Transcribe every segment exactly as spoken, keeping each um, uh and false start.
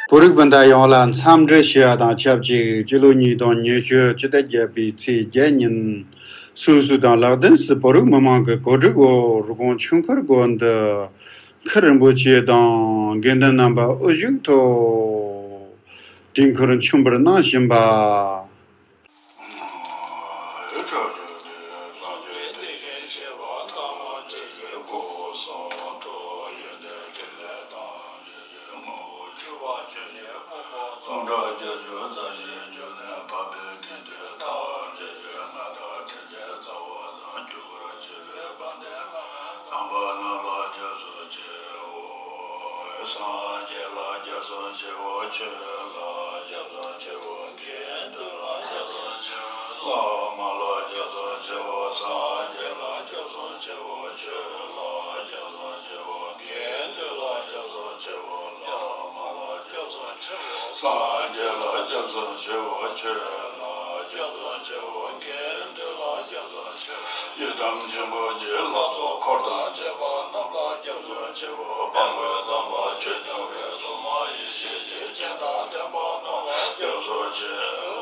བོད་རིགས་སྤུན་ཟླ་ཡོངས་ལ་འཚམས་འདྲི་ཞུ་ཡ་དང་ཆབས་ཅིག་སྤྱི་ལོ་ཉིས་སྟོང་ཉི་ཤུ་སྤྱི་ཟླ་བརྒྱད་པའི་ཚེས་བརྒྱད་ཉིན་སུད་སི་དང་ལག་དེབ་སི་བོད་རིགས་མི་མང་གི་གོ་སྒྲིག་འོག་རི་ཀོན་ཆོས་འཁོར་དགོན་དུ་མཁན་རིན་པོ་ཆེ་དང་དགེ་འདུན་རྣམ་པ་དབུ་བཞུགས་ཐོག་དུས་འཁོར་མཆོད་འབུལ་གནང་བཞིན་པ། དམ་པ་རྣམས་ལ་སྐྱབས་སུ་མཆིའོ། སངས་རྒྱས་ལ་སྐྱབས་སུ་མཆིའོ། ཆོས་ལ་སྐྱབས་སུ་མཆིའོ། དགེ་འདུན་ལ་སྐྱབས་སུ་མཆིའོ། བླ་མ་ལ་སྐྱབས་སུ་མཆིའོ། སངས་རྒྱས་ལ་སྐྱབས་སུ་མཆིའོ། ཆོས་ལ་སྐྱབས་སུ་མཆིའོ། དགེ་འདུན་ལ་སྐྱབས་སུ་མཆིའོ། བླ་མ་ལ་སྐྱབས་སུ་མཆིའོ། སངས་རྒྱས་ལ་སྐྱབས་སུ་མཆིའོ། ཆོས་ལ་སྐྱབས་སུ་མཆིའོ། དགེ་འདུན་ལ་སྐྱབས་སུ་མཆིའོ། ཡི་དམ་ཆེན་པོ་བརྒྱད་ལ་སོགས་འཁོར་དང་བཅས་པ་རྣམས་ལ་སྐྱབས་སུ་མཆིའོ། དཔལ་མགོན་དམ་པ་ཆོས་སྐྱོང་བའི་སྲུང་མ་ཡེ་ཤེས་ཀྱི་སྤྱན་དང་ལྡན་པ་རྣམས་ལ་སྐྱབས་སུ་མཆིའོ།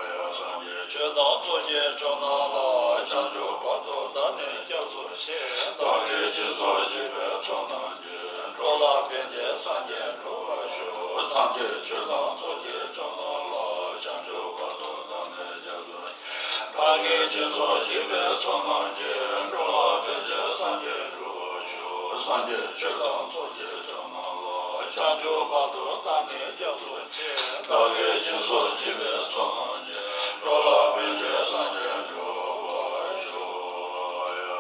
ཡ་སངས་རྒྱས་ཆོས་དང་ཚོགས་ཀྱི་མཆོག་རྣམས་ལ། བྱང་ཆུབ་བར་དུ་བདག་ནི་སྐྱབས་སུ་མཆི། བདག་གིས་སྦྱིན་སོགས་བགྱིས་པའི་ཚོགས་རྣམས་ཀྱིས། འགྲོ་ལ་ཕན་ཕྱིར་སངས་རྒྱས་འགྲུབ་པར་ཤོག་སངས་རྒྱས་ཆོས་དང་ཚོགས་ཀྱི་མཆོག་རྣམས་ལ། བྱང་ཆུབ་བར་དུ་བདག་ནི་སྐྱབས་སུ་མཆི། བདག་གིས་སྦྱིན་སོགས་བགྱིས་པའི་ཚོགས་རྣམས་ཀྱིས། འགྲོ་ལ་ཕན་ཕྱིར་སངས་རྒྱས་འགྲུབ་པར་ཤོག་སངས་རྒྱས་ཆོས་དང་ཚོགས་ཀྱི་མཆོག་རྣམས་ལ། བྱང་ཆུབ་བར་དུ་བདག་ནི་སྐྱབས་སུ་མཆི། བདག་གིས་སྦྱིན་སོགས་བགྱིས་པའི་ཚོགས་རྣམས་ཀྱིས། འགྲོ་ལ་ཕན་ཕྱིར་སངས་རྒྱས་འགྲུབ་པར་ཤོག་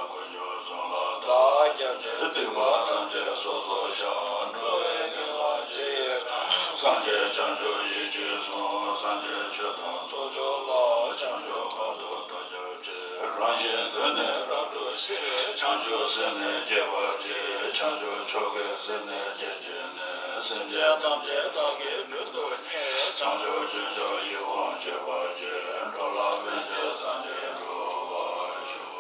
དཀོན་མཆོག་གསུམ་ལ་བདག་སྐྱབས་མཆི། སྡིག་པ་ཐམས་ཅད་སོ་སོར་བཤགས། འགྲོ་བའི་དགེ་ལ་རྗེས་ཡི་རང་། སངས་རྒྱས་བྱང་ཆུབ་ཡིད་ཀྱིས་བཟུང་། སངས་རྒྱས་ཆོས་དང་ཚོགས་མཆོག་ལ། བྱང་ཆུབ་བར་དུ་བདག་སྐྱབས་མཆི། རང་གཞན་དོན་ནི་རབ་ཏུ་ཤེས། བྱང་ཆུབ་སེམས་ནི་བསྐྱེད་པར་བགྱི། བྱང་ཆུབ་མཆོག་གི་སེམས་ནི་བསྐྱེད་བགྱིས་ནས། སེམས་ཅན་ཐམས་ཅད་བདག་གིས་མགྲོན་དུ་བསྙེན། བྱང་ཆུབ་སྤྱོད་མཆོག་ཡིད་འོང་སྤྱོད་པར་བགྱི། འགྲོ་ལ་ཕན་ཕྱིར་སངས་རྒྱས་འགྲུབ་པར་ཤོག་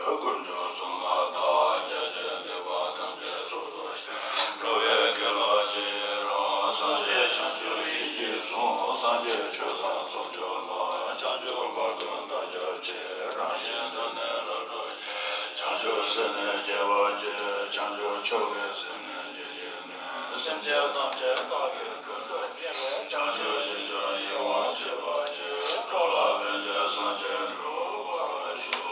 དཀོན་མཆོག་གསུམ་ལ་བདག་སྐྱབས་མཆི། སྡིག་པ་ཐམས་ཅད་སོ་སོར་བཤགས། འགྲོ་བའི་དགེ་ལ་རྗེས་ཡི་རང་། སངས་རྒྱས་བྱང་ཆུབ་ཡིད་ཀྱིས་བཟུང་། སངས་རྒྱས་ཆོས་དང་ཚོགས་མཆོག་ལ། བྱང་ཆུབ་བར་དུ་བདག་སྐྱབས་མཆི། རང་གཞན་དོན་ནི་རབ་ཏུ་ཤེས། བྱང་ཆུབ་སེམས་ནི་བསྐྱེད་པར་བགྱི། བྱང་ཆུབ་མཆོག་གི་སེམས་ནི་བསྐྱེད་བགྱིས་ནས། སེམས་ཅན་ཐམས་ཅད་བདག་གིས་མགྲོན་དུ་བསྙེན། བྱང་ཆུབ་སྤྱོད་མཆོག་ཡིད་འོང་སྤྱོད་པར་བགྱི། འགྲོ་ལ་ཕན་ཕྱིར་སངས་རྒྱས་འགྲུབ་པར་ཤོག་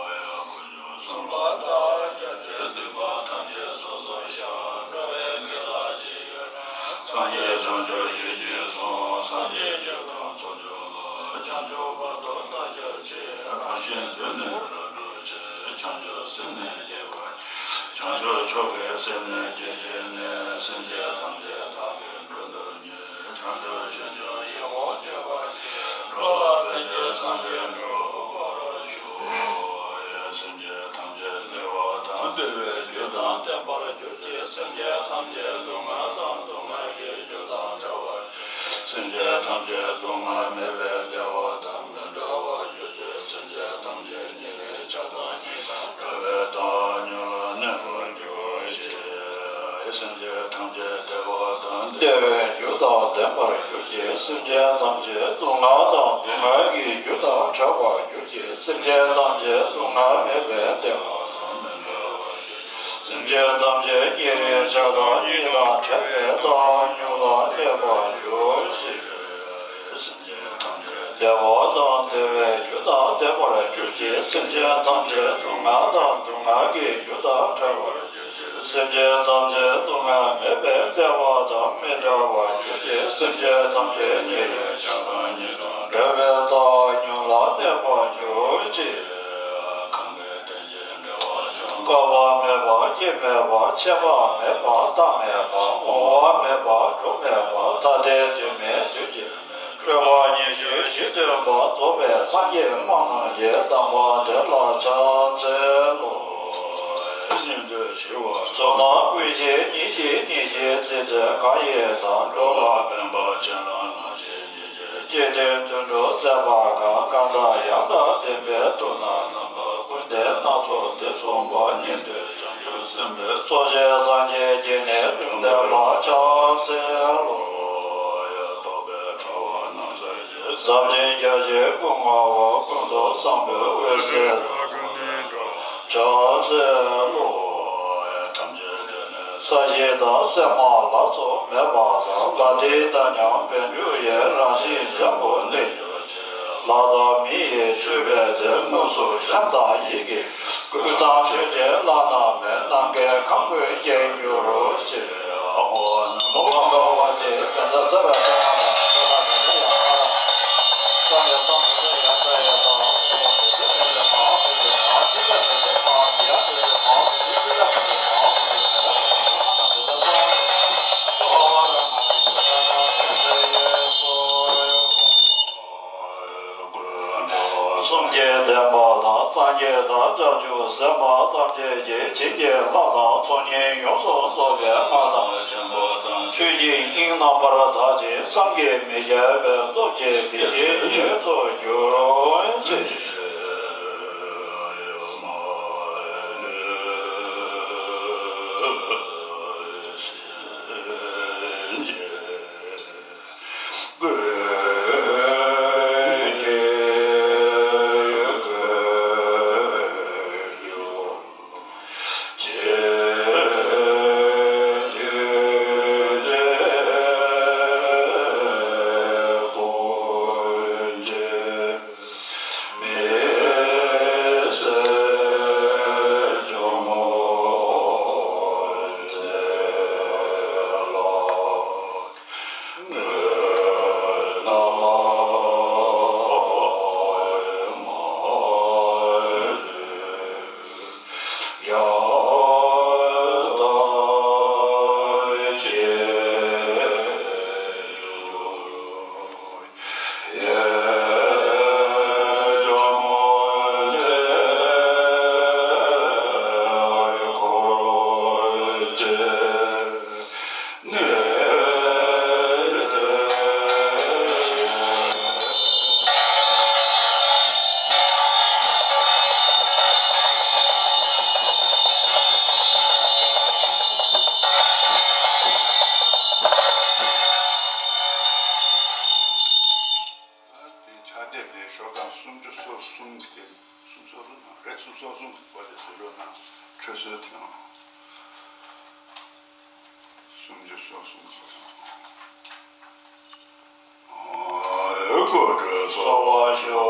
ཡ་དཀོན་མཆོག་གསུམ་ལ་བདག་སྐྱབས་མཆི། སྡིག་པ་ཐམས་ཅད་སོ་སོར་བཤགས། འགྲོ་བའི་དགེ་ལ་རྗེས་ཡི་རང་། སངས་རྒྱས་བྱང་ཆུབ་ཡིད་ཀྱིས་བཟུང་། སངས་རྒྱས་ཆོས་དང་ཚོགས་མཆོག་ལ། བྱང་ཆུབ་བར་དུ་བདག་སྐྱབས་མཆི། རང་གཞན་དོན་ནི་རབ་ཏུ་ཤེས། བྱང་ཆུབ་སེམས་ནི་བསྐྱེད་པར་བགྱི། བྱང་ཆུབ་མཆོག་གི་སེམས་ནི་བསྐྱེད་བགྱིས་ནས། སེམས་ཅན་ཐམས་ཅད་བདག་གིས་མགྲོན་དུ་བསྙེན། བྱང་ཆུབ་སྤྱོད་མཆོག་ཡིད་འོང་སྤྱོད་པར་བགྱི། འགྲོ་ལ་ཕན་ཕྱིར་སངས་རྒྱས་འགྲུབ་པར་ཤོག་སེམས་ཅན་ཐམས་ཅད་བདེ་བ་དང་བདེ་བའི་རྒྱུ་དང་ལྡན་པར་གྱུར་ཅིག་སེམས་ཅན་ཐམས་ཅད་སྡུག་བསྔལ་དང་སྡུག་བསྔལ་གྱི་རྒྱུ་དང་བྲལ་བར། སེམས་ཅན་ཐམས་ཅད་སྡུག་བསྔལ་མེད་པའི་བདེ་བ་དང་མི་འབྲལ་བར་གྱུར་ཅིག་སེམས་ཅན་ཐམས་ཅད་ཉེ་རིང་ཆགས་སྡང་གཉིས་དང་བྲལ་བའི་བདག་ཉིད་ལ་གནས་པར་གྱུར་ཅིག་སེམས་ཅན་ཐམས་ཅད་བདེ་བ་དང་བདེ་བའི་རྒྱུ་དང་ལྡན་པར་གྱུར་ཅིག་སེམས་ཅན་ཐམས་ཅད་སྡུག་བསྔལ་དང་སྡུག་བསྔལ་གྱི་རྒྱུ་དང་བྲལ་བར་གྱུར་ཅིག་སེམས་ཅན་ཐམས་ཅད་སྡུག་བསྔལ་མེད་པའི་བདེ་བ་དང་མི་འབྲལ་བར་གྱུར་ཅིག་སེམས་ཅན་ཐམས་ཅད་ཉེ་རིང་ཆགས་སྡང་གཉིས་དང་བྲལ་བའི་བདག་ཉིད་ལ་གནས་པར་གྱུར་ཅིག་སེམས་ཅན་ཐམས་ཅད་བདེ་བ་དང་བདེ་བའི་རྒྱུ་དང་ལྡན་པར་གྱུར་ཅིག་སེམས་ཅན་ཐམས་ཅད་སྡུག་བསྔལ་དང་སྡུག་བསྔལ་གྱི་རྒྱུ་དང་བྲལ་བར་གྱུར་ཅིག་སེམས་ཅན་ཐམས་ཅད་སྡུག་བསྔལ་མེད་པའི་བདེ་བ་དང་མི་འབྲལ་བར་གྱུར་ཅིག་སེམས་ཅན་ཐམས་ཅད་ཉེ་རིང་ཆགས་སྡང་གཉིས་དང་བྲལ་བའི་བདག་ཉིད་ལ་གནས་པར་གྱུར་ཅིག་གང་གིས་དོན་བཀག་པ་མེད་པ། སྐྱེ་མེད་པ། འཆི་བ་མེད་པ། མཐའ་མེད་པ། འོང་བ་མེད་པ། འགྲོ་མེད་པ། ཐ་དད་དོན་མེད་དོན་གྱི་མེད། སྤྲོས་པ་ཉེར་ཞི་བཞི་སྟོན་པ། རྫོགས་པའི་སངས་རྒྱས་སྨྲ་རྣམས་ཀྱི། དམ་པ་དེ་ལ་ཕྱག་འཚལ་ལོ། སྙིང་འདོད་ཞི་བ། ཚོགས་རྣམས་ཀུན་ཤེས་ཉིད་ཤེས་ཉིད་ཤེས་ཚིག་དོན་གང་ཡིན་དང་། འགྲོ་ལ་ཕན་པ་ཆེ་ལ་རྣམ་ཤེས་ཉིད། སྐྱེ་དོན་དོན་གྲུབ་མཛད་པ་གང་། གང་དང་ཡང་དག་ལྡན་པའི་མཐུ་རྣམས་རྣམ་པ་ཀུན། ལྡན་སྣ་ཚོགས་འདི་གསུངས་པ་ཉིད་དུ། བྱང་ཆུབ་སེམས་དཔའི་ཚོགས་ཀྱིས་སངས་རྒྱས་ཀྱི་ནི་ལུང་བསྟན་པ། ཕྱག་འཚལ་ལོ། ཡ་རྟོག་པའི་དྲ་བ་རྣམ་སེལ་གྱིས། ཟབ་ཅིང་རྒྱ་ཆེའི་སྐུ་མངའ་བ། ཀུན་ཏུ་བཟང་པོའི་འོད་ཟེར། ཕྱག་འཚལ་ལོ། ཐམས་ཅད་དེ་ནི་ས་གཞི་དང་། སེམས་ལ་སོགས་མེད་པ་དང་། ལ་དེའི་བདག་ཉིད་དཔལ་འབྱོར་ཡི། རང་བཞིན་འཇམ་པོ་གནས་གྱུར་ཅིག་ལྷ་དང་མི་ཡི་མཆོད་པའི་རྫས། དངོས་སུ་བཤམས་དང་ཡི་གེ་བཀོད། གཙང་མཆོད་སྤྲིན་བླ་ན་མེད། ནམ་མཁའི་ཁང་བརྩེགས་བརྒྱན་གྱུར་ཅིག་ཨོཾ་ནམ་མོ་བྷ་ག་ཝ་ཏེ། བཛྲ་ས་ར་ཏ་ན་ས་ན་ད་ད་ཡ་ཧ་ར། ས་ཡ་ཏ་མུ་ད་ཡ་ཏ་ཡ་ཏ། ཨོཾ་བྷ་ག་ཝ་ཏེ་ཨ་ཏི་ཀ་ཏེ་ཏེ་མ་ཡ་ཏེ་ཏེ་མ་ཏེ་ཏེ་ཏེ་ཏེ་ཏེ་ཏེ། སངས་རྒྱས་བསྟན་པ་དང་། སངས་རྒྱས་དང་བྱང་ཆུབ་སེམས་དཔའ་ཐམས་ཅད་ཀྱིས། བྱིན་གྱིས་བརླབས་དང་ཚོགས་གཉིས་ཡོངས་སུ་རྫོགས་པའི་མངའ་ཐང་ཆེན་པོ་དང་། ཆོས་ཀྱི་དབྱིངས་རྣམ་པར་དག་ཅིང་བསམ་གྱིས་མི་ཁྱབ་པའི་སྟོབས་ཀྱིས་བདེ་གཤེགས་ཉིད་དུ་གྱུར་ཅིག་དེ་ཕྱག་དེབ་ནས་ཤོག་གྲངས་སུམ་ཅུ་སོ་གསུམ་གྱི། སུམ་ཅུ་སོ་གསུམ་རེད། སུམ་ཅུ་སོ་གསུམ་གྱི་པོ་དེ་བཟོ་རོགས་གནང་། འཕྲོས་སྲོལ་དེ་ནང་། སུམ་ཅུ་སོ་གསུམ་གྱི། སྐུ་ཁྲུས་གསོལ་བ་ཞུ།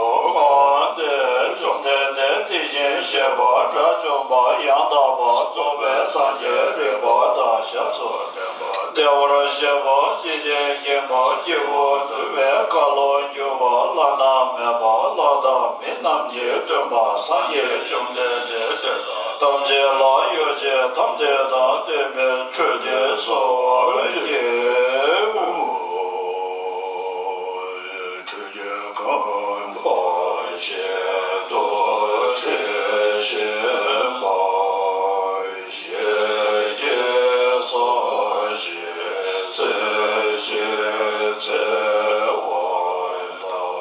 འདིར་བཅོམ་ལྡན་འདས་དེ་བཞིན་གཤེགས་པ་དགྲ་བཅོམ་པ་ཡང་དག་པར་རྫོགས་པའི་སངས་རྒྱས་རིག་པ་དང་ཞབས་སུ་ལྡན་པ། བདེ་བར་གཤེགས་པ། ཇི་ལྟར་མཁྱེན་པ། སྐྱེས་བུ་འདུལ་བའི་ཁ་ལོ་སྒྱུར་བ། བླ་ན་མེད་པ། ལྷ་དང་མི་རྣམས་ཀྱི་སྟོན་པ། སངས་རྒྱས་བཅོམ་ལྡན་འདས་དེ་དག་ཐམས་ཅད་ལ་ཡོ་བྱད་ཐམས་ཅད་དང་ལྡན་པའི་ཁྲུས་ཀྱི་གསོལ་བ་འདེབས། ཁྲུས་ཀྱི་གོ་འཕང་བཞེས་སུ་དྲི་ཞིམ་པ། ཞལ་གྱི་ས་གཞི་གསལ་ཞིང་འཚེར་བ་དང་།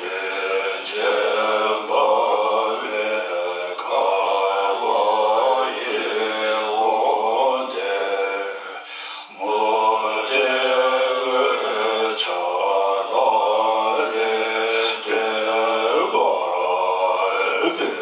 རིན་ཆེན་འབར་བའི་ཁ་བ་ཡི་འོད་ལྡན། མུ་སྟེགས་འོད་ཆགས་ལ་རེག་བསྟོད་པར་འདོད།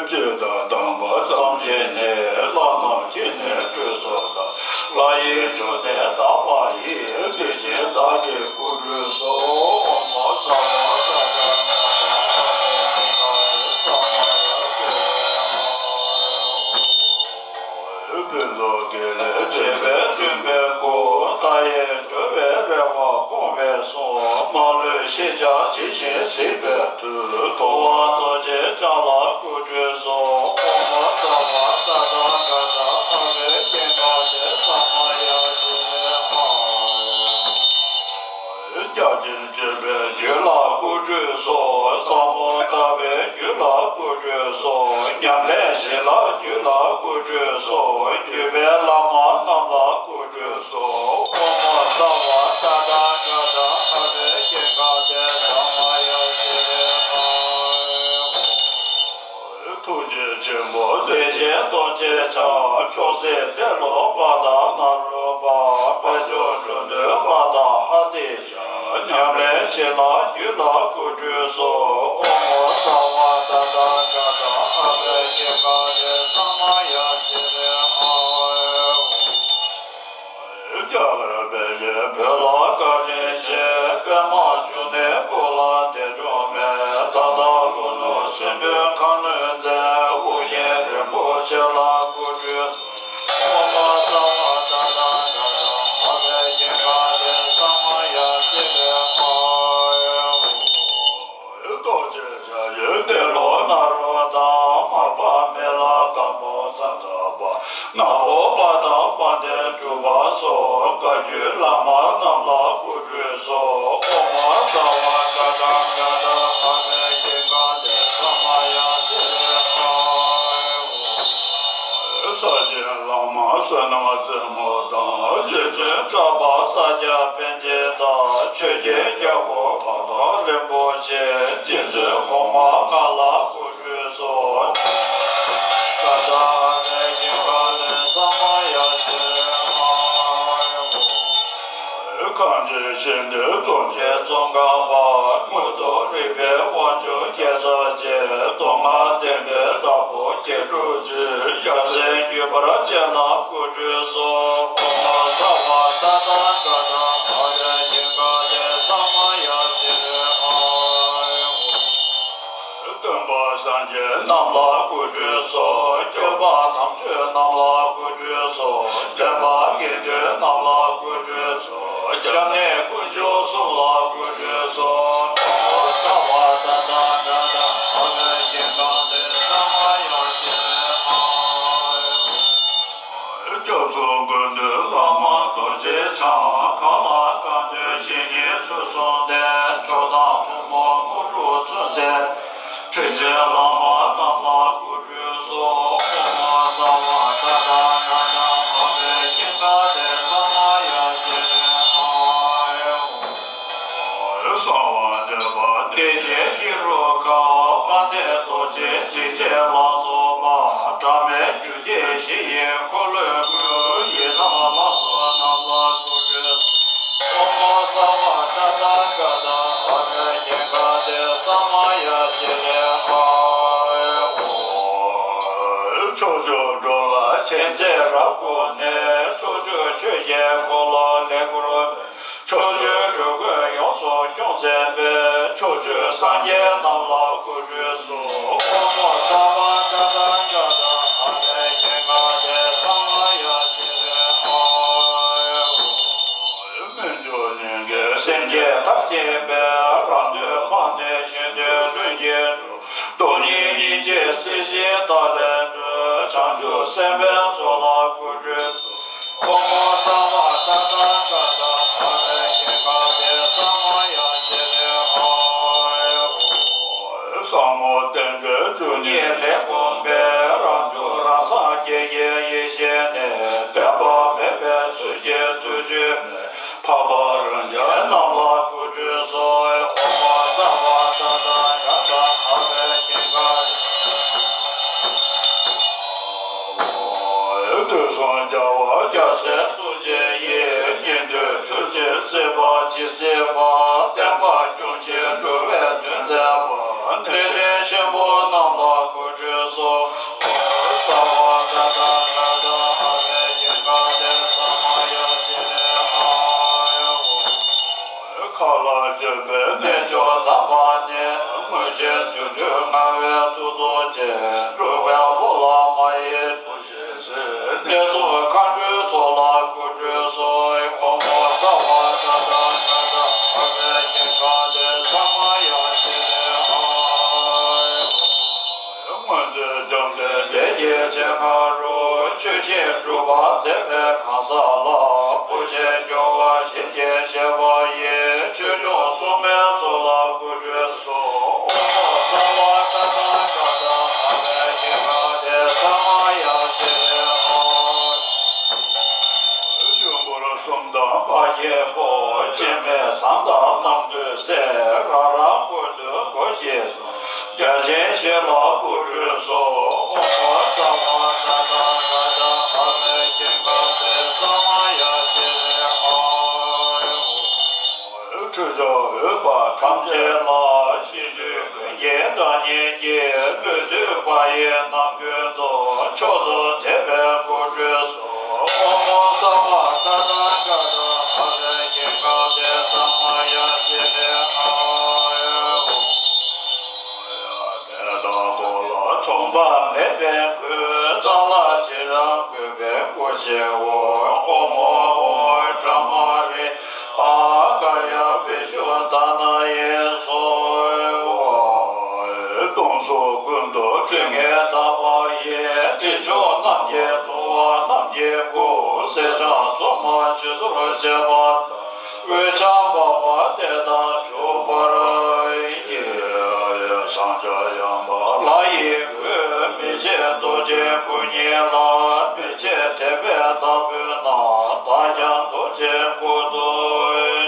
ཇི་ལྟར་བསྟན་པ་ཙམ་གྱིས་ནི། ལྷ་རྣམས་ཀྱིས་ནི་ཁྲུས་གསོལ་ལ། ལྷ་ཡི་མཆོག་ནི་དག་པ་ཡིས། དེ་བཞིན་བདག་གིས་སྐུ་ཁྲུས་གསོལ། ཨོཾ་ཨཱཿདྷཱ་ར་ཏ་ཏ་ག་ཏ་ཨ་ཏི་ཀ་ཏེ་ས་མ་ཡ་ཏེ་ཧ། ཕུན་ཚོགས་དགེ་ལེགས་སྤྱད་པས་མཐུན་པའི་སྐུ། མཐའ་ཡས་འགྲོ་བའི་རེ་བ་སྐོང་བའི་གསུང་། མ་ལུས་ཤེས་བྱ་ཇི་བཞིན་གཟིགས་པའི་མཐུས། ཐུབ་དབང་རྡོ་རྗེ་འཆང་ལ་སྐུ་ཁྲུས་གསོལ། ཨོཾ་ཨཱཿདྷཱ་ར་ཏ་ཏ་ག་ཏ་ཨ་ཏི་ཀ་ཏེ་ས་མ་ཡ་ཏེ་ཧ། རྒྱ་ཆེར་སྤྱོད་པའི་རྒྱུད་ལ་སྐུ་ཁྲུས་གསོལ། ཟབ་མོ་ལྟ་བའི་རྒྱུད་ལ་སྐུ་ཁྲུས་གསོལ། ཉམས་ལེན་བྱེད་ལ་རྒྱུད་ལ་སྐུ་ཁྲུས་གསོལ། བརྒྱུད་པའི་བླ་མ་རྣམས་ལ་སྐུ་ཁྲུས་གསོལ། ཨོཾ་ཨཱཿདྷཱ་ར་ཏ་ཏ་ག་ཏ་ཨ་ཏི་ཀ་ཏེ་ས་མ་ཡ་ཏེ་ཧ། ཐུགས་རྗེ་ཆེན་པོ་བདེ་ཆེན་རྡོ་རྗེ། ཕྱག། མཆོག་སྲེད་ཏེ་ལོ་པ་དང་ནཱ་རོ་པ། དཔལ་འབྱོར་འགྲོ་འདུལ་པ་དང་ཨ་ཏི་ཤ། ཉམས་ལེན་བྱེད་ལ་རྒྱུད་ལ་སྐུ་སྤྲུལ་སོགས། ཨོཾ་ཨོ་སརྦ་ཏ་ཐཱ་ག་ཏ་ཨ་ཏི་ཀེ་ཀ་ཏེ་ས་མ་ཡ་ཤི་རེ་ཨ། རྒྱ་གར་པཎ་ཆེན་བོད་ལ་བཀའ་དྲིན་ཆེ། པདྨ་འབྱུང་གནས་སྐུ་ལ་འདས་གྲོངས་མེད། ད་ལྟ་ལྷོ་ནུབ་སྲིན་པོའི་ཁ་གནོན་མཛད། ཨོ་རྒྱན་རིན་པོ་ཆེ་ལ་སྐུ་སྤྲུལ། ཨོཾ་ཨོ་སརྦ་ཏ་ཐཱ་ག་ཏ་ཨ་ཏི་ཀེ་ཀ་ཏེ་ས་མ་ཡ་ཤི་རེ་ཨ། རྡོ་རྗེ་འཆང་ཡུལ་ཏེ་ལོ་ནཱ་རོ་དང་། མར་པ་མི་ལ་དྭགས་པོ་ཙཱ་ན་པ། ནག་པོ་པ་དང་དཔལ་ལྡན་འབྲུག་པ་སོགས། བཀའ་བརྒྱུད་བླ་མ་རྣམས་ལ་སྐུ་སྤྲུལ་སོགས། ཨོཾ་ཨོ་སརྦ་ཏ་ཐཱ་ག་ཏ་ཨ་ཏི་ཀེ་ཀ་ཏེ་ས་མ་ཡ་ཤི་རེ་ཨ། ས་ཆེན་བླ་མ་བསོད་ནམས་རྩེ་མོ་དང་། རྗེ་བཙུན་གྲགས་པ་ས་སྐྱ་པཎ་ཆེན་དང་། ཆོས་ཀྱི་རྒྱལ་པོ་འཕགས་པ་རིན་པོ་ཆེ། རྗེ་བཙུན་གོང་མ་ལྔ་ལ་སྐུ་སྤྲུལ་སོགས། ད་ལྟ་ཨ་ཏི་ཀེ་ཀ་ཏེ་ས་མ་ཡ་ཤི་རེ་ཨ། གངས་ཅན་ཞིང་འདིར་རྫོགས་ཆེན་ཙོང་ཁ་པ། མངོན་རྟོགས་རིག་པའི་དབང་ཕྱུག་སྐྱེས་ཚར་རྗེ། མདོ་སྔགས་བསྟན་པའི་བདག་པོ་མཁས་གྲུབ་རྗེ། ཡབ་སྲས་བརྒྱུད་པར་བཅས་ལ་སྐུ་སྤྲུལ་སོགས། ཨོཾ་ཨོ་སརྦ་ཏ་ཐཱ་ག་ཏ་ཨ་ཏི་ཀེ་ཀ་ཏེ་ས་མ་ཡ་ཤི་རེ་ཨ། སྟོན་པ་སངས་རྒྱས་རྣམས་ལ་སྐུ་སྤྲུལ་སོགས། སྐྱོབ་པ་དམ་ཆོས་རྣམས་ལ་སྐུ་སྤྲུལ་སོགས། འདྲེན་པ་དགེ་འདུན་རྣམས་ལ་སྐུ་སྤྲུལ་སོགས། སྐྱབས་གནས་དཀོན་མཆོག་གསུམ་ལ་སྐུ་སྤྲུལ་སོགས། ཨོཾ་ཨོ་སརྦ་ཏ་ཐཱ་ག་ཏ་ཨ་ཏི་ཀེ་ཀ་ཏེ་ས་མ་ཡ་ཤི་རེ་ཨ། སྐྱབས་སུ་མགོན་དུ་བླ་མ་རྡོ་རྗེ་འཆང་། མཁའ་ལ་བཀའ་འདུས་བཤེས་གཉེན་ཚུལ་གསུམ་ལྡན། མཆོག་དང་ཐུན་མོང་དངོས་གྲུབ་མཚོན་བྱེད། ཁྲི་ཆེན་བླ་མ་རྣམས་ལ་སྐུ་སྤྲུལ་སོགས། ཨོཾ་ཨོ་སརྦ་ཏ་ཐཱ་ག་ཏ་ཨ་ཏི་ཀེ་ཀ་ཏེ་ས་མ་ཡ་ཤི་རེ་ཨ། གསང་བ་འདུས་པ་བདེ་ཆེན་ཤེས་རབ་མཁའ། དཔལ་ལྡན་རྡོ་རྗེ་འཇིགས་བྱེད་ལ་སོགས་པ། འབྲལ་མེད་རྒྱུ་འབྲས་བཞི་ཡི་འཁོར་ལོས་སྒྱུར། ཡི་དམ་ལྷ་ཚོགས་རྣམས་ལ་སྐུ་སྤྲུལ། ཨོཾ་ཨོ་སརྦ་ཏ་ཐཱ་ག་ཏ་ཨ་ཏི་ཀེ་ཀ་ཏེ་ས་མ་ཡ་ཤི་རེ་ཨ། ཕྱོགས་བཅུར་འགྲོ་ལ་མཁྱེན་བརྩེས་རབ་བསྐུལ་ནས། ཕྱོགས་བཅུར་ཆོས་ཀྱི་འཁོར་ལོ་ལེགས་བསྐོར་བས། ཕྱོགས་བཅུའི་འགྲོ་ཀུན་ཡོངས་སུ་སྐྱོང་མཛད་པའི། ཕྱོགས་བཅུའི་སངས་རྒྱས་རྣམས་ལ་སྐུ་སྤྲུལ་སོགས། ཨོཾ་ཨོ་སརྦ་ཏ་ཐཱ་ག་ཏ་ཨ་ཏི་ཀེ་ཀ་ཏེ་ས་མ་ཡ་ཤི་རེ་ཨ། སྨོན་འཇུག་སྙིང་གའི་སེམས་བསྐྱེད་མཐར་ཕྱིན་པའི། རང་དོན་སྤངས་ནས་གཞན་དོན་ལྷུན་གྱིས་གྲུབ། སྟོང་ཉིད་སྙིང་རྗེའི་སྲིད་ཞིའི་མཐའ་ལས་གྲོལ། བྱང་ཆུབ་སེམས་དཔའི་ཚོགས་ལ་སྐུ་སྤྲུལ་སོགས། ཨོཾ་ཨོ་སརྦ་ཏ་ཐཱ་ག་ཏ་ཨ་ཏི་ཀེ་ཀ་ཏེ་ས་མ་ཡ་ཤི་རེ་ཨ། ཟབ་མོ་རྟེན་འབྲེལ་བཅུ་གཉིས་ལས་བསྒོམས་པའི། རང་བྱུང་རང་སངས་རྒྱས་ཀྱི་ཡེ་ཤེས་ནི། བདེན་པ་མེད་པའི་ཚུལ་གྱིས་ཐུགས་ཆུད་མེད། འཕགས་པ་རང་རྒྱལ་རྣམས་ལ་སྐུ་སྤྲུལ་སོགས། ཨོཾ་ཨོ་སརྦ་ཏ་ཐཱ་ག་ཏ་ཨ་ཏི་ཀེ་ཀ་ཏེ། དུས་གསུམ་རྒྱལ་བ་རྒྱལ་སྲས་ཐུགས་རྗེ་ཡིས། ཉན་ཐོས་ཚུལ་གྱིས་སྲིད་པ་ཇི་སྲིད་པ། བསྟན་པ་སྐྱོང་ཞིང་འགྲོ་བའི་དོན་མཛད་པ། གནས་བརྟན་ཆེན་པོ་རྣམས་ལ་སྐུ་སྤྲུལ་སོགས། ཨོཾ་ཨོ་སརྦ་ཏ་ཐཱ་ག་ཏ་ཨ་ཏི་ཀེ་ཀ་ཏེ་ས་མ་ཡ་ཤི་རེ་ཨ། མཁའ་ལ་སྤྱོད་པའི་གནས་མཆོག་དམ་པ་ནི། མངོན་ཤེས་རྫུ་འཕྲུལ་མངའ་བའི་མཐུ་སྟོབས་ཆེ། འགྲོ་བའི་འཁོར་ལ་མ་ཡེངས་ཐུགས་རྗེའི་གནས་གསུམ་མཁའ་འགྲོའི་ཚོགས་ལ་སྐུ་སྤྲུལ་སོགས། ཨོཾ་ཨོ་སརྦ་ཏ་ཐཱ་ག་ཏ་ཨ་ཏི་ཀེ་ཀ་ཏེ་ས་མ་ཡ་ཤི་རེ་ཨ། སྔོན་ཚེ་བཅོམ་ལྡན་འདས་ཀྱི་ཞལ་སྔ་རུ། ཆོས་བཞིན་སྒྲུབ་པར་མཛད་པའི་གང་ཟག་ལ། བུ་ཆེན་སྐྱོབ་པ་ཞིང་གི་བཞེད་པ་ཡི། ཆོས་སྐྱོང་སྲུང་མའི་ཚོགས་ལ་སྐུ་སྤྲུལ་སོགས། ཨོཾ་ཨོ་སརྦ་ཏ་ཐཱ་ག་ཏ་ཨ་ཏི་ཀེ་ཀ་ཏེ་ས་མ་ཡ་ཤི་རེ་ཨ། ཡུལ་འཁོར་གསུམ་དང་དཔལ་གྱི་དཔལ། སྐྱེ་མེད་ཟངས་དང་རྣམ་ཐོས་སྲས། རང་རང་འཁོར་དུ་སྒོ་བཞི་སོགས། བརྒྱ་བྱིན་བཞི་ལ་སྐུ་སྤྲུལ་སོགས། ཨོཾ་ཨོ་སརྦ་ཏ་ཐཱ་ པ་ཐམས་ཅད་ལ། ཤིན་ཏུ་ཀུན་གྱི་གྲགས་སྙན་གྱིས། ལུས་བཏུད་པ་ཡི་རྣམ་ཀུན་ཏུ། མཆོག་ཏུ་དད་པས་མགོ་བསྐོར་སོ། ཨོཾ་སརྦ་ས་ཏྭ་ཀ་ཏ་ཧ་རེ་ཀིང་ཀ་ཏེ་ས་མ་ཡ་ཤི་ནི་ཨ། དེ་དག་འཁོར་ལ་མཚུངས་པ་མེད་པའི་མགོན། གཙང་ལ་ཅི་རིགས་བཀོད་པའི་སྐུ་ཆེའོ། ཨོཾ་ཨོཾ་ཨོཾ་བྲ་མ་རི་ཨ་ཀ་ཡ་བི་ཤྭ་ཏ་ནཱི་སྭཱ་ཧཱ། སྟོང་གཟུགས་ཀུན་ཏུ་སྤྲིན་ལྔའི་ཟླ་བ་ཡིས། སྲིད་མཆོག་རྣམས་ཀྱི་འཚོ་བ་རྣམས་ཀྱི་སྐུ། བསེ་སྲང་མཚོ་མ་ཆུ་གཏེར་བྱེད་པ་དང་། འོད་ཆགས་འབར་བ་དེ་དག་འཇུག་པར་བགྱི། སངས་རྒྱས་ཡང་དག་ལྷ་ཡི་སྐུ། མི་ཕྱེད་རྡོ་རྗེའི་སྐུ་ཉིད་ལ། མི་ཕྱེད་དད་པས་བདག་འབུལ་ན། བདག་ཀྱང་རྡོ་རྗེའི་སྐུ་དུ་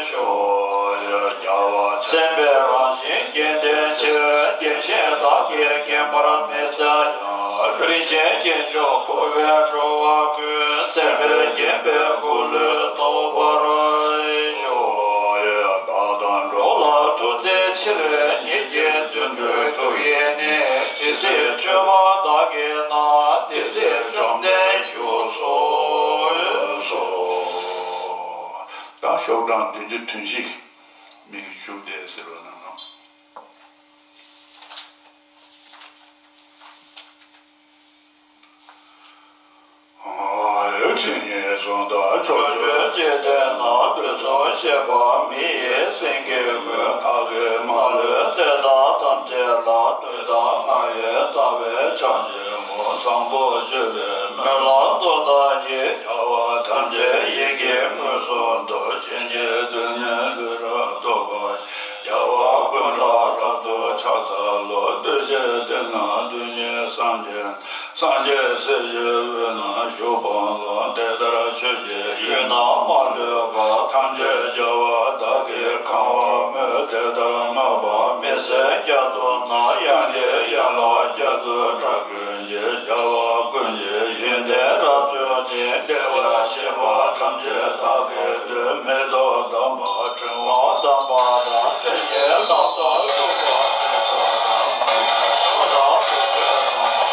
ཤོག། རྒྱལ་བ་སེམས་དཔའི་རང་བཞིན་བརྒྱན་ཏེ་ཕྱིར། བརྒྱན་ཞིང་བདག་གིས་བརྒྱན་པར་མི་འཚལ་ཡང་། རིན་ཆེན་སྐྱེས་མཆོག་འཁོར་བའི་འགྲོ་བ་ཀུན། སེམས་དཔས་བརྒྱན་པའི་སྐུ་ལུས་ཐོབ་པར་ཤོག། བདག་དང་འགྲོ་ལ་ཐུགས་བརྩེའི་ཕྱིར། ཉིད་ཀྱི་བརྩོན་འགྲུས་མཐུ་ཡིས་ནི། ཇི་སྲིད་མཆོད་པ་བདག་གིས་གནང་། དེ་སྲིད་བཅོམ་ལྡན་བཞུགས་སུ་གསོལ། ད་ཤོག་གྲངས་བདུན་ཅུ་དོན་བཞི། མིག་གིས་བཅུག་སྟེ་ཟེར་བ་ནང་ནོ། འོད་ཕྲེང་ངེས་བཟུང་དང་། ཕྱོགས་བཅུའི་འཇིག་རྟེན་ན། དུས་གསུམ་གཤེགས་པ་མི་ཡི་སེང་གེ་ཀུན། བདག་གིས་མ་ལུས་དེ་དག་ཐམས་ཅད་ལ། ལུས་དང་ངག་ཡིད་དག་པའི་ཕྱག་རྒྱའི་ངོ་། བཟང་པོ་སྤྱོད་པའི་སྨོན་ལམ་མཐུ་དང་བགྱི། རྒྱལ་བ་ཐམས་ཅད་ཡིད་ཀྱིས་མངོན་སུམ་དུ། བྱིན་གྱིས་བརླབ་ནས་ལུས་རབ་ཐོབ་པ། རྒྱལ་བ་ཀུན་ལ་རབ་ཏུ་ཕྱག་འཚལ་ལོ། གདུལ་བྱའི་སྡེ་ན་དོན་གཉེར་སངས་རྒྱས། སངས་རྒྱས་སྲས་ཀྱི་དབུས་ན་བཞུགས་པ་ལ། དེ་ལྟར་ཆོས་ཀྱི་དབྱིངས་རྣམས་མ་ལུས་པ། ཐམས་ཅད་རྒྱལ་བ་བདག་གིས་གང་བར་མོས། དེ་ལྟར་བསྔགས་པ་མི་ཟད་རྒྱ་མཚོ་རྣམས། དབྱངས་ཀྱི་ཡན་ལག་རྒྱ་མཚོའི་སྒྲ་ཀུན་གྱིས། རྒྱལ་བ་ཀུན་གྱི་ཡོན་ཏན་རབ་བརྗོད་ཅིང་། བདེ་བར་གཤེགས་པ་ཐམས་ཅད་བདག་གིས་བསྟོད། མེ་ཏོག་དམ་པ་ཕྲེང་བ་ལྡན་པ་དང་། སེང་གེ་ལྷ་དང་འཁྲུག་པ་དེ་དག་དང་། མ་ཡི་ཤ་དང་དུག་གསུམ་དང་།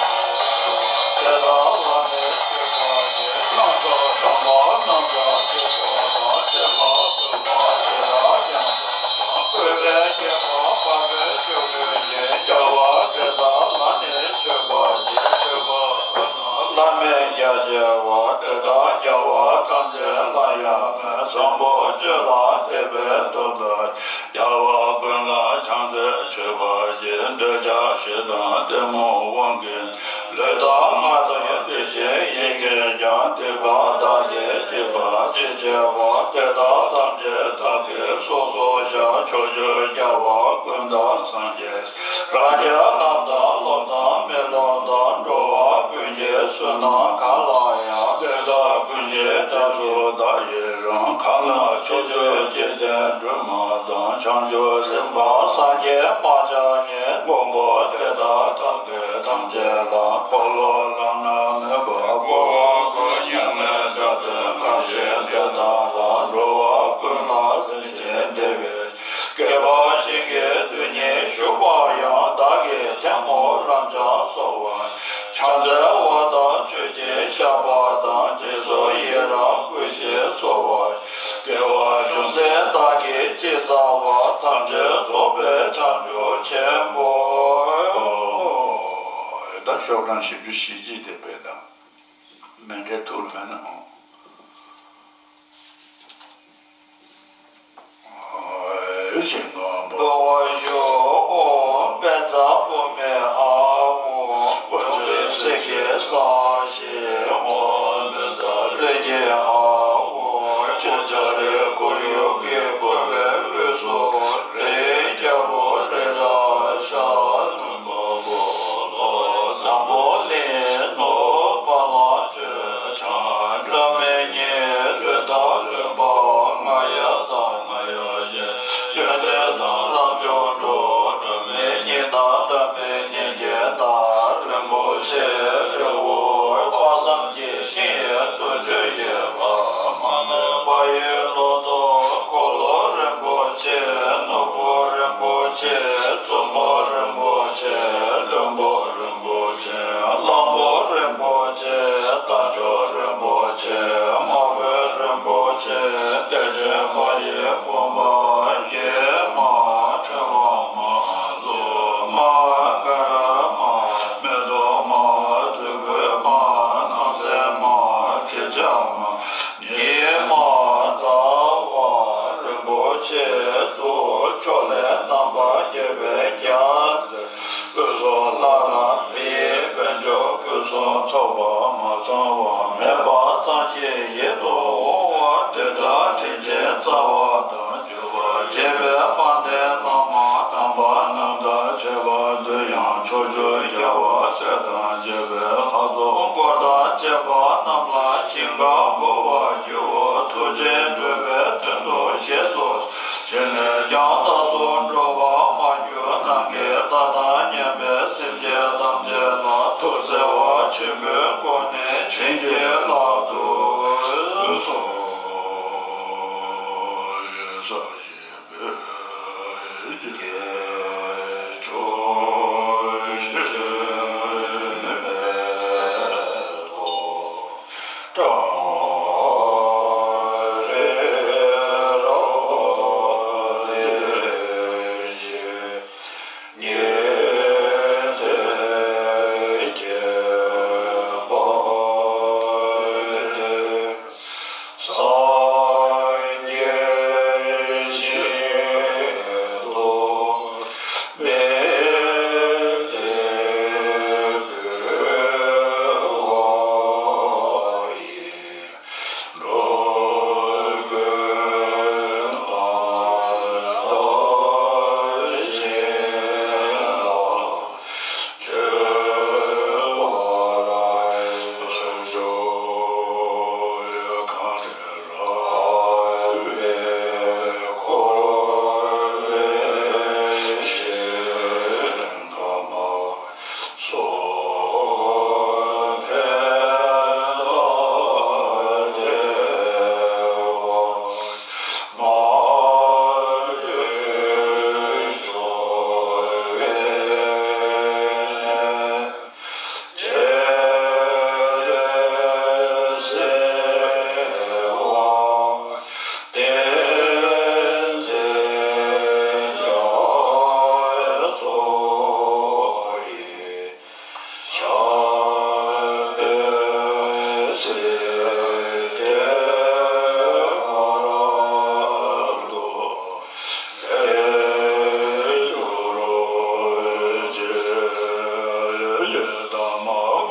དེ་དག་ལ་ནི་མཆོད་པར་བགྱི། སྣ་ཚོགས་དམ་པ་རྣམས་ཀྱང་མཆོད་པ་དང་། ཕྱེ་མ་བཀོད་པ་ཞེ་དྲག་ཡང་དག་དང་། བཀོད་པས་བརྒྱན་པ་དཔལ་མོའི་སྤྱོད་སྒོ་ཡིས། རྒྱལ་བ་དེ་དག་ལ་ནི་མཆོད་པར་བགྱི། མཆོད་པ་ཁོ་ན་བླ་མེད་རྒྱ་ཆེ་བ། དེ་དག་རྒྱལ་བ་ཐམས་ཅད་ལ་ཡང་མོས། བཟང་པོ་སྤྱོད་ལ་དད་པས་ཐོབ་པར། རྒྱལ་བ་ཀུན་ལ་ཕྱག་འཚལ་མཆོད་པར་བགྱི། འདོད་ཆགས་ཞེ་སྡང་གཏི་མུག་དབང་གིས། ལུས་དང་ངག་དང་དེ་བཞིན་ཡིད་ཀྱིས་ཀྱང་། སྡིག་པ་བདག་གིས་བགྱིས་པ་ཅི་མཆིས་པ། དེ་དག་ཐམས་ཅད་བདག་གིས་སོ་སོར་བཤགས། ཕྱོགས་བཅུའི་རྒྱལ་བ་ཀུན་དང་སངས་རྒྱས། རང་རྒྱལ་རྣམས་དང་སློབ་དང་མི་སློབ་དང་། འགྲོ་བ་ཀུན་གྱི་བསོད་ནམས་གང་ལ་ཡང་། དེ་དག་ཀུན་གྱི་རྗེས་སུ་བདག་ཡི་རང་། གང་ན་ཕྱོགས་བཅུའི་འཇིག་རྟེན་སྒྲོན་མ་དང་། བྱང་ཆུབ་སེམས་དཔའ་སངས་རྒྱས་མ་ཆགས་ཉིད། མགོན་པོ་དེ་དག་བདག་གིས་ཐམས་ཅད་ལ། འཁོར་ལོ་ལམ་སྣ་མེད་པར་བསྐོར་བར་བསྐུལ། མྱ་ངན་དགྲ་སྟོན་གང་བཞེད་དེ་དག་ལ། འགྲོ་བ་ཀུན་ལ་བརྩེ་ཞིང་དད་པའི། སྐྱེས་པ་ཞིང་གི་རྡུལ་སྙེད་བཞུགས་པ་ཡང་། བདག་གིས་ཐལ་མོ་རབ་འབྱམས་གསོལ་བ། ཕྱག་འཚལ་བ་དང་མཆོད་ཅིང་བཤགས་པ་དང་། རྗེས་སུ་ཡི་རང་བསྐུལ་ཞིང་གསོལ་བ། དགེ་བ་ཅུང་ཟད་བདག་གིས་ཅི་བསགས་པ། ཐམས་ཅད་རྫོགས་པའི་བྱང་ཆུབ་ཆེན་པོའོ། ད་ཤོག་གྲངས་བཞི་བཅུ་ཞེ་གཅིག་དེ་བས་དང་། མཎྜལ་ཐུགས་ལ་མེད་ན་འོང་། ཞེས་ངོ་འཕོ་བར་ཞུ། ཨོཾ་བཛྲ་བྷཱུ་མི་ཨཱཿཧཱུྃ། ཨོཾ་བཛྲ་སེང་གེ་སར་ཞེས། ཨོཾ་བཛྲ་ཀླུ་ཨརྒྷཱུྃ། ཕྱག་རྒྱ་རས་ཁོར་ཡུག་གིས་བསྐོར་བའི་དབུས་སུ། རིའི་རྒྱལ་པོ་རི་རབ་ཤར། ལྷུན་པོ་འཁོར་ལོ་འཛམ་བུ་གླིང་། ནོར་བུ་བ་ལང་སྤྱོད་འཆང་། སྒྲ་མེད་ཉིད། ལུས་དང་ལྷུན་པོ་ལྔ་ཡི་མཐའ། ལྔ་ཡི་ཞིང་། ཡོན་ཏན་དང་རབ་འབྱམས་འགྲོ། སྒྲ་མེད་ཉིད་དང་སྒྲ་མེད་ཉིད་ཀྱི་མཐའ། རིན་པོ་ཆེ་རི་བོ་དཔག་བསམ་གྱི་ཤིང་། དུར་ཁྲོད་ཀྱི་བ། མ་རྨོས་བ་ཡི་ལོ་ཏོག་འཁོར་ལོ། ཆེ། བཙུན་མོ་རིན་པོ་ཆེ། བློན་པོ་རིན་པོ་ཆེ། གླང་པོ་རིན་པོ་ཆེ། རྟ་མཆོག་རིན་པོ་ཆེ། དམག་དཔོན་རིན་པོ་ཆེ། བདེ་ཆེན་མ་ཡི་བུམ་པ། སྐྱེས་མ། ཕྲེང་བ་མ། ལྷུ་མ། ག་ར་མ། མེ་ཏོག་མ། བདུག་སྤོས་མ། སྣང་གསལ་མ། ཁྲི་ལྕགས་མ། ཉི་མ། ཟླ་བ། རིན་པོ་ཆེ་འདུ་ཕྱོགས་ལས་རྣམ་པར་རྒྱལ་བའི་རྒྱ་མཚོའི་དབུས་སུ་ལྷ་དང་མིའི་དཔལ་འབྱོར་ཕུན་སུམ་ཚོགས་པ་མ་ཚང་བ་མེད་པ་ཙམ་ཞིག་ཡིད་དུ་འོང་བ་དེ་དག་དྲིན་ཅན་རྩ་བ་དང་། གྱུར་པར་བྱེད་པའི་དཔལ་ལྡན་བླ་མ་དམ་པ་རྣམས་དང་མཆོད་པ་འདོན་ཡང་ཕྱོགས་བཅུའི་རྒྱལ་བ་སྲས་དང་བཅས་པའི་ལྷ་ཚོགས་འཁོར་དང་བཅས་པ་རྣམས་ལ་ཞིང་ཁམས་འགྲོ་བར་འགྱུར་བ་མཐུ་ཆེན་སྒྲུབ་པའི་དོན་དུ་ཞེས་སོགས་བྱས་ནས་ཀྱང་བདག་སོགས་འགྲོ་བ་མ་གྱུར་ནམ་མཁའི་མཐའ་དང་མཉམ་པའི་སེམས་ཅན་ཐམས་ཅད་ལ་ཐུགས་བརྩེ་བ་ཆེན་པོའི་སྒོ་ནས་བྱིན་གྱིས་བརླབ་ཏུ་གསོལ། སངས་རྒྱས་ཞིང་དུ་མི་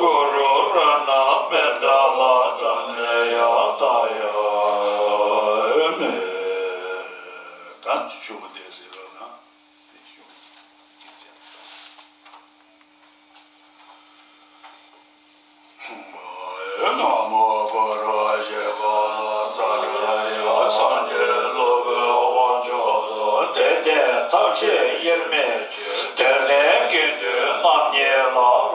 འདོད་པའི་འགྲོ་ཀུན་ལ་བདག་བྱིན་རླབས། ན་མོ་གུ་རུ་ཞེས་བྱ་བ་ལ་ཙཀྲ་ཡ་སངས་རྒྱས་སློབ་དཔོན་དབང་ཕྱུག་ཏུ་དད་ལྡན་ཐབས་ཤེས་དབྱེར་མེད་ཀྱི་དེར་ནི་དགེ་འདུན་རྣམ་གཉིས་ལ་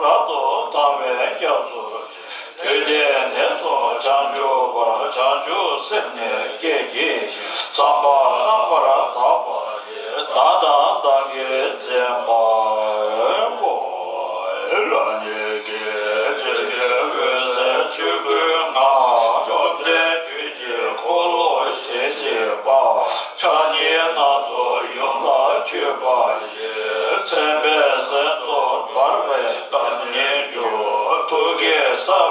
རབ་ཏུ་དང་བའི་སྐྱབས་སུ་མཆི། དུས་དེ་ནས་བཟུང་བྱང་ཆུབ་བར་བྱང་ཆུབ་སེམས་ནི་བསྐྱེད་ཀྱི་ཞིང་བསམ་པ་རྣམ་པར་དག་པ་ཡིས་བདག་དང་བདག་གིར་འཛིན་པའོ། རང་ཉིད་ཀྱི་རྗེ་བཙུན་འོད་གསལ་ཆོས་སྐུའི་ངང་བཅོམ་ལྡན་དུས་ཀྱི་འཁོར་ལོ་ཞལ་གཅིག་པ་ཕྱག་གཉིས་སྣ་ཚོགས་ཡུམ་ལ་འཁྱུད་པ་ཡི། མཚན་དཔལ་གསལ་མཚོར་འབར་བའི་གདངས་སྙན་འགྱུར། ཐུགས་ཀའི་ས་བོན་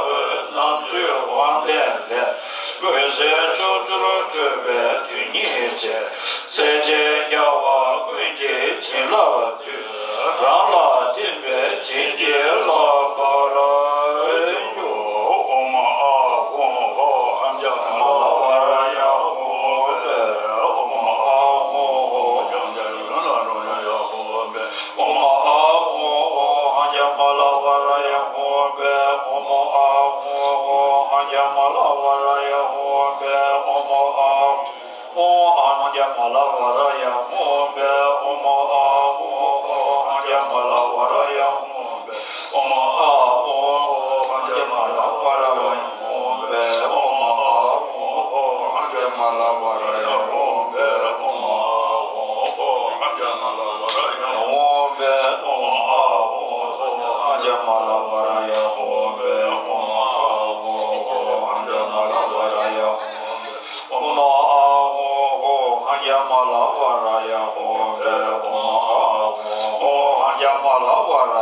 རྣམ་དཔྱོད་དབང་ལྡན་ལས། འོད་ཟེར་ཕྱོགས་བཅུར་འཕྲོས་པའི་དོན་ཉིད་ཅན། སེམས་ཅན་རྒྱལ་བ་ཀུན་གྱི་བྱིན་རླབས་དུས། རང་ལ་ཐིམ་པས་བྱིན་གྱིས་བརླབ་པར་འགྱུར། ཨོཾ་ཨཱཿཧཱུྃ་ཧོཿཧཱུྃ་ཛྙཱ་ན་ན་ཝ་ར་ཡ་ཧོཿཧཱུྃ་ཕཊ། ཨོཾ་ཨཱཿཧཱུྃ་ཧོཿཧཱུྃ་ཛྙཱ་ན་ན་ཝ་ར་ཡ་ཧོཿཧཱུྃ་ཕཊ། ཨོཾ་ཨཱཿཧཱུྃ་ཧོཿཧཱུྃ་ཛྙཱ་ན་ན་ཝ་ར་ཡ་ཧོཿཧཱུྃ་ཕཊ། ཨོཾ་ཨཱཿཧཱུྃ་ཧོཿཧཱུྃ་ཛྙཱ་ན་ན་ཝ་ར་ཡ་ཧོཿཧཱུྃ་ཕཊ། ཨོཾ་ཨཱཿཧཱུྃ་ཧོཿཧཱུྃ་ཛྙཱ་ན་ན་ཝ་ར་ཡ་ཧོཿཧཱུྃ་ཕཊ། ཨོཾ་ཨཱཿཧཱུྃ་ཧོཿཧཱུྃ་ཛྙཱ་ན་ན་ཝ་ར་ཡ་ཧོཿཧཱུྃ་ཕཊ། ཨོཾ་ཨཱཿཧཱུྃ་ཧོཿཧཱུྃ་ཛྙཱ་ན་ན་ཝ་ར་ཡ་ཧོཿཧཱུྃ་ཕཊ། ཨོཾ་ཨཱཿཧཱུྃ་ཧོཿཧཱུྃ་ཛྙཱ་ན་ན་ཝ་ར་ཡ་ཧོཿཧཱུྃ་ཕཊ། ཨོཾ་ཨཱཿཧཱུྃ་ཧོཿཧཱུྃ་ཛྙཱ་ན་ན་ཝ་ར་ཡ།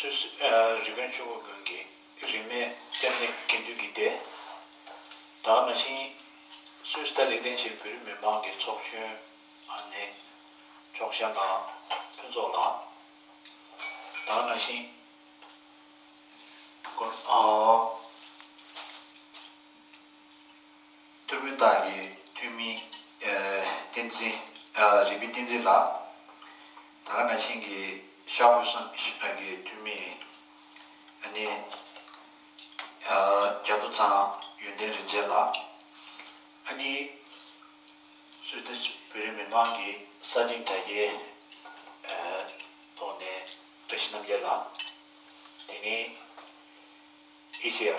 ཆུ་ཨ་རི་ཀོན་ཆུ་བོ་དགོན་གྱི་རིས་མེད་ལྟེ་གནས་དགེ་འདུན་གྱི་སྡེ། ད་ག་ནང་བཞིན་སུད་སི་ལ་ལེགས་ལྡན་ཆེ་བོད་རིགས་མི་མང་གི་ཚོགས་ཆུང་ཨ་ནི་ཕྱོགས་ཞེན་དང་ཕུན་ཚོགས་ལགས། ད་ག་ནང་བཞིན་ཨ། འཐུས་མི་དག་གི་འཐུས་མི་ཨ་བསྟན་འཛིན་ཨ་རིག་པའི་བསྟན་འཛིན་ལགས། ད་ག་ནང་བཞིན་གྱི་ཤར་བོད་གསུམ་གྱི་འཐུས་མི་ཨ་ནི་ཨ་རྒྱ་མཚོ་ཚང་ཡོན་ཏན་རིན་ཆེན་ལགས། ཨ་ནི་སུད་སི་བོད་རིགས་མི་མང་གི་ས་སྟེང་དྲ་རྒྱའི་ཨ་ཐོག་ནས་བཀྲ་ཤིས་རྣམ་རྒྱལ་ལགས། དེ་ནས་ཨེ་ཤེ་ཡ།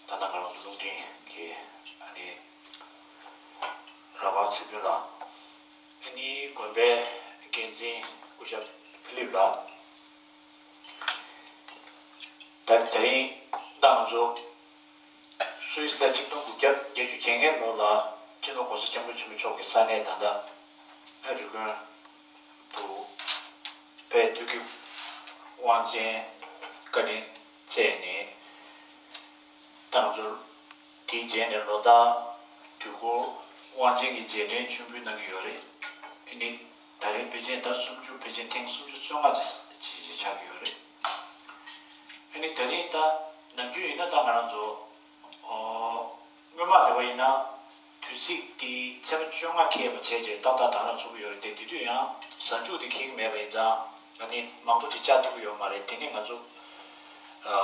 ད་ལྟ་ང་རང་ཚོ་རླུང་འཕྲིན་གྱི་ཨ་ནི་ར་བར་ཚེ་ཕུན་ལགས། ཨ་ནི་དགོན་པའི་འགན་འཛིན་སྐུ་ཞབས་ཕི་ལིབ་ལགས། ད་དེ་རིང་ད་ང་ཚོ་སུད་སི་ལ་ཆིག་སྟོང་དགུ་བརྒྱ་བརྒྱད་ཅུ་གྱ་ལྔ་ལོ་ལ་སྤྱི་ནོར་༸གོང་ས་༸སྐྱབས་མགོན་ཆེན་པོ་མཆོག་གི་ས་གནས་ད་ལྟ་ཨ་རི་ཀོན་དུ་དཔལ་དུས་ཀྱི་དབང་ཆེན་བཀའ་དྲིན་སྩལ་ནས་ད་ང་ཚོར་དེའི་རྗེས་ནས་ལོ་ལྟར་དུས་འཁོར་དབང་ཆེན་གྱི་རྗེས་དྲན་མཆོད་འབུལ་གནང་གི་ཡོད་རེད། ཨ་ནི་ད་རེས་དཔེ་ཆ་ཟླ་སུམ་ཅུ་དཔེ་ཆ་ཐེངས་སུམ་ཅུ་སོ་ལྔ་ཅིག་ཅིག་ཆགས་ཀྱི་ཡོད་རེད། ཨ་ནི་ད་རེས་ད་ནམ་རྒྱུན་ཡིན་ན་ད་ང་རང་ཚོ་ཨོ་སྔོན་མ་དེ་བ་ཡིན་ན་དུས་ཚིགས་དེའི་ཚེས་པ་བཅོ་ལྔ་འཁེལ་བ་བྱས་རྗེས་ཏག་ཏག་ད་ལྟ་ཚུགས་ཀྱི་ཡོད་རེད་དེ། དེ་དུས་ཡང་གཟའ་མཇུག་དེ་འཁེལ་གྱི་མེད་པ་ཡིན་ཙང་ཨ་ནི་མང་པོ་ཅིག་བཅར་ཐུབ་ཀྱི་ཡོད་མ་རེད། དེ་ནས་ང་ཚོ་ཨ།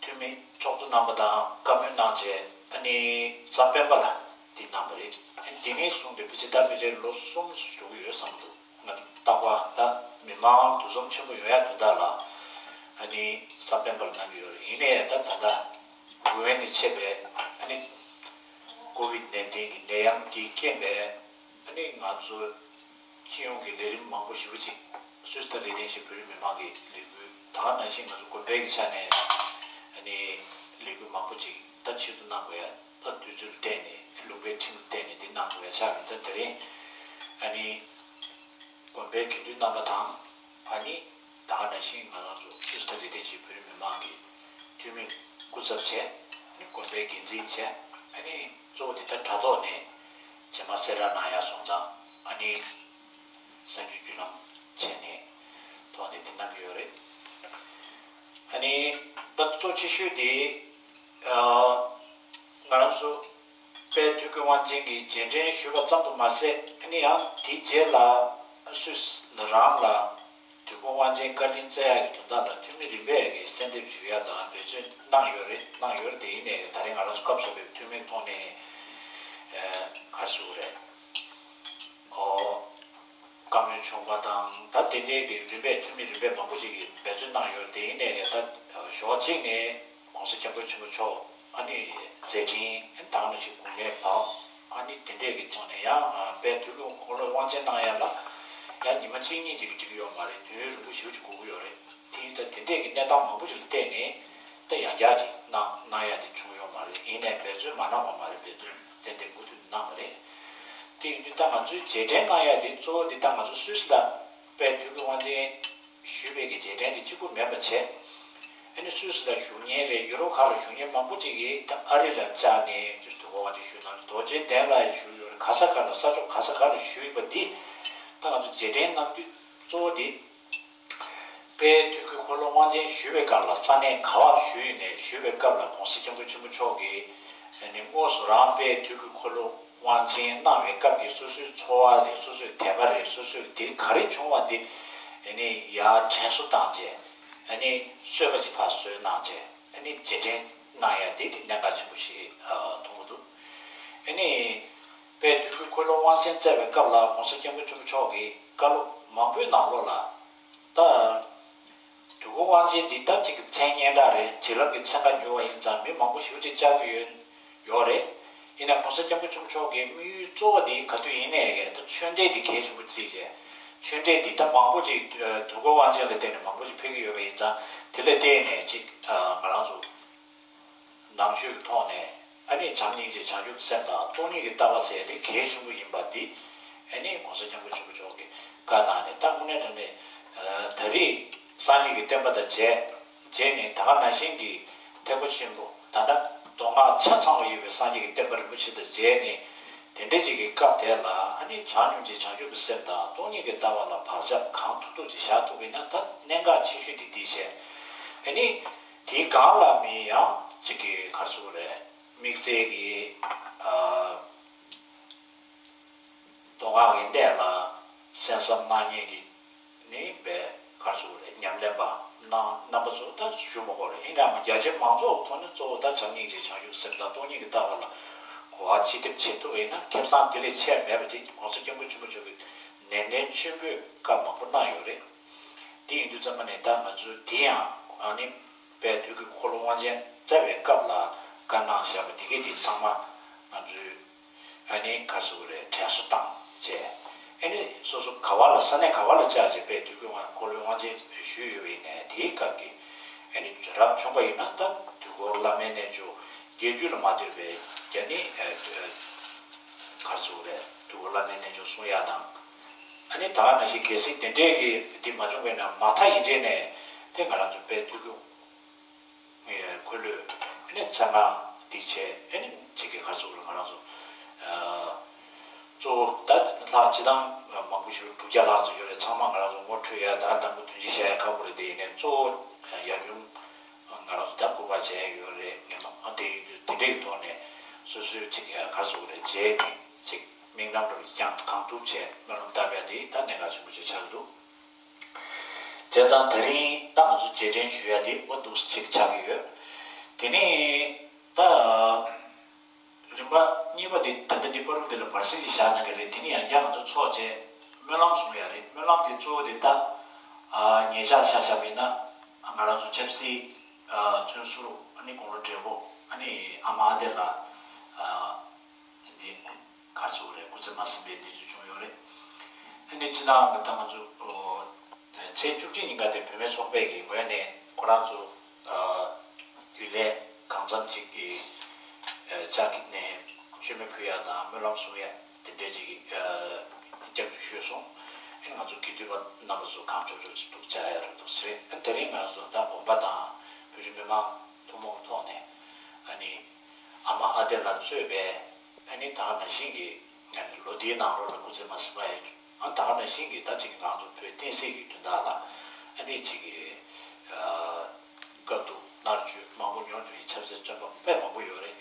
འཐུས་མི་ཚོགས་གཙོ་རྣམ་པ་དང་བཀའ་མོལ་གནང་རྗེས་ཨ་ནི་གཟའ་སྤེན་པ་ལ་དེ་གནང་བ་རེད། དེ་ནས་བཟུང་སྟེ་ཕལ་ཆེར་ད་ཕལ་ཆེར་ལོ་གསུམ་འགྲོ་གི་ཡོད་བསམ་འདུག་ང་ཚོ་རྟག་པར་ད་མི་མང་དུས་འཛོམས་ཆེན་པོ་ཡོང་ཡ་དོན་དག་ལ་ཨ་ནི་གཟའ་སྤེན་པ་ལ་གནང་གི་ཡོད་རེད། ཡིན་ནའི་ད་ད་ལྟ་ཝུ་ཧན་ནས་མཆེད་པའི་ཨ་ནི་ཀོ་བིད་ནད་དེ་གི་ནད་ཡམས་ཀྱི་རྐྱེན་པས་ཨ་ནི་ང་ཚོ་སྤྱི་ཡོངས་ཀྱི་ལས་རིམ་མང་པོ་ཞེ་པོ་ཅིག་སུད་སི་དང་ལེགས་ལྡན་གྱི་བོད་རིགས་མི་མང་གི་ལས་འགུལ་ད་ག་ནང་བཞིན་ང་ཚོ་དགོན་པའི་གི་ཆ་ནས་ཨ་ནི་ལས་འགུལ་མང་པོ་ཅིག་ད་ཆེད་དུ་གནང་དགོས་ཡ། ད་དུས་ཚོད་ལ་བལྟས་ནས་ལུང་པའི་ཁྲིམས་ལ་བལྟས་ནས་འདི་གནང་དགོས་ཡ་ཆགས་ཡིན་ཙང་དེ་རིང་ཨ་ནི་དགོན་པའི་དགེ་འདུན་རྣམ་པ་དང་ཨ་ནི་ད་ག་ནང་བཞིན་ང་རང་ཚོ་སུད་སི་དང་ལེགས་ལྡན་གྱི་བོད་རིགས་མི་མང་གི་འཐུས་མི་སྐུ་ཚབ་བྱས་ཨ་ནི་དགོན་པའི་འགན་འཛིན་བྱས་ཨ་ནི་གཙོ་བོ་དེ་ད་དྲ་ཐོག་ནས་རྗེས་མ་གསལ་བསྒྲགས་གནང་ཡ་སོང་ཙང་ཨ་ནི་གསར་འགྱུར་བརྒྱུད་ལམ་བྱས་ནས་ཐོག་ནས་དེ་གནང་གི་ཡོད་རེད། ཨ་ནི་ད་གཙོ་ཆེ་ཤོས་དེ་ཨ་ང་རང་ཚོ་དཔལ་དུས་ཀྱི་དབང་ཆེན་གྱི་རྗེས་དྲན་ཞུས་པ་ཙམ་དུ་མ་ཟད་ཨ་ནི་ཡང་དེའི་རྗེས་ལ་སུད་སི་རང་ལ་དུས་འཁོར་དབང་ཆེན་བཀའ་དྲིན་སྩལ་ཡག་གི་དོན་དག་ལ་འཐུས་མི་རིམ་པས་ཀྱི་གསལ་འདེབས་ཞུ་ཡ་དང་འབད་བརྩོན་གནང་ཡོད་རེད། གནང་ཡོད་རེད། དེ་ཡིན་ནའི་ད་རེས་ང་རང་ཚོ་སྐབས་སུ་བབས་འཐུས་མིའི་ཐོག་ནས་ཨ་ག་རེ་ཞུ་དགོས་རེད། ཨོ། བཀའ་མོལ་བྱུང་བ་དང་ད་དེ་འདྲའི་གི་རིམ་པས་འཐུས་མི་རིམ་པས་མང་པོ་ཞིག་གིས་འབད་བརྩོན་གནང་ཡོད། དེ་ཡིན་ནའི་ད་ཞོགས་གཅིག་ནས་༸གོང་ས་༸སྐྱབས་མགོན་ཆེན་པོ་མཆོག་ཨ་ནི་མཛད་འཕྲིན་ད་ག་ནང་བཞིན་དགུང་ལོའི་བབ་ཨ་ནི་དེ་འདྲའི་གི་ཐོག་ནས་ཡང་དཔལ་དུས་ཀྱི་འཁོར་ལོ་དབང་ཆེན་གནང་ཡ་ལ་ཡང་ཉི་མ་གཅིག་གཉིས་ཅིག་གིས་འགྲིག་གི་ཡོད་མ་རེད། དུས་ཡུན་རིང་པོ་ཞེ་པོ་ཅིག་འགོར་གི་ཡོད་རེད། དེ་ཡིན་ད་དེ་འདྲས་ཀྱི་གནས་སྟངས་མང་པོ་ཞིག་ལ་བལྟས་ནས་ད་ཡང་བསྐྱར་ཅིག་གནང་གནང་ཡ་དེ་བྱུང་ཡོད་མ་རེད། ཡིན་ནའི་འབད་བརྩོན་མ་གནང་བ་མ་རེད། འབད་བརྩོན་ཏན་ཏན་མུ་མཐུད་གནང་བ་རེད། དེ་ཡིན་དུས་ད་ང་ཚོའི་རྗེས་དྲན་གནང་ཡ་དེ་གཙོ་བོ་དེ་ད་ང་ཚོ་སུད་སི་ལ་དཔལ་དུས་ཀྱི་དབང་ཆེན་ཞུས་པའི་གི་རྗེས་དྲན་དེ་གཅིག་པུ་མིན་པ་བྱས། ཨ་ནི་སུད་སི་ལ་བཞུགས་མཁན་རེད། ཡུ་རོབ་ཁག་ལ་བཞུགས་མཁན་མང་པོ་ཅིག་གིས་ད་ཨ་རི་ལ་བཅར་ནས་དུས་སུ་དུས་འཁོར་དབང་ཆེན་ཞུས་གནང་། རྡོ་རྗེ་གདན་ལ་ཡང་བཞུགས་ཡོད་རེད། ག་ས་ག་ལ་ས་ཕྱོགས་ག་ས་ག་ལ་བཞུགས་ཡོད་པ་འདི་ད་ང་ཚོ་རྗེས་དྲན་གནང་དུས་གཙོ་བོ་འདི། དཔལ་དུས་ཀྱི་འཁོར་ལོ་དབང་ཆེན་ཞུས་པའི་སྐབས་ལ་ས་གནས་ག་བར་བཞུགས་ཡོད་ནས་ཞུས་པའི་སྐབས་ལ་༸གོང་ས་༸སྐྱབས་མགོན་ཆེན་པོ་མཆོག་གིས་ཨ་ནི་དངོས་སུ་རང་དཔལ་དུས་ཀྱི་འཁོར་ལོ་དབང་ཆེན་གནང་བའི་སྐབས་ཀྱི་སོ་སོའི་ཚོར་བ་རེད། སོ་སོའི་དད་པ་རེད། སོ་སོའི་དེ་ག་རེ་བྱུང་བ་དེ་ཨ་ནི་ཡར་དྲན་གསོ་བཏང་རྗེས་ཨ་ནི་གསོལ་བ་ཅིག་ཕར་གསོལ་གནང་རྗེས་ཨ་ནི་རྗེས་དྲན་གནང་ཡ་དེ་གནད་འགག་ཆེན་པོ་ཞིག་མཐོང་གི་འདུག་ཨ་ནི་དཔལ་དུས་ཀྱི་འཁོར་ལོ་དབང་ཆེན་སྩལ་བའི་སྐབས་ལ་༸གོང་ས་༸སྐྱབས་མགོན་ཆེན་པོ་མཆོག་གིས་བཀའ་སློབ་མང་པོའི་ནང་ལོགས་ལ། ད། དུས་འཁོར་དབང་ཆེན་འདི་ད་གཅིག་གི་མཚན་སྙན་གྲགས་རེད། བྱིན་རླབས་ཀྱི་ཚན་ཁ་ཉུལ་བ་ཡིན་ཙང་མི་མང་པོ་ཞེ་པོ་ཅིག་བཅར་གྱི་ཡོད་ཡོད་རེད། ཡིན་ནའི་༸གོང་ས་༸སྐྱབས་མགོན་ཆེན་པོ་མཆོག་གི་དམིགས་ཡུལ་གཙོ་བོ་འདི་ག་དུས་ཡིན་ནའི་ད་ཆོས་འབྲེལ་འདི་གལ་ཆེན་པོ་བརྩིས་བྱས། ཆོས་འབྲེལ་འདི་ད་མང་པོ་ཅིག་དུས་འཁོར་དབང་ཆེན་ལ་བརྟེན་ནས་མང་པོ་ཅིག་ཕེབས་ཀྱི་ཡོད་པ་ཡིན་ཙང་དེ་ལ་བརྟེན་ནས་ཅིག་ང་རང་ཚོ། ནང་ཆོས་ཀྱི་ཐོག་ནས་ཨ་ནི་བྱམས་སྙིང་རྗེ་བྱང་ཆུབ་ཀྱི་སེམས་དང་སྟོང་ཉིད་ཀྱི་ལྟ་བ་ཟེར་དེ་གལ་ཆེན་པོ་ཡིན་པ་འདི་ཨ་ནི་༸གོང་ས་༸སྐྱབས་མགོན་ཆེན་པོ་མཆོག་གིས་བཀའ་གནང་ནས་ད་དངོས་གནས་དྲང་གནས་ད་རེས་སངས་རྒྱས་ཀྱི་བསྟན་པ་དང་མཇལ་མཇལ་ནས་ད་ག་ནང་བཞིན་གྱི་ཐེག་པ་ཆེན་པོ་ད་ལྟ་མདོ་སྔགས་ཆ་ཚང་བ་ཡོད་པའི་སངས་རྒྱས་ཀྱི་བསྟན་པ་རིན་པོ་ཆེ་དང་མཇལ་ནས་དེ་འདྲ་ཅིག་གི་སྐབས་དེ་ལ་ཨ་ནི་བྱམས་སྙིང་རྗེ་བྱང་ཆུབ་ཀྱི་སེམས་དང་སྟོང་ཉིད་ཀྱི་ལྟ་བ་ལ་བག་ཆགས་གང་ཐུབ་ཐུབ་ཅིག་བཞག་ཐུབ་པ་ཡིན་ན་ད་གནད་འགག་ཆེ་ཤོས་དེ་འདི་བྱས་ཨ་ནི། དེའི་སྒང་ལ་མི་ཡང་གཅིག་གིས་ག་རེ་ཟེར་དགོས་རེད། དམིགས་བསལ་གྱི་ཨ་མདོ་སྔགས་ཀྱི་གནས་ལ་གསན་བསམ་གནང་མཁན་གྱི་ནི་བས་ག་རེ་ཟེར་དགོས་རེད། ཉམས་ལེན་པ་གནང་རྣམ་པ་ཚོ་ད་ཞུ་མ་དགོས་རེད། ཡིན་ནའང་རྒྱ་ཆེ་མང་ཚོགས་ཐོག་ནས་གཙོ་བོ་ད་བྱམས་སྙིང་རྗེ་བྱང་ཆུབ་སེམས་དང་སྟོང་ཉིད་ཀྱི་ལྟ་བ་ལ་གོ་བ་ཅི་ཐེབས་ཕྱེ་ཐུབ་པ་ཡིན་ན་ཁེ་བཟང་དེ་ལས་ཆེ་མེད་པ་དེ་༸གོང་ས་༸སྐྱབས་མགོན་ཆེན་པོ་མཆོག་གིས་ནན་ཏན་ཆེན་པོས་བཀའ་མང་པོ་གནང་ཡོད་རེད། དེ་ཡིན་དུས་ཙམ་པ་ནས་ད་ང་ཚོས་དེ་ཡང་ཨ་ནི། དཔལ་དུས་ཀྱི་འཁོར་ལོ་དབང་ཆེན་སྩལ་བའི་སྐབས་ལ་བཀའ་གནང་བཞག་པ་དེ་གས་དེ་ཚང་མ་ང་ཚོས་ཨ་ནི་ག་རེ་ཟེར་དགོས་རེད། དྲན་གསོ་བཏང་བྱས་ཨ་ནི་སོ་སོ་ག་བ་ལ་ས་གནས་ག་བ་ལ་བཅར་བྱས་དཔལ་དུས་ཀྱི་དབང་འཁོར་ལོའི་དབང་ཆེན་ཞུས་ཡོད་པ་ཡིན་ནའི་དེའི་སྐབས་ཀྱི་ཨ་ནི་རབ་བྱུང་པ་ཡིན་ན་ད་དུས་འཁོར་བླ་མའི་རྣལ་འབྱོར་རྒྱས་བསྡུས་ལ་མ་ལྟོས་པའི་རྒྱ་ནི་ག་རེ་ཟེར་དགོས་རེད། དུས་འཁོར་བླ་མའི་རྣལ་འབྱོར་གསུང་ཡ་དང་། ཨ་ནི་ད་ག་ནང་བཞིན་གལ་སྲིད་དེ་འདྲས་ཀྱི་འདི་མ་བྱུང་བས་ན་མ་མཐའ་ཡིན་འདྲས་ནས་དེ་ང་རང་ཚོ་དཔལ་དུས་ཀྱི་ཁོ་ལོས་ཨ་ནི་ཚད་མ་འདི་བྱས་ཨ་ནི་གཅིག་གི་ག་རེ་ཟེར་དགོས་རེད། ང་རང་ཚོ་གཙོ་བོ་ད་ལྷག་སྤྱི་བཏང་མང་པོ་ཞིག་དྲུག་བརྒྱ་ལྷག་ཙམ་ཡོད་རེད། ཚང་མ་ང་རང་ཚོ་ངོ་འཕྲོད་ཡ་ད་དང་པོ་དོན་ཆེན་བཤད་ཡ་ཁག་པོ་རེད། དེ་ཡིན་ནའི་གཙོ་བོ་ཡབ་ཡུམ་ང་རང་ཚོ་ད་སྐུ་པར་མཇལ་ཡོད་རེད། ངས་མ་དེ་ཡིན་དུས་དེ་འདྲའི་ཐོག་ནས་སོ་སོའི་གཅིག་ག་རེ་ཟེར་དགོས་རེད། མཇལ་ནས་གཅིག་དམིགས་རྣམ་རུ་ཀྱང་གང་ཐུབ་བྱས་སྨོན་ལམ་བཏབ་ཡ་དེ་ད་གནད་འགག་ཆེན་པོ་ཅིག་ཆགས་ཀྱི་འདུག་བྱས་ཙང་དེ་རིང་ད་ང་ཚོ་རྗེས་དྲན་ཞུ་ཡ་དེ་འོ་འདུག་ཅིག་ཆགས་ཀྱི་ཡོད། དེ་ནས་ད་རིམ་པ་ གཉིས་པ་དེ་ད་ལྟ་འདི་པར་རིས་འདི་ལ་བར་གསེང་ཞིག་བཞག་གནང་གི་རེད། དེ་ནི་ཡང་བསྐྱར་ང་ཚོ་ཚོགས་བྱས་སྨོན་ལམ་གསུང་ཡ་རེད། སྨོན་ལམ་དེ་གཙོ་བོ་དེ་ད་ཨ་ཉེ་ཆར་ཆ་བཞག་པ་ཡིན་ན་ང་རང་ཚོ་ཆབ་སྲིད་ཨ་བཙོན་ཟུར་ཨ་ནི་དགུང་ལོ་བགྲེས་པོ་ཨ་ནི་ཨ་མ་ཨ་དེ་ལ་ཨ་ནི་ག་རེ་ཟེར་དགོས་རེད། སྐུ་ཚེ་མ་ཟིན་པའི་གནས་ཚུལ་བྱུང་ཡོད་རེད། ཨ་ནི་སྤྱི་བཏང་ད་ང་ཚོ་ཨོ་ཚེས་བཅུ་གཅིག་ཉིན་ཀ་དེ་བུད་མེད་ཚོགས་པའི་གི་ངོས་ནས་ཁོ་རང་ཚོ་ཨ་རྒྱུན་ལས་གང་འཚམ་ཅིག་གི་ཨ་ལྕགས་ཀྱི་ནས་མཆོད་མེ་ཕུལ་ཡ་དང་སྨོན་ལམ་གསུང་ཡ་དེ་འདྲས་ཅིག་གི་ཨ་སྐྱབས་འཇུག་ཞུས་སོང་། ཨ་ནི་ང་ཚོ་དགེ་འདུན་པ་རྣམ་པ་ཚོ་གང་ལྕོགས་ལྕོགས་ཅིག་འདུག་བཅར་ཡ་རེད་འདུག་ཟེར། ཨ་ནི་དེ་རིང་ང་ཚོ་ད་བུམ་པ་དང་བོད་རིགས་མི་མང་ཐུན་མོང་ཐོག་ནས་ཨ་ནི་ཨ་མ་ཨ་དེ་ལ་གཙོས་པའི་ཨ་ནི་ད་ག་ནང་བཞིན་གྱི་ཨ་ནི་ལོ་འདིའི་ནང་ལོགས་ལ་སྐུ་ཚེ་མ་ཟིན་པ་ཡི་ཨ་ད་ག་ནང་བཞིན་གྱི་ད་ཅིག་ང་ཚོ་བོད་བསྟན་སྲིད་ཀྱི་དོན་དག་ལ་ཨ་ནི་ཅིག་གི་ཨ་དཀའ་སྡུག་མནར་གཅོད་མང་པོ་མྱོང་བྱུང་བའི་ཆབ་སྲིད་བཙོན་པ་དཔེ་མང་པོ་ཡོད་རེད།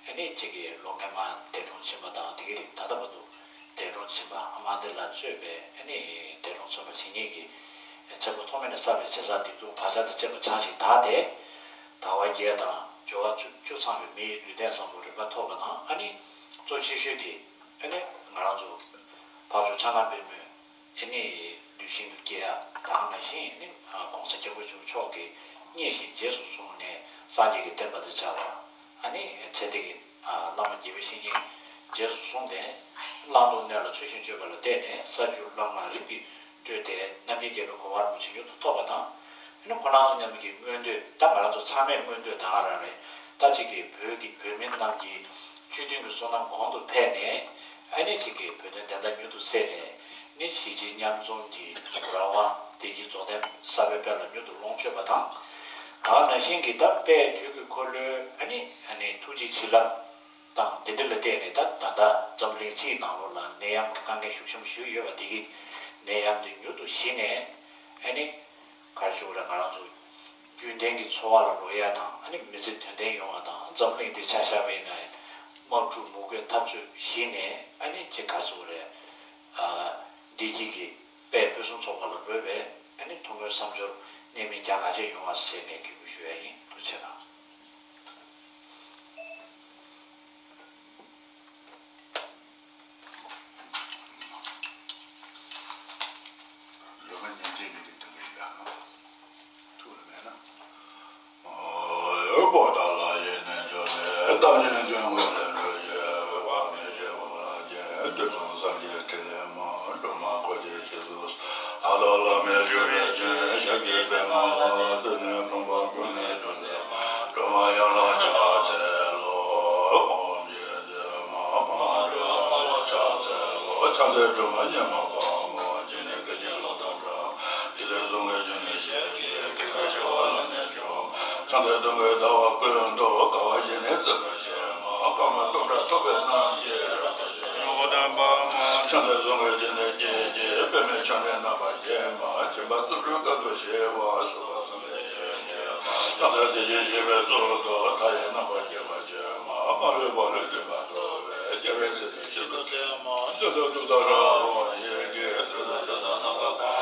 ཨ་ནི་ཅིག་གི་ལོ་སྔོན་མ་འདས་གྲོངས་ཕྱིན་པ་དང་དེ་གི་རིང་ད་ལྟ་བར་དུ་འདས་གྲོངས་ཕྱིན་པ་ཨ་མ་དེ་ལ་གཙོས་པའི་ཨ་ནི་འདས་གྲོངས་ཚོར་བ་བྱེད་མཁན་གྱི་ཚེ་འཁོར་ཐོག་མེད་ནས་བསགས་པའི་བྱས་བསགས་སྡིག་ལྟུང་བག་ཆགས་དང་བཅས་པ་བྱང་ཞིང་དག་སྟེ། དལ་བ་བརྒྱད་དང་འབྱོར་བ་བཅུ་བཅུ་ཚང་བའི་མི་ཡི་ལུས་རྟེན་བཟང་པོ་རིམ་པ་ཐོབ་པ་དང་། ཨ་ནི་གཙོ་ཆེ་ཤོས་དེ་ཨ་ནི་ང་རང་ཚོ་འཕགས་མཆོག་ཕྱག་ན་པདྨོས་ཨ་ནི་གདུལ་ཞིང་དུ་སྐྱེ་ཡ་དང་། ནང་བཞིན་ཨ་ནི་གོང་ས་སྐྱབས་མགོན་ཆེན་པོ་མཆོག་གིས་མཉེས་ཤིང་རྗེས་སུ་བཟུང་ནས་སངས་རྒྱས་ཀྱི་བསྟན་པ་དང་བཅས་པ་ཨ་ནི་ཚེ་འདི་གི་བླ་མ་དགེ་བའི་བཤེས་གཉེན་རྗེས་སུ་བཟུང་སྟེ། བླང་དོར་གནས་ལ་ཚུལ་བཞིན་སྤྱོད་པ་ལ་བརྟེན་ནས་ས་བཅུ་ལམ་ལྔ་རིམ་གྱིས་བགྲོད་དེ་རྣམ་མཁྱེན་རྒྱལ་པོའི་གོ་འཕང་རིན་པོ་ཆེ་མྱུར་དུ་ཐོབ་པ་དང་། ཨ་ནི་ཁོང་རྣམ་ཚོ་མཉམ་གྱི་མངོན་འདོད་ད་ང་རང་ཚོ་ཚང་མས་མངོན་འདོད་ད་ག་རང་རེད། ད་ཅིག་གི་བོད་ཀྱི་བོད་མི་རྣམས་ཀྱི་སྤྱི་མཐུན་གྱི་བསོད་ནམས་གོང་དུ་འཕེལ་ནས། ཨ་ནི་ཅིག་གི་བོད་དོན་བདེན་མཐའ་མྱུར་དུ་གསལ་ནས། ནི་གཞིས་བྱེས་མཉམ་འཛོམས་ཀྱི་རང་དབང་བདེ་སྐྱིད་རྫོགས་ལྡན་གསར་པའི་དཔལ་ལ་མྱུར་དུ་ལོངས་སྤྱོད་པ་དང་། ད་ག་ནང་བཞིན་གྱི་ད་དཔལ་དུས་ཀྱི་འཁོར་ལོའི་ཨ་ནི་ཨ་ནི་ཐུགས་རྗེ་བྱིན་རླབས་དང་དེ་འདྲ་ལ་བརྟེན་ནས། ད་ད་ལྟ་འཛམ་བུ་གླིང་སྤྱིའི་ནང་ལོགས་ལ་ནད་ཡམས་ཀྱི་དཀའ་ངལ་ཤུགས་ཆེན་པོ་ཞིག་ཡོད་པ་དེ་གི་ནད་ཡམས་དེ་མྱུར་དུ་ཞི་ནས། ཨ་ནི་ག་རེ་ཞུ་དགོས་རེད། ང་རང་ཚོ་རྒྱུན་ལྡན་གྱི་འཚོ་བ་ལ་རོལ་ཡ་དང་། ཨ་ནི་མི་ཚེ་དོན་ལྡན་ཡོང་བ་དང་། འཛམ་གླིང་འདི་ཆ་བཞག་པ་ཡིན་ན་ཡང་དམག་འཁྲུག་མུ་གེའི་འཐབ་རྩོད་ཞི་ནས། ཨ་ནི་ཅིག་ག་རེ་ཟེར་དགོས་རེད། ཨ་བདེ་སྐྱིད་ཀྱི་དཔལ་ཕུན་སུམ་ཚོགས་པ་ལ་རོལ་བའི་ཨ་ནི་ཐུགས་སྨོན་བསམ་སྦྱོར་གནད་སྨིན་རྒྱ་ག་ཆེ་ཡོང་བ་ཞེས་ངས་འབོད་སྐུལ་ཞུ་ཡ་ཡིན། ཐུགས་རྗེ་གནང་། ལུས་ངག་ཉིན་བྱེད་མི་དེ་དུ་མི་ཡིན་ལ། ཐུགས་ལ་མེད་ན། ཡོད་པོ་དག་ལ་ཡེ་ནས་བྱོན་ནས། བདག་ཉིད་ཀྱི་ངོས་ལས་འགྲོ་ཡི་འོད་དཔག་མེད་ཀྱི་འོད་ལ་བརྒྱན། དུས་གསུམ་སངས་རྒྱས་ཕྲིན་ལས་མ། སྒྲོལ་མ་འཁོར་གྱིས་རྗེས་སུ། མཐའ་དག་བླ་མེད་སྤྱོད་པའི་རྒྱན། ཞབས་ཀྱི་པདྨ་ལ། བཏུད་ནས་ཕོངས་པ་ཀུན་ནས་བཏུལ་ནས། སྒྲོལ་མ་ཡན་ལག་ཕྱག་འཚལ་ལོ། ཨོཾ་རྗེ་བཙུན་མ་འཕགས་མ་སྒྲོལ་མ་ལ་ཕྱག་འཚལ་ལོ། ཕྱག་འཚལ་སྒྲོལ་མ་སྙེམས་མ་དཔའ་མོ། སྤྱན་ནི་སྐད་ཅིག་གློག་དང་འདྲ། ཞི་བདེ་གསུང་གི་རྒྱུད་ནི་ཞལ་གྱི་སྐད་ཀྱང་བྱེ་བ་ལ་ནི་འཇོམས། ཕྱག་འཚལ་སྟོན་ཀའི་ཟླ་བ་ཀུན་ཏུ། དགའ་བ་བརྗིད་ནི་རྩེ་ལྟར་བཞད་མ། དཀར་དམར་ལྟོ་འདྲ་ཚོགས་པའི་རྣམ་བསྒྱིངས་རབ་ཏུ་ཕྱེ། ཕྱག་འཚལ་གསུང་གི་རྒྱུད་ནི་སྐད་ཅིག་པདྨའི་ཕྱག་ནི་རྣམ་པར་བརྒྱན་མ། སྦྱིན་པ་བརྩོན་འགྲུས་སྐབས་སུ་ཞི་བ། གསོལ་བ་བསམ་པའི་ཆོས་ཉིད། ཕྱག་འཚལ་དེ་བཞིན་གཤེགས་པའི་གཙུག་ཏོར། མཐའ་ཡས་རྣམ་པར་རྒྱལ་བ་ཆེན་མ། མ་ལུས་པ་ལུས་སྒྲིབ་པ་རྫོགས་པའི་རྒྱལ་བའི་སྲས་དེ་ཞིང་དུ་འདྲེན་མ། ཕྱག་འཚལ་ཏུཏྟཱ་ར་ཧཱུྃ། ཡི་གེ་འདོད་དང་ཕྱག་དང་རྣམ་པར་དག།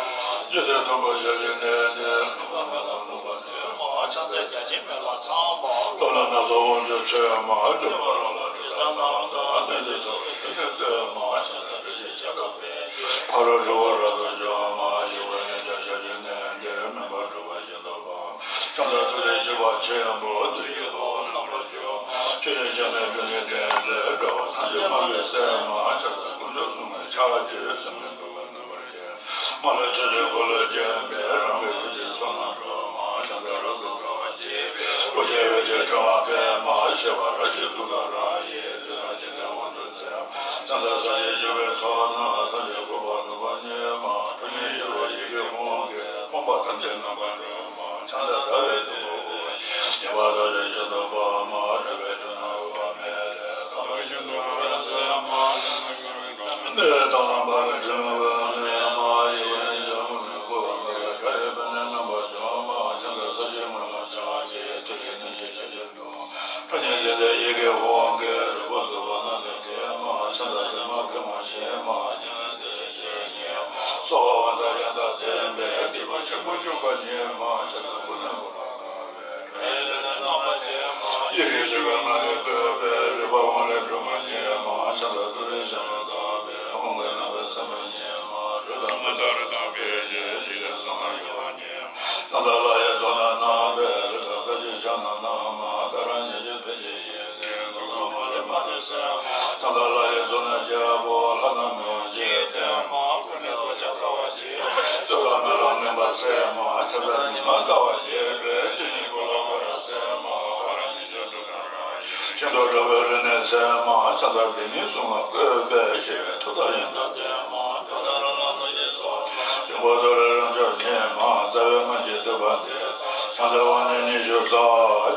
རྗེ་བཙུན་མཐོན་པོ་ཞབས་ཀྱིས་མནན་ཏེ། ནུབ་པ་མེད་པར་ནུབ་པར་མནན་མ། ཕྱག་འཚལ་བརྒྱ་བྱིན་མེ་ལྷ་ཚངས་པ། གློ་ལ་སྣ་ཚོགས་དབང་ཕྱུག་མཆོད་མ། སྤྱན་པ་རོ་ལངས་དྲི་ཟ་རྣམས་དང་། ལྷ་འདྲེ་ཚོགས་ཀྱིས་མདུན་ནས་བསྟོད་མ། ཕྱག་འཚལ་ཏྲཊ་ཅེས་བྱ་དང་ཕཊ། ཕ་རོལ་ཏྲི་པུ་ར་དུ་འཇོམས་མ། ཡི་དྭགས་ཡན་ཆད་ཞབས་ཀྱིས་མནན་ཏེ། མུན་པ་འཁྲུགས་པ་ཤིན་ཏུ་སྤངས། ཕྱག་འཚལ་ཏུ་རེ་ཆེན་པོ་ཆེན་པོ། བདུད་ཀྱི་དཔའ་བོ་རྣམ་པར་འཇོམས་མ། ཆོས་ཀྱི་ཞབས་ནི་སྤྲིན་གྱིས་ཁེངས་ཏེ། དགྲ་བོ་ཐམས་ཅད་དམར་པོས་བསད་མ། ཕྱག་འཚལ་དཀོན་མཆོག་གསུམ་གྱི་ཕྱག་རྒྱས། སེམས་ཅན་འདུལ་བ་རྣམ་པར་རྒྱལ། མ་ལུས་ཕྱོགས་བཅུའི་འཁོར་ལོས་བརྒྱན་པའི། རང་གི་སྐུ་ཚེའི་ཚོགས་རྣམས་སྒྲོལ་མ། ཕྱག་འཚལ་རབ་ཏུ་དགའ་བ་སྐྱེད་པའི། དབུ་རྒྱན་འོད་ཀྱི་ཕྲེང་བ་སྤེལ་མ། བཞད་པ་རལ་གྲི་ཏུཏྟཱ་ར་ཡིས། བདུད་དང་འཇིག་རྟེན་དབང་ཕྱུག་རྩད་མ། ཕྱག་འཚལ་ས་གཞིར་བྱོན་པའི་ཚོགས་རྣམས། ཐམས་ཅད་འགུགས་པར་ནུས་པ་ཉིད་མ། ཁྲོ་གཉེར་ཞི་བའི་ཡི་གེ་ཧཱུྃ་གིས། ཕོངས་པ་ཐམས་ཅད་རྣམ་པར་སྒྲོལ་མ། ཕྱག་འཚལ་ཟླ་བའི་དུམ་བུས་དབུ་བརྒྱན། ཉི་མ་ལྟར་ཤར་ཤིན་ཏུ་དཔག་མ། རོལ་པའི་འབྲུ་རྣམས་འོད་དཔག་མེད་ལས། མཐའ་དག་ཤིན་ཏུ་རབ་ཏུ་གསལ་མ། ལས་དང་པོ་ནི་ཕྲེང་བའི་ནུས་མ། ཡི་གེ་ཡན་ཆད་ཀུན་ནས་བསྐོར་བ། དགའ་བའི་སྒྲ་ཡིས་པད་ཉིད་རྣམ་པར་འཇོམས་མ། ཕྱག་འཚལ་ས་གཞིའི་ངོས་ལ་ཕྱག་གི་ཐིག་ལེ་སྣོད་བཅུད་ཞལ་གྱིས་བརྡུང་། ཁྲོ་གཉེར་ལྡན་དེ་ཡི་གེ་ཧཱུྃ་གིས། རིལ་བུ་བརྫུས་པ་རྣམས་ནི་འགེམས་མ། ཕྱག་འཚལ་བདེ་མ་དགེ་མ་ཞི་མ། ཉེ་བའི་དེ་ཡི་ཆོས་ཉིད་མ། གསོལ་བ་དབང་ཐང་ཡང་དག་ལྡན་པས། སྡིག་པ་ཆེན་པོ་འཇོམས་པ་ཉིད་མ། ཕྱག་འཚལ་ཀུན་ནས་མགོན་པོ་དགའ་བའི། སྒྲ་ཡིས་པད་ཉིད་རྣམ་པར་རྒྱལ་མ། ཡི་གེ་བཅུ་པའི་ངག་གིས་བསྐོར་བའི། རིལ་ དབང་ལས་གྲུབ་པ་ཉིད་མ། ཕྱག་འཚལ་ཏུ་རེ་ཤ་མེད་བདག་པོས། དབང་པོའི་རྣམ་པར་མཚན་མ་ཉིད་མ། རོལ་དང་མི་རྟག་རོལ་དང་འབད་བྱེད། ཇི་སྐད་གསུངས་པ་ཡོད་པ་ཉིད་མ། ཕྱག་འཚལ་ལྷ་ཡི་ཚོགས་རྣམས་རྣམ་པར། རིགས་དང་བཀའ་བརྒྱུད་ཕྱག་རྣམས་རྣམ་མ། ཏཱ་ར་གཉིས་བཞི་ཕཊ་ཀྱི་ཡི་གེ། རྡོ་རྗེ་མ་ལུས་པ་ནི་སེམས་མ། ཕྱག་འཚལ་ལྷ་ཡི་ཚོགས་རྣམས་རྒྱལ་པོ། ལྷ་དང་མི་དབང་ཇི་ལྟར་མ། ཀུན་ནས་བསྐོར་ཞིང་དགའ་བ་བརྗིད། སྤྱོད་ལ་སྨོན་ལམ་ངན་པ་མཚན་མ། ཕྱག་འཚལ་ཉི་མ་ཟླ་བ་རྒྱས་པའི། སྤྱན་གཉིས་པོ་ལ་འཁོར་རབ་མཚན་མ། ཧ་ར་གཉིས་བཞི་འབྲུ་དང་ར་ཡི། ཤིན་ཏུ་སྤྲོ་བའི་རིག་གནས་མཚན་མ། ཕྱག་འཚལ་དེ་ཉིད་གསུང་ལ་བཀོད་པའི། ཞི་བའི་མཐུ་དང་ཡོན་ཏན་ལྡན་མ། ཏུཏྟཱ་ར་ལ་ནི་ཡི་ཚོགས། འབྱུང་པོ་ཏུ་རེ་རབ་མཆོག་ཉིད་མ། རྩ་བའི་སྔགས་ཀྱི་བསྟོད་པ་འདི། ཕྱག་འཚལ་དབང་ལྡན་ཉི་ཤུ་རྩ་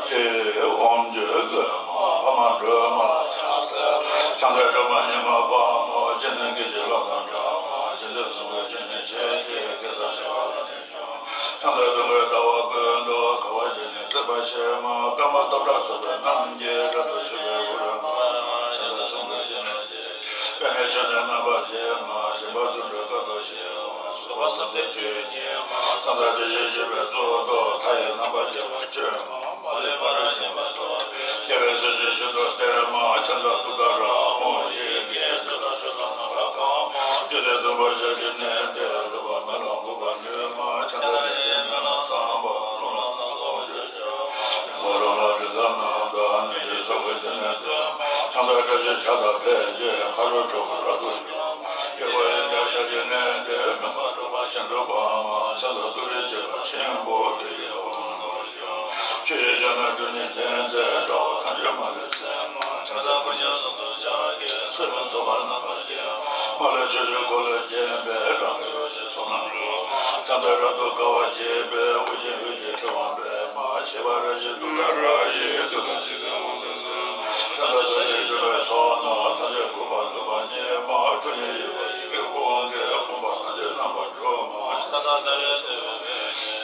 གཅིག་ཨོཾ་ཆོས་སྐུ་མ། འཕགས་མ་སྒྲོལ་མ་ལ་ཕྱག་འཚལ་ལོ། ཕྱག་འཚལ་སྒྲོལ་མ་ཉི་མ་དཔལ་མོ། སྤྱན་ནི་སྐད་ཅིག་གློག་དང་འདྲ་མ། ཇི་ལྟར་གསུངས་པའི་ཆོས་ཉིད་ཆོས་ཀྱི། དགེ་རྩ་བྱེ་བ་ལ་ནི། ཕྱག་འཚལ་སྟོན་ཀའི་ཟླ་བ་ཀུན་ཏུ། དགའ་བ་བརྗིད་ནས་བརྩེགས་པ་ཕྱེད་མ། སྐར་མ་སྟོང་ཕྲག་ཚོགས་པའི་རྣམ་རྒྱལ། རབ་ཏུ་ཕྱུག་པའི་དབུ་རམ་པ་མ། ཕྱག་འཚལ་གསུང་གི་རྒྱན་ལས་སྐྱེས། པདྨས་ཆོས་ནི་རྣམ་པར་བརྒྱན་མ། བྱམས་པ་བརྩོན་འགྲུས་དཀའ་ཐུབ་ཞི་བ། སོགས་པ་ཟབ་གཏེར་ཆོས་ཉིད་མ། ཕྱག་འཚལ་དེ་བཞིན་གཤེགས་པའི་གཙུག་ཏོར། མཐའ་ཡས་རྣམ་པར་རྒྱལ་བ་སྤྱོད་མ། མ་ལུས་ཕ་རོལ་ཕྱིན་པ་ཐོབ། རྒྱལ་བའི་སྲས་ཀྱི་ཤིན་ཏུ་བརྟན་མ། ཕྱག་འཚལ་ཏུཏྟཱ་ར་ཧཱུྃ་ཡི་གེ། མཐུ་དང་ཆོས་དང་རྣམ་པར་གང་མ། རྒྱུད་སྡེ་བདུན་པ་ཞབས་ཀྱུ་གནས་ཏེ། སྒྲུབ་པ་སྨོན་ལམ་འགུགས་པ་ནུས་མ། ཕྱག་འཚལ་དེ་བཞིན་སྨོན་ལམ་ཚངས་པ། རླུང་ལྷ་སྣ་ཚོགས་དབང་ཕྱུག་མཆོད། ཡང་དག་རང་ལ་རིགས་དང་རྣམ་དག་ནི། ཚོགས་ཀྱི་རྒྱུད་ནི་བདུན་མ། ཕྱག་འཚལ་བཀྲ་ཤིས་ཕྱག་དང་ཕཊ་ཀྱིས། ཕ་རོལ་འཁོར་བ་རབ་ཏུ་འཇོམས། ཡེ་ཤེས་དབང་ཕྱུག་ཞབས་ཀྱུ་གནས་ཏེ། མི་ཕམ་སྒྲུབ་པ་ཤིན་ཏུ་དགོངས་མ། ཕྱག་འཚལ་ཏུ་རེ་ཆེ་བ་ཆེན་པོ། བདུད་ཀྱི་དབང་རྣམ་པར་འཇོམས། ཆོས་ཀྱི་ཕྱག་ན་ཀུན་ནས་བརྒྱན་ཏེ། དགྲ་བོ་ཐམས་ཅད་མ་ལུས་མཚན་མ། ཕྱག་འཚལ་ཀུན་ཀྱང་གསུང་དུ་ཕྱག་གི། ཚེ་རབས་ཐོབ་པ་རྣམ་པར་རྒྱལ་མ། མ་ལུས་ཕྱོགས་བཅུའི་འཁོར་ལོས་བརྒྱན་པའི། རང་གི་འོད་ཀྱི་ཚོགས་རྣམས་སྒྲོགས། ཕྱག་འཚལ་རབ་ཏུ་དགའ་བ་བརྗིད་པའི། དབུ་རྒྱན་འོད་ཀྱི་ཕྲེང་བ་པདྨ། བཞད་པ་རལ་གྲི་ཏུཏྟཱ་ར་ཡིས། ཏུཏྟཱ་ཏི་ཀའི་དབང་དུ་མཛད། ཕྱག་འཚལ་ས་གཞི་བཅུ་པའི་ཚོགས་རྣམས། ཐམས་ཅད་གུས་པས་འདུད་པ་ཉིད་མ། ཁྲོ་གཉེར་ཡེ་ཤེས་ཡི་གེ་ཧཱུྃ་གིས། ཕོངས་པ་ཐམས་ཅད་རྣམ་པར་སྒྲོལ་མ། ཕྱག་འཚལ་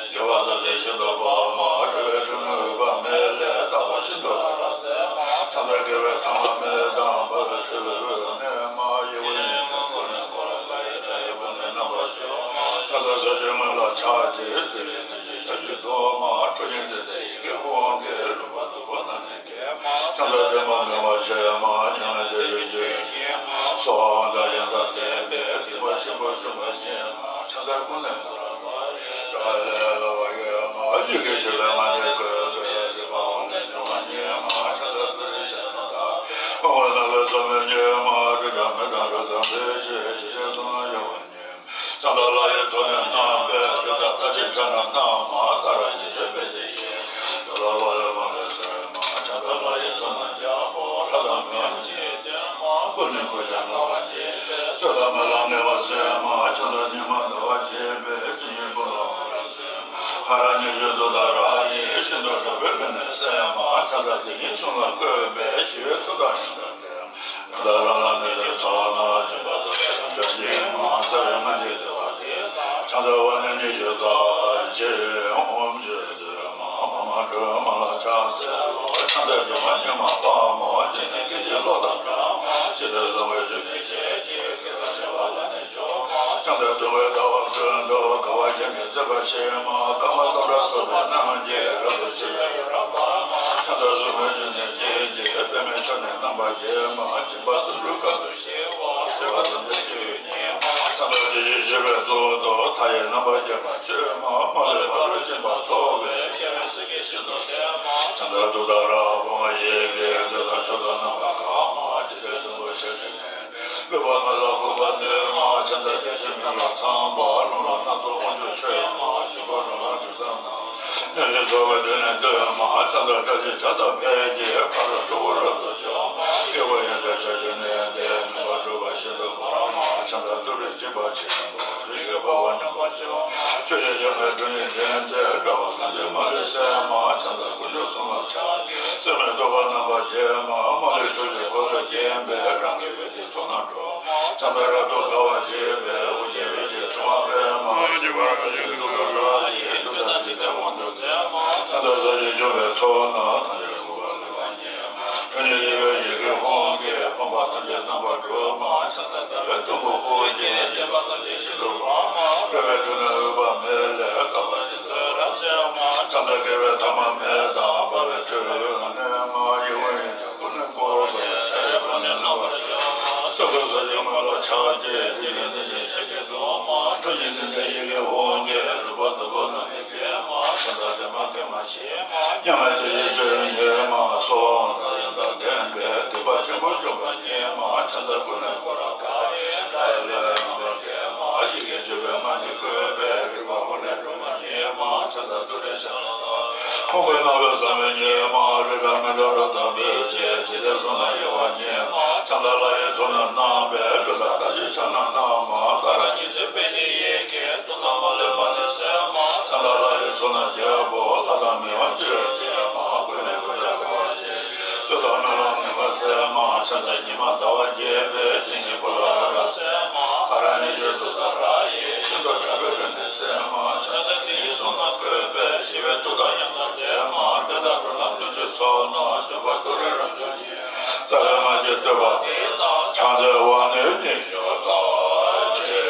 རྒྱལ་བ་ཐམས་ཅད་ཤིན་ཏུ་དཔའ་མ། རལ་པའི་ཁྲོད་ནས་འོད་དཔག་མེད་ལས། རྟག་པ་ཤིན་ཏུ་རབ་རབ་མཛད་མ། ཕྱག་འཚལ་རྒྱལ་བའི་ཐ་མ་མེད་དང་། འབར་བའི་ཆུ་བོའི་དབུས་གནས་མ། ཡེ་ཤེས་ཀུན་ནས་བསྐོར་ལ་དགའ་བའི་མཐའ་ཡས་དཔུང་ནི་རྣམ་པར་འཇོམས་མ། ཕྱག་འཚལ་ས་གཞིའི་ངོས་ལ་ཕྱག་བྱས། ཏུ་རེའི་གདན་གྱི་ཞབས་ཀྱུ་བརྡུང་མ། ཁྲོ་གཉེར་ཙིཏྟའི་ཡི་གེ་ཧཱུྃ་གིས། ལྷུང་བ་དུམ་བུ་རྣམས་ནི། ཕྱག་འཚལ་བདེན་པ་མེད་པ་ཞི་མ། མྱ་ངན་འདས་པའི་རྒྱུ་ཉིད་མ། གསང་བ་དང་ཡང་དག་ལྡན་པའི། སྡིག་པ་ཆེན་པོ་འཇོམས་པ་ཉིད་མ། ཕྱག་འཚལ་ཀུན་ནས་བསྐོར་རབ་དགའ་བའི། དགྲ་ལས་སླ་བར་གཡེང་མ། ཡི་གེ་བཅུ་པའི་སྔགས་འདི་བཀོད་པས། སྡིག་པ་དབང་ལས་གྲོལ་བ་ཉིད་མ། ཕྱག་འཚལ་ཏུ་རེ་ཤ་མེད་བདག་པོས། ཕོངས་པ་རྣམས་ལས་སྲུང་མི་ཉིད་མ། ཁྲོ་དང་མི་ཁྲོ་རབ་དང་འབེལ་ཞིང་། ཇི་སྐད་གསུངས་པ་ཡོད་པ་ཉིད། ཕྱག་འཚལ་ལྷ་ཡི་ཚོགས་རྣམས་རྣམ་པར། རིགས་དང་མཐའ་བཞིའི་ཕྱག་རྣམས་རྣམ་མ། ཏཱ་ར་གཉིས་བཞི་ཕཊ་ཀྱི་ཡི་གེ། རྡོ་ལ་བ་ལ་བ་ལ་ཚེར་མ། ཕྱག་འཚལ་ལྷ་ཡི་ཚོགས་རྣམས་རྒྱལ་པོ། ལྷ་དང་མི་དབང་ཇི་ལྟར་མ། ཀུན་ནས་བསྐོར་ཞིང་དགའ་བ་བརྗིད་པའི། སྤྱོད་ལ་སྨོན་ལམ་ངན་པ་མཚན་མ། ཕྱག་འཚལ་ཉི་མ་ཟླ་བ་རྒྱས་པའི། སྤྱན་གཉིས་པོ་ལ་འཁོར་རབ་མཚན་མ། ཧ་ར་གཉིས་བཞི་ཏུཏྟཱ་ར་ཡིས། ཤིན་ཏུ་སྤྲོ་བའི་རིག་གནས་མཚན་མ། ཕྱག་འཚལ་དེ་ཉིད་གསུང་ལ་བཀོད་པའི། ཞི་བའི་མཐུ་དང་ཡོན་ཏན་ལྡན། ཡང་དག་རང་ལ་གནས་པའི་ཚོགས་རྣམས། འབྱུང་པོ་ཏུ་རེ་རབ་མཆོག་ཉིད་མ། རྩ་བའི་སྔགས་ཀྱི་བསྟོད་པ་འདི། ཕྱག་འཚལ་དབང་ལྡན་ཉི་ཤུ་རྩ་གཅིག་ཨོཾ་ཆོས་སྐུ་མ། འཕགས་མ་སྒྲོལ་མ་ལ་ཕྱག་འཚལ་ལོ། ཕྱག་འཚལ་སྒྲོལ་མ་ཉི་མ་དཔའ་མོ། སྤྱན་ནི་སྐད་ཅིག་གློག་དང་འདྲ་མ། ཇི་ལྟར་གསུངས་པའི་ཆོས་ཉིད་ཆོས་ཀྱི། དགེ་རྩ་བྱེ་བ་ལ་ནི། ཕྱག་འཚལ་སྟོན་ཀའི་ཟླ་བ་ཀུན་ཏུ། དགའ་བ་བརྒྱ་ནི་བརྩེགས་པ་ཕྱེད་མ། སྐར་མ་སྟོང་ཕྲག་ཚོགས་པའི་རྣམ་རྒྱལ། རབ་ཏུ་ཕྱུག་པའི་དབུ་རམ་པ། ཕྱག་འཚལ་སྲུང་མའི་སྤྱན་ནི་སྐད་ཅིག་པདྨས་ཆོས་ནི་རྣམ་པར་རྒྱལ་མ། སྦྱིན་པ་བརྩོན་འགྲུས་དཀའ་ཐུབ་ཞི་བ། སྤྱོད་པ་ཟབ་གཏེར་ཆོས་ཉིད་མ། ཕྱག་འཚལ་དེ་བཞིན་གཤེགས་པའི་གཙུག་ཏོར། མཐའ་ཡས་རྣམ་པར་རྒྱལ་བ་སྤྱོད་མ། མ་ལུས་ཕ་རོལ་ཕྱིན་པ་ཐོབ་པའི། རྒྱལ་བའི་སྲས་ཀྱི་ཤིན་ཏུ་བརྟན་མ། ཕྱག་འཚལ་ཏུཏྟཱ་ར་ཧཱུྃ་ཡི་གེ། བསྟོད་དང་མཆོད་དང་རྣམ་པར་གང་མ། འཇིག་རྟེན་བདུན་པོ་ཞབས་ཀྱུ་གནས། སྤོབས་པ་ལྔ་ལ་འགུགས་པ་ནུས་མ། ཕྱག་འཚལ་དེ་བཞིན་སྨན་བླ་ཚངས་པ། རླུང་ལྷ་སྣ་ཚོགས་དབང་ཕྱུག་མཆོད་མ། འབྱུང་པོ་རོ་ལངས་དྲི་ཟ་རྣམས། སྙན་ཞིང་ཚོགས་ཀྱི་མདུན་ནས་བསྟོད་མ། ཕྱག་འཚལ་བཀྲ་ཤིས་ཕྱག་དང་ཕཊ་ཀྱིས། ཕ་རོལ་ཕྱོགས་ཀུན་རབ་ཏུ་འཇོམས་མ། ཡེ་ཤེས་དབང་ཕྱུག་ཞབས་ཀྱུ་གནས་ཏེ། མྱུར་བར་འགྲུབ་པ་ཤིན་ཏུ་དགོངས་མ། ཕྱག་འཚལ་ཏུ་རེ་གཅིག་པ་ཆེན་པོ། རིགས་ཀྱི་དཔའ་བོ་རྣམ་པར་འཇོམས། ཆོས་ཀྱི་ཞབས་ལ་ཁྲོ་གཉེར་ལྡན་ཏེ། དགྲ་བོ་ཐམས་ཅད་མ་ལུས་གསོད་མ། ཕྱག་འཚལ་དཀོན་མཆོག་གསུམ་ལ་ཕྱག་བགྱི། སྲིད་མེད་ཐུབ་པ་རྣམ་པར་རྒྱལ་མ། མ་ལུས་ཕྱོགས་བཅུའི་འཁོར་ལོས་བརྒྱན་པའི། རང་གི་འོད་ཀྱི་ཚོགས་རྣམས་སྒྲོགས། ཕྱག་འཚལ་རབ་ཏུ་དགའ་བ་བརྗིད་པའི། དབུ་རྒྱན་འོད་ཀྱི་ཕྲེང་བ་པདྨ། བཞད་པ་རལ་གྲི་ཏུཏྟཱ་ར་ཡིས། མཐུ་དང་ཇི་ལྟར་དབང་དུ་མཛད་མ། ཕྱག་འཚལ་ས་གཞིའི་འཇོམས་པའི་ཚོགས་རྣམས། ཐམས་ཅད་གུས་པས་བསྟོད་པ་ཉིད་མ། ཁྲོ་གཉེར་ཡེ་ཤེས་ཡི་གེ་ཧཱུྃ་གིས། ཕོངས་པ་ཐམས་ཅད་རྣམ་པར་སྒྲོལ་མ། ཕྱག་འཚལ་ཟླ་བའི་དུམ་བུ་དབུ་རྒྱན། བརྒྱན་པ་ཐམས་ཅད་ཤིན་ཏུ་དག་མ། རལ་པའི་ཁྲོད་ནས་འོད་དཔག་མེད་ལས། བསྐལ་པ་བཞི་ལ་རབ་མཛད་མ། ཕྱག་འཚལ་རྒྱལ་བའི་ཐ་མ་མེད་དང་། འབར་བའི་ཆུ་བོའི་དབུས་ན་གནས་མ། ཡེ་ཤེས་དབང་ཕྱུག་ཀུན་ནས་བསྐོར་བའི། ཕྱག་རྒྱའི་དེ་ཡི་དེ་ཡི་ཞིག་གི་དུ་མ་འཁྲུལ་ཉིད་དེ་འདྲ་ཡི་གེ་འོང་གི་རུ་བ་དུ་བ་ན་ནི་གེ་མ་ཆ་ད་དེ་མ་གེ་མ་ཤེས་མ་ཉམས་དེ་ཡི་ཆོས་ཉེ་མ་སོ་ད་ཡང་ད་ལྡན་པའི་སྡིག་པ་ཆེན་པོ་བཅོམ་པ་ཉེ་མ་ཆ་ད་ཀུན་ནས་སྐོར་ར་ད་ཡི་ལ་ཡི་ལ་ཡི་ལ་གེ་མ་ཡི་གེ་བཅུ་པའི་མ་ནི་བཀོད་པའི་རིག་པ་ཧོ་ལས་སྒྲོལ་མ་ཉེ་མ་ཆ་ད་ཏུ་རེ་ཤ་ལ་ད། ཁོང་པའི་རྣམ་པའི་ཟབ་མོའི་ཉི་མ་རི་རབ་མི་འདྲ་རབ་དང་བོད་ཆེ་ཇི་ལྟར་གསུངས་ན་དབྱེ་བ་ཉི་མ་ཆ་ད་ལ་ཡི་ཚོགས་རྣམས་རྣམ་པའི་སྤྲུལ་ལ་ལྟ་ཅི་ཆ་ན་རྣམ་མ་ཀ་ར་ཉི་ཚེ་པད་ཉི་ཡི་གེ་ཏུ་ད་མ་ལེ་མ་ནི་སེ་མ་ཆ་ད་ལ་ཡི་ཚོགས་རྣམས་རྒྱལ་པོ་ལྷ་དང་མི་དབང་ཆོས་སྡེ་མ་ཀུན་ནས་ཀུན་ཀྱང་དགའ་བ་ཆེ། ཆུ་དང་མེ་ལོང་ཉི་མ་སེ་མ་ཆ་ད་ཉི་མ་ཟླ་བ་རྒྱས་པའི་དེ་ཉིད་པོ་ལ་ར་སེ་མ་ཀ་ར་ཉི་ཤུ་ཏུ་ད་ར་ཡི་ཤིན་ཏུ་ཕྲ་བའི་རི་ནི་སེ་མ་ཆ་ད་དེ་ཉིད་གསུང་ན་བཀོད་པའི་ཞི་བའི་མཐུ་དང་ཡང་དག་ལྡན་མ་དེ་དག་རོ་ལངས་ལུས་ཀྱི་ཚོགས་རྣམས་འཇོམས་པ་ཏུ་རེ་རབ་འབྱམས་ཀྱི་རྩ་བའི་སྔགས་ཀྱི་བསྟོད་པ་འདི་དང་ཕྱག་འཚལ་བ་ནི་ཉི་ཤུ་རྩ་གཅིག་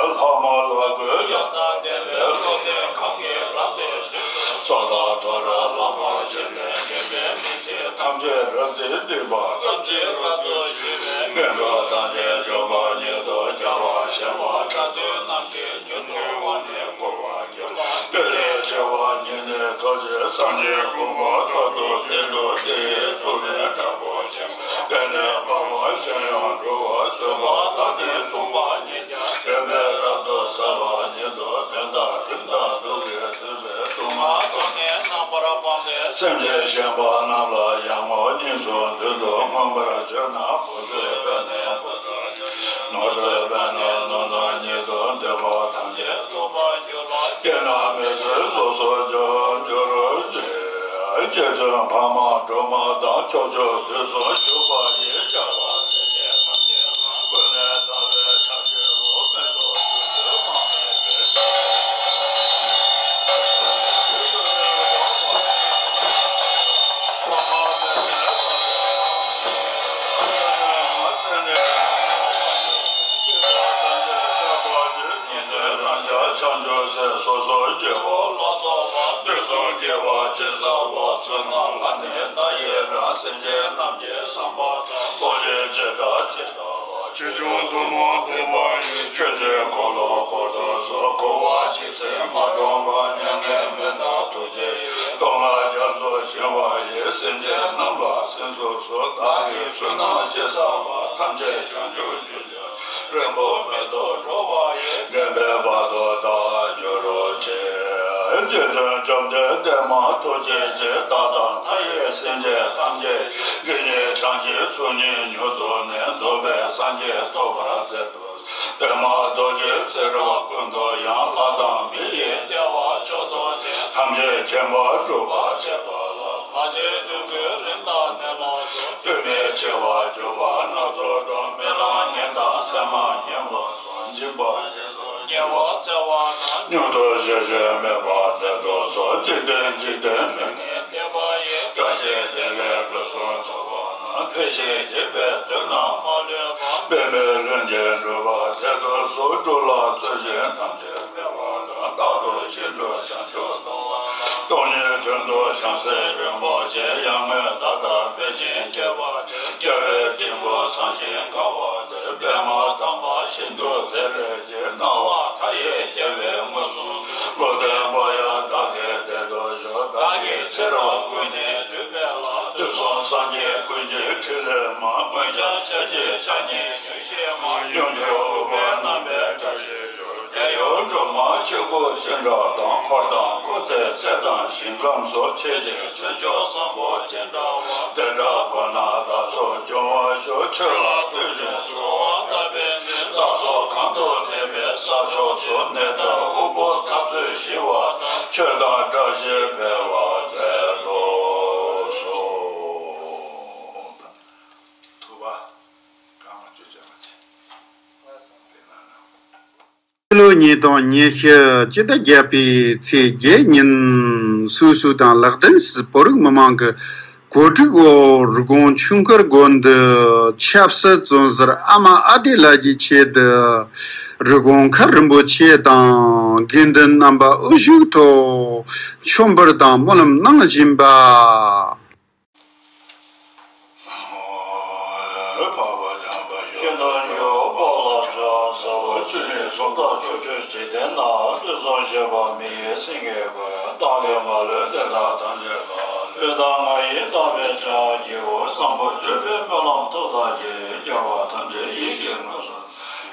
ལྷག་མ་ལ་གུས་ཡང་དག་ལྡན་པའི་བློ་ལྡན་གང་གིས་ལམ་དུ་བྱོན་སོགས་དང་ཐོ་རངས་ལམ་པ་ཆེན་པོའི་མཁྱེན་པའི་མིག་ཐམས་ཅད་རབ་ཏུ་བསྡུས་པ་ཐམས་ཅད་རབ་ཏུ་ཞི་བའི་དངོས་གྲུབ་ཐམས་ཅད་འཇོམས་པ་ཉིད་དུ་རྒྱལ་བ་བྱེ་བ་ཕྲག་བདུན་རྣམས་ཀྱི་མྱུར་དུ་དབང་ནི་བསྐུར་བར་འགྱུར། བདུད་ལས་ཆེ་བ་ཉིད་ནི་ཐུགས་རྗེ་སངས་རྒྱས་ཀུན་དགའ་ཐོག་ཏུ་བདེན་གྲུབ་དེ་ཡི་ཐུགས་ནི་དྲག་པོ་ཆེན་པོ་བརྟན་ནས་དཔའ་བ་གཞན་ཡང་འགྲོ་བ་བཟོད་པ་དང་ནི་མཚུངས་པ་ཉིད་ཀྱང་དྲན་པས་རབ་ཏུ་གསལ་བ་ཉིད་དུ་དོན་དང་རིམ་དང་སྡུག་བསྔལ་སེམས་ཅན་གཞན་པ་རྣམས་ལ་ཡང་ངོ་བོ་ཉིད་སུ་མདུན་དུ་མངོན་པར་བྱོན་ན་ཕུང་པོའི་དཔེ་ནི་ཕུང་དུ་འགྱུར། ནོར་བུའི་དཔེ་ནི་ནོར་དང་ཉིད་དུ་འདོད་པ་ཐམས་ཅད་སྟོང་པར་འགྱུར་ལ། སྐྱེ་འཆི་མེད་ཚེ་སོ་སོར་འཇོམས་འགྱུར་ཅིག་རྗེ་བཙུན་འཕགས་མ་སྒྲོལ་མ་དང་ཕྱོགས་བཅུར་དུས་གསུམ་བཞུགས་པ་ཡི་རྒྱལ་བ་སྲས་བཅས་ཐམས་ཅད་ལ་ཀུན་ནས་བདག་པོས་ཕྱག་བགྱིའོ། མེ་ཏོག་བཞུ་བཏུལ་མང་བའི་ཚེ། བྱང་ཆུབ་སེམས་སོ་སོར་བགྱིའོ། ལ་སོགས་པ་དུས་གསུམ་བགྱིས་པ་ཇི་ལྟ་བ། བསོད་ནམས་ལ་ནི་བདག་ཡི་རང་། སེམས་ཅན་རྣམས་ཀྱི་བསམ་པ་དང་། བློ་ཆོས་བྱེ་བྲག་ཇི་ལྟ་བ། ཆེ་ཆུང་ཐུན་མོང་མཐུན་པ་ཡི། ཆོས་ཀྱི་འཁོར་ལོ་བསྐོར་དུ་གསོལ། འཁོར་བ་ཇི་སྲིད་མ་འགྲོ་བར། མྱ་ངན་མི་འདའ་ཐུགས་རྗེ་ཡིས། སྟོང་ལ་རྒྱ་མཚོ་བཞེངས་པ་ཡི། སེམས་ཅན་རྣམས་ལ་སེམས་སོ་སོར། བདག་གི་བསོད་ནམས་ཇི་བསགས་པ། ཐམས་ཅད་བྱང་ཆུབ་རྒྱུར་གྱུར། རིང་པོ་མི་ཐོགས་འགྲོ་བ་ཡི། འདྲེན་པའི་བར་དུ་བདག་གྱུར་ཅིག་རྗེ་བཙུན་བཅོམ་ལྡན་འདས་མ་ཐུགས་རྗེ་ཆེ། བདག་དང་མཐའ་ཡས་སེམས་ཅན་ཐམས་ཅད་ཀྱི། སྒྲིབ་གཉིས་བྱང་ཆུབ་མཚོ་ཉིད་མྱུར་རྫོགས་ནས། རྫོགས་པའི་སངས་རྒྱས་ཐོབ་པར་མཛད་དུ། པདྨ་རྡོ་རྗེ་ཚེ་རབས་ཀུན་ཏུ་ཡང་། ལྷ་དང་མི་ཡི་བདེ་བ་མཆོག་ཏུ་བརྟན། ཐམས་ཅད་མཁྱེན་པ་སྒྲུབ་པར་བྱེད་པ་ལ། ང་བཅས་སྤྲུལ་སྐུའི་རིམ་དང་ནི་ལོངས་སུ། ལྟོས་མེད་ཆེ་བ་འཇུག་པ་སྣ་ཚོགས་དང་། རྨི་ལམ་ཉིན་དང་མཚན་མ་ཉིན་མོ་སོགས། སྦྱིན་པ་ཉིད་དུ་བརྙེས་པ་བཙལ་བ་ན། མྱུར་དུ་ཞི་ཞིང་མེད་པར་མཛད་དུ་གསོལ། འཇིག་རྟེན་འཇིག་རྟེན་མི་གནས་བདེ་བ་ཡི། བཀྲ་ཤིས་བདེ་ལེགས་ཕུན་སུམ་ཚོགས་པ་ན། འཕེལ་ཞིང་རྒྱས་པའི་དོན་རྣམས་མ་ལུས་པ། པདྨའི་ལྷུན་གྱིས་གྲུབ་པར་མཛད་དུ་གསོལ། སྒྲུབ་ལ་རྩོལ་ཞིང་ཐམས་ཅད་སྤེལ་བ་དང་། རྟག་ཏུ་ཞི་ཁྲོའི་བྱང་ཆུབ་སློབ་པ་དང་། སྟོང་ཉིད་དོན་དུ་བྱང་སེམས་རིན་པོ་ཆེ། ཡར་ངོའི་ཟླ་ལྟར་འཕེལ་ཞིང་རྒྱས་པ་སྟེ། རྒྱལ་བའི་སྤྲིན་ཕུང་བཟང་ཞིང་དགའ་བ་སྟེ། པདྨ་དམ་པ་ཤིན་ཏུ་མཛེས་ལེགས་ཀྱི། སྣང་བ་མཐའ་ཡས་རྒྱལ་བའི་ངོས་བཟུང་། བློ་ལྡན་དཔལ་དབྱངས་བདག་གི་སྟེང་དུ་བཞུགས། བདག་གིས་ཚེ་རབས་ཀུན་ནས་བསྒྲུབས་པའི་ལྷ། དུས་གསུམ་སངས་རྒྱས་ཀུན་གྱི་ཕྲིན་ལས་མ། སྔོན་བྱོན་ཆོས་ཀྱི་ཕྱག་རྙིང་མྱུར་ཞི་མ། ཡུམ་གྱུར་ཨུཏྤལ་བསྣམས་པའི་བཀྲ་ཤིས་ཤོག་དེ་ཡང་སྒྲོལ་མ་ཆོས་སྐུ་ཅི་འདྲ་དང་། འཁོར་དང་སྐུ་ཚེའི་ཚད་དང་ཞིང་ཁམས་སོགས། ཆོས་ཀྱི་ཆོས་མཆོག་བཟང་པོ་ཅི་འདྲ་བ། དེ་འདྲ་ཁོ་ན་བདག་སོགས་འབྱུང་བར་ཤོག་ཆོས་ལ་བརྟེན་ཅིང་གསོལ་བ་བཏབ་པའི་མཐུས། བདག་སོགས་གང་དུ་གནས་པའི་ས་ཕྱོགས་སུ། ནད་དང་དབུལ་པོ་འཐབ་རྩོད་ཞི་བ་དང་། ཆོས་དང་བཀྲ་ཤིས་འཕེལ་བར་མཛད་དུ་གསོལ། ཐུབ་པ། གང་མ་བཅོས་བཅོས་མ་བྱས། དེ་ན་ན། ཕྱི་ལོ་ཉིས་སྟོང་ཉི་ཤུ་སྤྱི་ཟླ་བརྒྱད་པའི་ཚེས་བརྒྱད་ཉིན་སུད་སི་དང་ལག་དེན་སི་བོད་རིགས་མི་མང་གི་གོ་སྒྲིག་འོག་རི་ཀོན་ཆུ་མཁར་དགོན་དུ་ཆབ་སྲིད་བཙོན་ཟུར་ཨ་མ་ཨ་ཏི་ལགས་ཀྱི་ཆེད་དུ་རི་ཀོན་མཁར་རིན་པོ་ཆེ་དང་དགེ་འདུན་རྣམ་པ་དབུ་བཞུགས་ཐོག་མཆོད་འབུལ་དང་སྨོན་ལམ་གནང་བཞིན་པ། འཕགས་པ་འཇམ་དཔལ་ཤིན་ཏུ་མགྱོགས་པ། ཆོས་ཉིད་གསུམ་དག་ཕྱོགས་བཅུའི་འཇིག་རྟེན་ན། ལུས་གསུམ་བཞི་པ་མི་ཡི་སེང་གེ་ཀུན། བདག་གིས་མ་ལུས་དེ་དག་ཐམས་ཅད་ལ། ལུས་དང་ངག་ཡིད་དག་པའི་བྱ་བ་བགྱིའོ། བཟང་པོ་སྤྱོད་པའི་སྨོན་ལམ་མཐུ་དང་བཅས། རྒྱལ་བ་ཐམས་ཅད་ཡིད་ཀྱིས་མངོན་སུམ།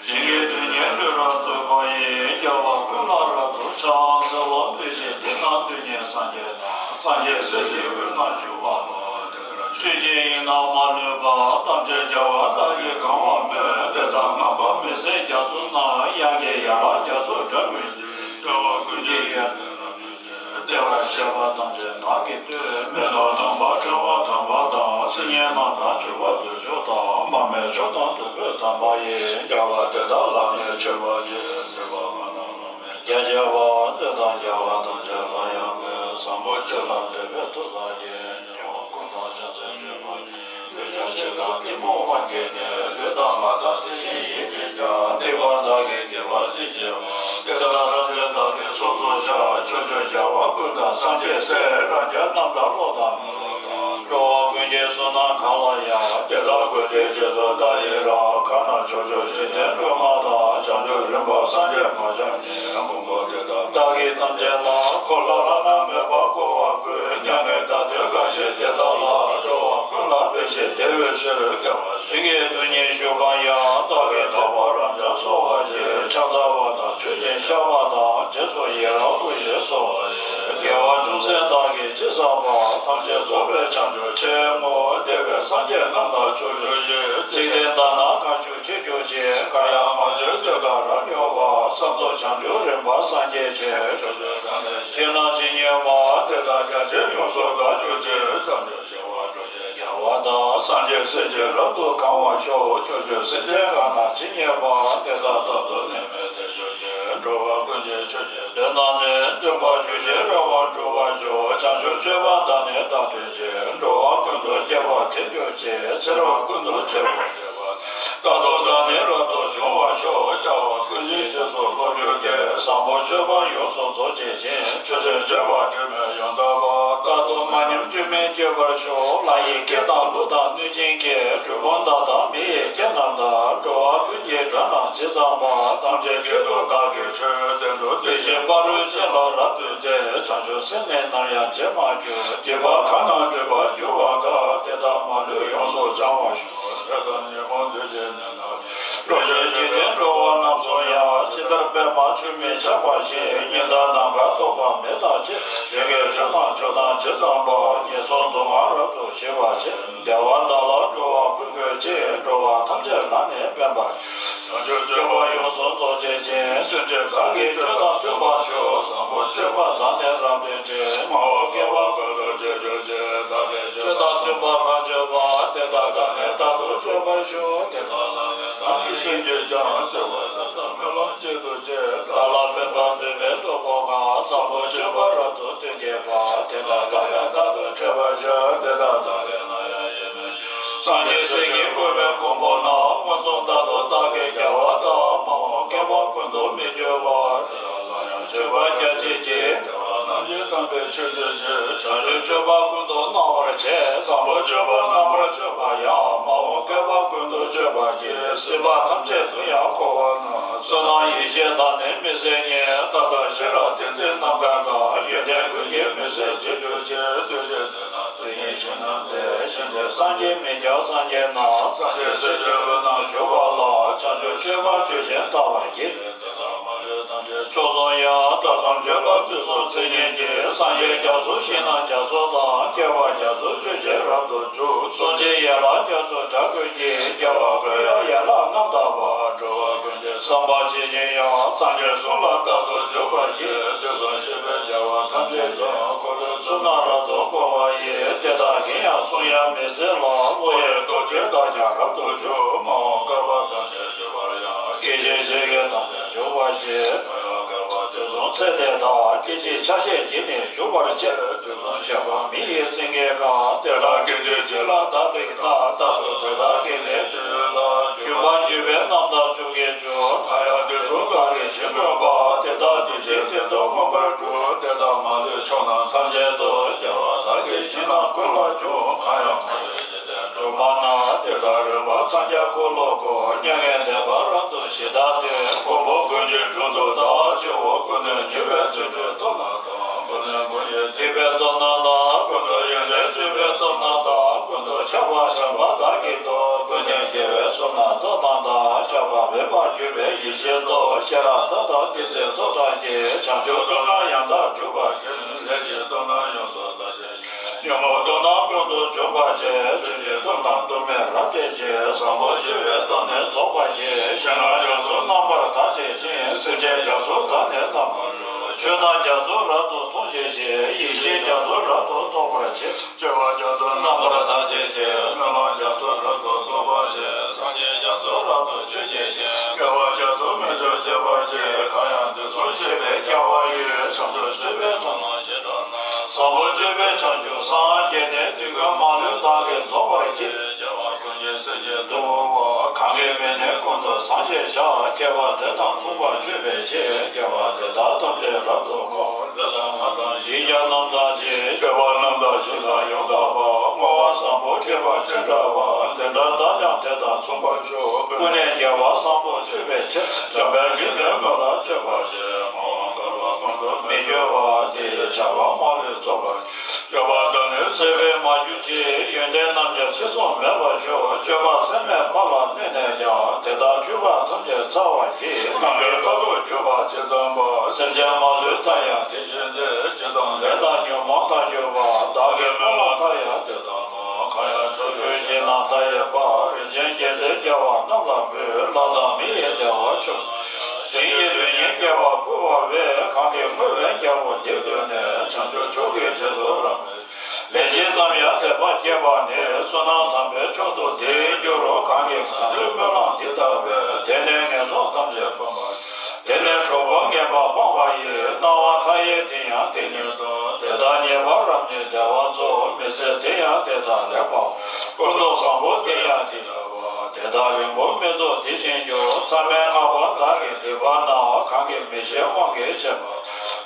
ཞིང་གི་རྡུལ་སྙེད་ལུས་རབ་ཏུ་བསྐོར་ཡི། རྒྱལ་བ་ཀུན་ལ་རབ་ཏུ་ཕྱག་འཚལ་ལོ། བདེ་གཤེགས་དེ་ན་རྡུལ་སྙེད་སངས་རྒྱས་དང་། སངས་རྒྱས་སྲས་ཀྱི་དབུས་ན་བཞུགས་པ་ལ། ཆོས་ཀྱི་དབྱིངས་རྣམས་མ་ལུས་པ། ཐམས་ཅད་རྒྱལ་བ་དག་གིས་གང་བར་མོས། དེ་དག་མངའ་བདག་མི་ཟད་རྒྱ་མཚོ་རྣམས། དབྱངས་ཀྱི་ཡན་ལག་རྒྱ་མཚོའི་སྒྲ་ཀུན་གྱིས། རྒྱལ་བ་ཀུན་གྱི་ཡོན་ཏན་རབ་ཏུ་བདེ་བར་གཤེགས་པ་ཐམས་ཅད་བདག་གིས་བསྟོད། མེ་ཏོག་དམ་པ་ཕྲེང་བ་དམ་པ་དང་། སིལ་སྙན་རྣམས་དང་མཆོད་པ་དུར་ཁྲོད་དང་། མར་མེ་མཆོག་དང་བདུག་སྤོས་དམ་པ་ཡིས། རྒྱལ་བ་དེ་དག་ལ་ནི་མཆོད་པར་བགྱི། མཆོད་པ་མ་ནམ་མེ་ལྷ་མོས་ཀྱང་བགྱི་བ། དེ་དག་རྒྱལ་བ་ཐམས་ཅད་ལ་ཡང་མོས། བཟང་པོ་སྤྱོད་ལ་འདོད་པའི་མཐུ་དང་བཅས། ཀུན་ཏུ་ཕྱག་འཚལ་མཆོད་པར་བགྱི། ལུས་ཀྱང་ཕྱི་དང་ཐུན་མོང་དབང་གིས་ནི། ལུས་དང་ངག་དང་དེ་བཞིན་ཡིད་ཀྱིས་ཀྱང་། སྡིག་པ་དག་གིས་བགེགས་པ་ཅི་མཆིས་པ། དེ་དག་ཐམས་ཅད་བདག་གིས་ཚོགས་སུ་བཞག་ཕྱོགས་བཅུའི་རྒྱལ་བ་ཀུན་དང་སངས་རྒྱས་སྲས། རང་རྒྱལ་རྣམས་དང་བློ་དང་མི་རྟག་དང་། འགྲོ་བ་ཀུན་གྱི་བསོད་ནམས་གང་ལ་ཡང་། དེ་དག་ཀུན་གྱི་རྗེས་སུ་བདག་ཡི་རང་། གང་ན་ཕྱོགས་བཅུའི་འཇིག་རྟེན་འགྲོ་མ་དང་། བྱང་ཆུབ་སེམས་དཔའ་སངས་རྒྱས་མ་ཆགས་ཉིད། མགོན་པོ་དེ་དག་བདག་གིས་ཐམས་ཅད་ལ། འཁོར་ལ་བླ་ན་མེད་པ་བསྐོར་བ་ཀུན། མྱ་ངན་འདའ་སྟོན་དགའ་བཞིན་དེ་དག་ལ། འགྲོ་བ་ཀུན་ལ་ཕན་ཕྱིར་བདེ་བའི་ཕྱིར། དགེ་བ་ཞིང་གི་རྡུལ་སྙེད་བཞུགས་པ་ཡང་། བདག་གིས་དག་པར་རབ་འབྱམས་གསོལ་བ་འདེབས། ཕྱག་འཚལ་བ་དང་མཆོད་ཅིང་བཤགས་པ་དང་། རྗེས་སུ་ཡི་རང་བསྐུལ་ཞིང་གསོལ་བ་ཡི། དགེ་བ་ཅུང་ཟད་བདག་གིས་ཅི་བསགས་པ། ཐམས་ཅད་རྫོགས་པའི་བྱང་ཆུབ་ཆེན་མོ། འདས་པའི་སངས་རྒྱས་རྣམས་དང་ཕྱོགས་བཅུའི། འཇིག་རྟེན་དག་ན་གང་བཞུགས་མཆོད་གྱུར་ཅིག། གང་ཡང་མ་བྱོན་དུས་དང་རབ་མྱུར་བར། ཕྱོགས་བཅུའི་བྱང་ཆུབ་རིམ་པར་སངས་རྒྱས་ཤིང་། ཕྱོགས་བཅུའི་ཕྱི་ནང་ཇི་སྙེད་པ། དེ་དག་རྒྱ་ཆེར་ཡོངས་སུ་དག་གྱུར་ཅིག། བྱང་ཆུབ་ཤིང་དང་འགྲོ་བའི་རྒྱལ་བ་དང་། སངས་རྒྱས་སྲས་ཀྱིས་རབ་ཏུ་གང་བར་ཤོག། ཕྱོགས་བཅུའི་སེམས་ཅན་གང་ན་ཇི་སྙེད་པ། དེ་དག་རྟག་ཏུ་ནད་མེད་བདེ་གྱུར་ཅིག། འགྲོ་བ་ཀུན་གྱི་ཆོས་ཀྱི་དོན་རྣམས་ནི། སྟོན་པ་ཁྱོད་ཀྱི་རེ་བ་འགྲུབ་པར་ཤོག། བྱང་ཆུབ་སྤྱོད་པ་དག་ནི་རྟག་ཐོས་ཤིང་། འགྲོ་བ་ཀུན་ཏུ་སྐྱེ་བ་དེ་གྱུར་ཅིག། ཚེ་རབས་ཀུན་ཏུ་སྤྱོད་པ་བྱེད་པ། རྟག་ཏུ་བདག་ནི་རབ་ཏུ་འབྱུང་བར་ཤོག། རྒྱལ་བ་ཀུན་གྱི་རྗེས་སུ་སློབ་གྱུར་ཅིག། བཟང་པོ་སྤྱོད་པ་ཡོངས་སུ་རྫོགས་བྱེད་ཅིང་། ཆོས་སྤྱོད་སྤྱོད་པ་དྲི་མེད་ཡོངས་དག་པ། རྟག་ཏུ་མ་ཉམས་སྐྱོན་མེད་སྤྱོད་པར་ཤོག། ལྷ་ཡི་སྐད་དང་ཀླུ་དང་གནོད་སྦྱིན་སྐད། གྲུལ་བུམ་དག་དང་མི་ཡི་སྐད་རྣམས་དང་། འགྲོ་བ་ཀུན་གྱི་སྒྲ་རྣམས་ཇི་ཙམ་པ། ཐམས་ཅད་སྐད་དུ་བདག་གིས་ཆོས་བསྟན་ཏོ། དེ་བཞིན་ཕ་རོལ་ཕྱིན་ལ་རབ་ཏུ་བྱེད། བྱང་ཆུབ་སེམས་ནི་ནམ་ཡང་བརྗེད་མ་གྱུར། བགྱིས་པ་གང་རྣམས་འགྲུབ་པར་འགྱུར་བ་དག། དེ་དག་མ་ལུས་ཡོངས་སུ་བྱང་བར་ཤོག། ཚེ་དང་ཉོན་མོངས་བདུད་ཀྱི་ནད་ནི། འགྲོ་བའི་འཇིག་རྟེན་འགྲོ་བ་རྣམས་སུ་ཡང་། ཇི་ལྟར་པདྨ་ཆུ་མིག་ཆགས་པ་བཞིན། ཉི་ཟླ་ནམ་མཁའ་རྟོགས་པ་མེ་དང་གཅིག། གཞན་གྱི་ཆོས་དང་ཕྱོགས་དང་ཇི་ཙམ་པ། ངན་སོང་སྡུག་བསྔལ་རབ་ཏུ་ཞི་བར་བྱེད། བདེ་བ་དག་ལ་འགྲོ་བ་ཀུན་འགོད་ཅིང་། འགྲོ་བ་ཐམས་ཅད་ལ་ནི་ཕན་པར། བྱང་ཆུབ་སྤྱོད་པ་ཡོངས་སུ་རྫོགས་བྱེད་ཅིང་། སེམས་ཅན་བདག་གི་ཆོས་དང་མཐུན་པར་སྤྱོད། བཟང་པོ་སྤྱོད་པ་དག་ནི་རབ་སྟོན་ཅིང་། མ་འོངས་བསྐལ་པ་ཀུན་ཏུ་སྤྱོད་གྱུར་ཅིག། བདག་གི་ཆོས་དང་མཐུན་པར་གང་སྤྱོད་པ། དེ་དག་བདག་ནི་རྟག་ཏུ་སྤྱོད་པར་ཤོག། དེ་དག་ལ་ནི་བདག་ནི་སེམས་ཀྱིས་ཀྱང་། སྤྱོད་པ་དག་དང་སྨོན་ལམ་གཅིག་ཏུ་བྱེད། བདག་ལ་ཕན་པ་འདོད་པའི་སྟོབས་པོ་གང་། བཟང་པོ་སྤྱོད་པ་རབ་ཏུ་སྟོན་བྱེད་པ། དེ་དག་བདག་ཡང་རྟག་ཏུ་འཕྲད་པར་ཤོག། དེ་དག་བདག་གིས་ནམ་ཡང་ཡིད་མི་ཆེས། སངས་རྒྱས་སྲས་ཀྱིས་བསྐོར་བའི་མགོན་པོ་རྣམས། མངོན་སུམ་རྟག་ཏུ་བདག་གི་རྒྱལ་བ་དང་། མ་འོངས་བསྐལ་པ་ཀུན་ཏུ་མི་སྐྱོ་བར། དེ་དག་ལ་ཡང་མཆོད་པ་རྒྱ་ཆེར་བགྱི། རྣམས་ཀྱིས་དམ་པའི་ཆོས་བྱེད་ཅིང་། བྱང་ཆུབ་སྤྱོད་པ་ཀུན་ཏུ་སྣང་བར་བྱེད། བཟང་པོ་སྤྱོད་པ་རྣམ་པར་སྤྱོད་པ་ཡང་། མ་འོངས་བསྐལ་པ་ཀུན་ཏུ་སྤྱོད་པར་བགྱི། སྲིད་པ་ཐམས་ཅད་དུ་ཡང་འཁོར་བ་ན། བསོད་ནམས་ཡེ་ཤེས་དག་ནི་མི་ཟད་རྙེད། མཐའ་དག་ཤེས་རབ་ཏིང་འཛིན་རྣམ་པར་དག། ཡོན་ཏན་ཀུན་གྱི་མི་ཟད་རྗེས་གྱུར་ཅིག། འདུ་ཤེས་འདི་ན་དེ་ཉིད་ཤིན་ཏུ་འདས། ཤིན་ཏུ་སངས་རྒྱས་མི་ཁྱབ་སངས་རྒྱས་རྣམས། སངས་རྒྱས་སྲས་ཀྱི་དབུས་ན་བཞུགས་པ་ལ། བྱང་ཆུབ་སྤྱོད་པ་ཇི་བཞིན་བལྟ་བར་བགྱི། དེ་དག་མ་ལུས་ཐམས་ཅད་མཆོག་གསུམ་ཡང་། དག་གམ་བརྗོད་པ་དུས་གསུམ་ཚིག་སྙན་གྱི། སངས་རྒྱས་རྒྱ་མཚོ་ཞིང་རྣམས་རྒྱ་མཚོ་དང་། ཁྱད་པར་རྒྱ་མཚོ་ཆུ་ཞིག་རབ་ཏུ་འཇུག། གསུང་ཆེན་ཡན་ལག་རྒྱ་མཚོའི་སྒྲ་ཀུན་གྱིས། རྒྱལ་བ་ཀུན་དབྱངས་ཡན་ལག་རྣམ་དག་པ། འགྲོ་བ་ཀུན་གྱི་བསམ་པ་ཇི་བཞིན་དབྱངས། སངས་རྒྱས་གསུང་ལ་རྟག་ཏུ་འཇུག་པར་བགྱི། དུས་གསུམ་གཤེགས་པའི་རྒྱལ་བ་ཐམས་ཅད་ཀྱང་། འཁོར་ལོའི་ཚུལ་རྣམས་རབ་ཏུ་བསྐོར་བ་ཡི། དེ་དག་གིས་ཡང་གསུང་ཡང་མི་ཟིན་ལ། བློ་ཡི་རྟོག་གེ་དག་ཀྱང་རབ་ཏུ་འཇུག། མ་འོངས་བསྐལ་པ་ཐམས་ཅད་སྤྱོད་པར་ཡང་། སྐད་ཅིག་གཅིག་གིས་ཐམས་ཅད་འཇུག་པར་བྱེད། མ་འོངས་བསྐལ་པ་དུས་གསུམ་ཚེ་དེ་དག་སྐད་ཅིག་ཆ་ཤས་ཀྱིས་ནི་འཇུག་པར་བྱེད། དུས་གསུམ་གཤེགས་པ་མི་ཡི་སེང་གེ་གང་། དེ་དག་སྐད་ཅིག་གཅིག་ལ་བདག་དེ་དག། རྟག་ཏུ་དེ་དག་གིས་ནི་སྤྱོད་ལ། སྒྱུ་མ་བརྒྱུད་པའི་རྣམ་ཐར་བཅུ་གིས་འཇུག། གང་ཡང་དུས་གསུམ་བདག་གིས་ཇི་བཀོད་པ། དེ་དག་དུས་གཅིག་སྟེང་དུ་མངོན་པར་གྲུབ། དེ་དག་མ་ལུས་ཕྱོགས་རྣམས་ཐམས་ཅད་དུ། རྒྱལ་བ་དག་གི་ཞིང་རྣམས་ཀུན་ལ་འབྱུང་། གང་ཡང་མ་ལུས་འཇིག་རྟེན་སྒྲོན་མ་རྣམས། དེ་དག་རིམ་པ་འཚང་རྒྱ་འཁོར་ལོ་བསྐོར། མྱ་ངན་འདས་པ་རབ་ཏུ་ཞི་དག་སྟེ། འཁོར་ ཆེ་བ་ཀུན་ནས་ཉེས་པའི་རྫུ་འཕྲུལ་སྟོབས་རྣམས་དང་། ཀུན་ནས་ཀུན་གྱི་སྡིག་པའི་སྟོབས་རྣམས་དང་། ཀུན་ཏུ་ཡོན་ཏན་སྤྱོད་པའི་སྟོབས་རྣམས་དང་། ཀུན་ཏུ་ཁྱབ་པ་བྱམས་པ་དག་གི་སྟོབས། ཀུན་ནས་རྒྱལ་བའི་བསོད་ནམས་སྟོབས་རྣམས་དང་། ཁྱབ་པ་མེད་པར་གྱུར་པའི་ཡེ་ཤེས་སྟོབས། ཤེས་རབ་མཐའ་དག་ཏིང་འཛིན་སྟོབས་དང་བཅས། བྱང་ཆུབ་སྟོབས་རྣམས་ཡང་དག་གྱུར་པར་བྱེད། ལས་ཀྱི་སྟོབས་རྣམས་ཡོངས་སུ་དག་བྱེད་ཅིང་། ཉོན་མོངས་སྟོབས་རྣམས་ཀུན་ཏུ་འཇོམས་པར་བྱེད། རྫུ་འཕྲུལ་སྟོབས་རྣམས་སྟོབས་མེད་རབ་བསྐྱེད་ཅིང་། བཟང་པོ་སྤྱོད་པའི་སྟོབས་ནི་རྫོགས་པར་བགྱི། ཞིང་ལྔ་རྒྱ་མཚོ་རྣམ་པར་དག་བྱེད་ཅིང་། སེམས་ཅན་རྒྱ་མཚོ་དག་ནི་རྣམ་པར་སྒྲོལ། ཆོས་རྣམས་རྒྱ་མཚོ་རབ་ཏུ་མཐོང་བྱེད་ཅིང་། ཡེ་ཤེས་རྒྱ་མཚོ་རབ་ཏུ་རྟོགས་པར་བྱེད། སྤྱོད་པ་རྒྱ་མཚོ་རྣམ་པར་དག་བྱེད་ཅིང་། སྨོན་ལམ་རྒྱ་མཚོ་རབ་ཏུ་རྫོགས་པར་བྱེད། སངས་རྒྱས་རྒྱ་མཚོ་རབ་ཏུ་མཆོད་བྱེད་ཅིང་། དགེ་བ་རྒྱ་མཚོ་མི་འཇོམས་བྱེད་པར་བགྱི། གང་ཡང་དུས་གསུམ་གཤེགས་པའི་རྒྱལ་བ་ཡི། བྱང་ཆུབ་སྤྱོད་པའི་ཚོགས་རྣམས་ཇི་ལྟར་ན། བཟང་པོ་སྤྱོད་པའི་བྱང་ཆུབ་སངས་རྒྱས་ནས། དུས་ཀུན་མ་ལུས་བདག་གིས་རྫོགས་པར་བགྱི། རྒྱལ་བ་ཀུན་གྱི་སེམས་ཀྱི་གདུང་བ། གང་གིས་མི་ནུས་ཀུན་ཏུ་བཟང་ཞེས་བྱ། མཁས་པ་དེ་དང་མཚུངས་པར་སྤྱོད་པའི་ཕྱིར། དགེ་བ་འདི་དག་ཐམས་ཅད་རབ་ཏུ་བསྔོ། ལུས་དང་ངག་དང་ཡིད་ཀྱང་རྣམ་དག་ཅིང་། སྤྱོད་པ་རྣམ་དག་ཞིང་དང་ཡང་དག་པ། བསྔོ་བ་བཟང་པོ་མཁས་པ་ཅི་འདྲ་བ། དེ་འདྲ་བདག་ཀྱང་དེ་དང་མཚུངས་པར་ཤོག །ཀུན་ནས་རྒྱལ་བ་བཟང་པོ་སྤྱོད་པའི་ཕྱིར། འཇམ་དཔལ་གྱིས་ནི་སྨོན་ལམ་བཅོལ་བར་བགྱི། བསྔོ་བ་དཀའ་བ་ཀུན་ཏུ་མི་འགྱུར་བ། དེ་ཡི་བྱ་བ་མ་ལུས་རྫོགས་པར། སྤྱོད་པ་དག་ནི་ཚེ་འཕོས་མ་གྱུར་ཅིག །ཡོན་ཏན་རྣམས་ཀྱང་ཕྱིར་ཚོང་མེད་པར་ཤོག །སྤྱོད་པ་ཚད་མེད་པ་ལ་གནས་ནས་ཀྱང་། དེ་དག་འཁྲུལ་པ་ཐམས་ཅད་ཚར་བར་བགྱི། ནམ་མཁའི་མཐའ་ཐུག་གྱུར་པ་ཇི་ཙམ་པ། སེམས་ཅན་མ་ལུས་མཐའ་ཡང་དེ་བཞིན་ཏེ། ཇི་ཙམ་ལས་དང་ཉོན་མོངས་མཐའ་གྱུར་པ། བདག་གི་སྨོན་ལམ་མཐའ་ཡང་དེ་ལྟར་སྨོན། གང་ཡང་ཕྱོགས་བཅུའི་ཞིང་རྣམས་མཐའ་ཡས་པ། རིན་ཆེན་གྱི་ལྡེ་རྒྱལ་བ་རྣམས་ལ་འབུལ། ལྷ་དང་མི་ཡི་བདེ་བ་མཆོག་ཞིང་གི་རྡུལ་སྙེད་བསྐལ་པ་ཕུལ་བ་བས། གང་གིས་བསྔོས་པའི་རྒྱལ་པོ་འདི་ཐོས་ནས། བྱང་ཆུབ་མཆོག་གི་རྗེས་སུ་བསླངས། ལན་ཅིག་ཙམ་ཡང་དད་པ་སྐྱེས་པ་ནི། བསོད་ནམས་དམ་པའི་མཆོག་ཏུ་དེ་འགྱུར་རོ། གང་གིས་བྱང་ཆུབ་སྨོན་ལམ་འདི་བཏབ་པས། དེ་ནི་ངན་སོང་ཐམས་ཅད་སྤངས་པ། དེ་ནི་གྲོགས་པོ་ངན་པ་སྤངས་པ་ཡི། སྣང་བ་མཐའ་ཡས་དེ་ཡང་དེ་ཉིད་དོ། དེ་དག་ཉེས་པ་རབ་ནི་བདེ་བ་རྫོགས། མི་ཚེ་དེ་ཡང་དེ་དག་ལེགས་པའོ། ཀུན་ཏུ་བཟང་པོ་དེ་ཡང་དེ་ལྟ་བ། དེ་དག་རིང་པོ་མི་ཐོགས་དེ་བཞིན་འགྱུར། མཚམས་མེད་ལྔ་པོ་བདག་གིས་སྡིག་པ་ན། གང་གིས་མི་ཤེས་དབང་གིས་བྱས་པ།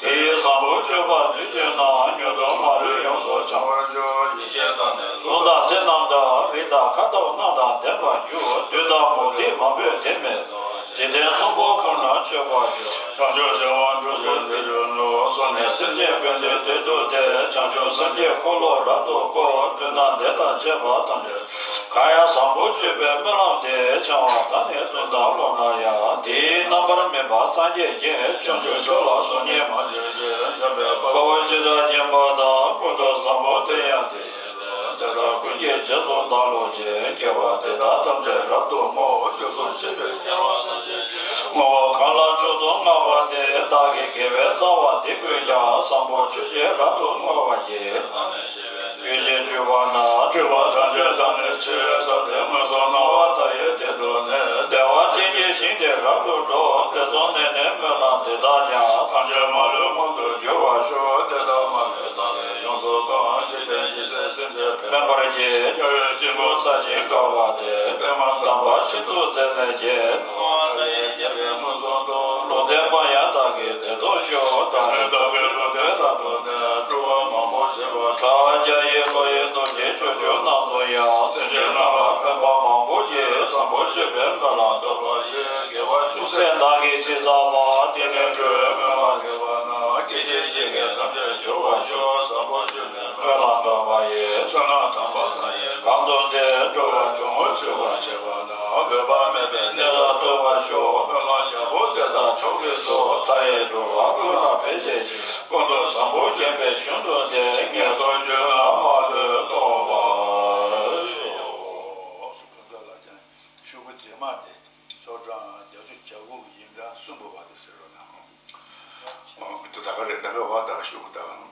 དེ་ཡི་བཟང་པོ་སྤྱོད་པ་ནུས་ཅན་རྣམས། མྱུར་དུ་མ་ལུས་ཡོངས་སུ་བྱང་བར་གྱུར། ཡེ་ཤེས་དང་ནི་གཟུངས་དང་ཚིག་རྣམས་དང་། རིགས་དང་ཁ་དོག་རྣམས་དང་ལྡན་པར་གྱུར། བདུད་དང་མུ་སྟེགས་མང་པོས་དེ་མི་ཐུབ། འཇིག་རྟེན་གསུམ་པོ་ཁམས་རྣམས་ཆོད་པར་གྱུར། བྱང་ཆུབ་སེམས་དཔའ་འགྲུབ་ཕྱིར་འདི་ཡོད་ནོ། གསུངས་ནས་སེམས་ཅན་ཕན་བདེའི་དོན་དུ་སྟེ། བྱང་ཆུབ་སེམས་ཀྱི་འཁོར་ལོ་རབ་ཏུ་བསྐོར། མདུན་ན་འདི་དང་བཅས་པ་ཐམས་ཅད། གང་ཡང་བཟང་པོ་སྤྱོད་པའི་སྨོན་ལམ་འདི། འཆང་བ་དག་ནི་དོན་དམ་ལོག་ན་ཡང་། དེའི་རྣམ་པར་སྨིན་པ་སངས་རྒྱས་ཀྱིས། བྱང་ཆུབ་མཆོག་ལ་གཟུགས་བརྙན་མ་མཆིས་ཤིང་། འཇམ་དཔལ་དཔའ་བོས་ཇི་ལྟར་མཁྱེན་པ་དང་། ཀུན་ཏུ་བཟང་པོ་དེ་ཡང་དེ་བཞིན་ཏེ། དེ་དག་ཀུན་གྱི་རྗེས་སུ་བདག་སློབ་ཅིང་། དགེ་བ་འདི་དག་ཐམས་ཅད་རབ་ཏུ་བསྔོ། དུས་གསུམ་གཤེགས་པའི་རྒྱལ་བ་ཐམས་ཅད་ཀྱིས། བསྔོ་བ་གང་ལ་མཆོག་ཏུ་བསྔགས་པ་དེས། བདག་གི་དགེ་བའི་རྩ་བ་འདི་ཀུན་ཀྱང་། བཟང་པོ་ཆོས་ཀྱིས་རབ་ཏུ་བསྔོ་བར་བགྱི། ཡུལ་གྱི་སྤྲུལ་པ་རྣམས། སྤྲུལ་པ་ཐམས་ཅད་བདག་ནི་ཕྱིར། ཟབ་དོན་མངོན་སུམ་སྣང་བ་མཐའ་ཡས་དེ་དུ་ནི། བདེ་བ་ཅན་གྱི་ཞིང་དེར་རབ་ཏུ་འགྲོ། དེ་སོང་ནས་ནི་སྨོན་ལམ་འདི་དག་ཀྱང་། ཐམས་ཅད་མ་ལུས་མངོན་དུ་འགྱུར་བར་ཤོག །དེ་དག་མ་ལུས་བདག་ལས་ཡོངས་སུ་བསྐང་། འཇིག་རྟེན་ཇི་སྲིད་སེམས་ཅན་ཕན་པར་བགྱི། དགེ་བའི་སྐྱེས་བུ་བསགས་ཤིང་དགའ་བ་དེས། པདྨ་དམ་པ་ཤིན་ཏུ་མཛེས་ནས་ཀྱེ། ལུང་བསྟན་པ་ཡང་དག་གིས་དེར་ཐོབ་ཤོག །ད་ནི་བདག་གིས་ལུང་བསྟན་རབ་ཏུ་ནི། སྤྲུལ་པ་མང་པོ་བྱེད་པ། ཕྲ་བ་བརྒྱ་ཡི་བློ་ཡིས་རྡོ་རྗེ་ཕྱོགས་བཅུ་རྣམས་སུ་ཡང་། སེམས་ཅན་རྣམས་ལ་ཕན་པ་མང་པོ་བགྱི། བཟང་པོ་སྤྱོད་པའི་སྨོན་ལམ་བཏབ་པ་ཡིས། དགེ་བ་ཅུང་ཟད་བདག་གིས་ཅི་བསགས་པ། དེ་ནི་འགྲོ་བའི་སྨོན་ལམ་དགེ་བ་རྣམས། སྐད་ཅིག་གཅིག་གིས་ཐམས་ཅད་འགྱུར་བར་ཤོག །བཟང་པོ་སྤྱོད་པའི་སྨོན་ལམ་བཏབ་པ་ཡིས། བསོད་ནམས་དམ་པ་མཐའ་ཡས་གང་བསྡུས་ཏེ། འགྲོ་བ་གྱོང་མོ་ཆེ་བར་བྱེད་པ་དང་། འོད་དཔག་མེད་པའི་གནས་ལ་ཐོབ་པར་ཤོག །སྨོན་ལམ་རྒྱལ་པོ་དེ་དག་མཆོག་གི་གཙོ། མཐའ་ཡས་འགྲོ་བ་ཀུན་ལ་ཕན་བྱེད་ཅིང་། ཀུན་ཏུ་བཟང་པོ་བརྒྱན་པའི་ཞིང་དུ་བདེ། ངན་སོང་རྒྱུད་ལ་མ་ལུས་ཐོབ་པར་ཤོག །སྐུ་མདུན་ལ་ཀྱང་ཤོག་གུ་རྗེས་མ་དེ་ཤོག་གྲངས་བརྒྱད་ཅུ་གྱ་དགུ་གི་ཡིག་ཕྲེང་གསུམ་པོ་བར་དུ་གཟིགས་རོགས་གནང་། འོ་འདི་ད་ག་རེད། ད་ག་བར་དང་ཤོག་གུ་དང་།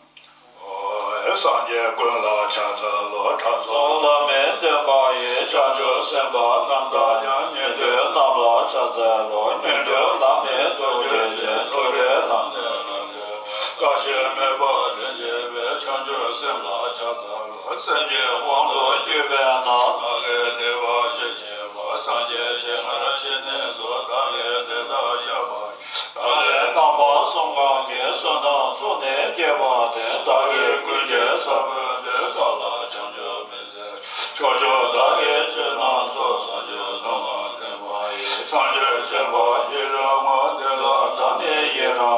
ཨོ། སངས་རྒྱས་ཀུན་ལ་ཕྱག་འཚལ་ལོ། དྲང་སྲོང་བླ་མའི་བསྟན་པ་ཡི། བྱང་ཆུབ་སེམས་དཔའ་རྣམས་དང་ཡང་། ཉན་ཐོས་རྣམས་ལ་ཕྱག་འཚལ་ལོ། ཉན་ཐོས་བླ་མའི་ཐུགས་རྗེ་ཅན། ཐུགས་རྗེ་ལམ་ནས་རབ་འགྲོལ། བཀའ་ཆོས་མེད་པར་དྲན་བྱེད་པའི། བྱང་ཆུབ་སེམས་ལ་ཕྱག་འཚལ་ལོ། སེམས་ཀྱི་དབང་དུ་གྱུར་པས་ན། བདག་གི་སྡིག་པ་ཆེ་ཆེ་བ། སངས་རྒྱས་སྤྱན་སྔར་ཕྱིན་ནས་སུ། བདག་གིས་དེ་ལྟར་བཤགས་པ་ཡིས། བདག་ལས་རྣམ་པ་གསུམ་གང་གིས། བསོད་ནམས་ཕུང་ནི་སྐྱེས་པ་དེ། བདག་གིས་ཀུན་གྱི་ས་བོན་འདི། བདག་ལ་བྱང་ཆུབ་མི་ཕྱོགས་བཅུ་བདག་གིས་སྤྱོད་གནང་སོ། བྱང་ཆུབ་སྡོམ་པ་བསྟན་པ་ཡི། བྱང་ཆུབ་ཆེན་པོ་ཡི་རང་ངོ་། འདི་ལ་བདག་ནི་ཡི་རང་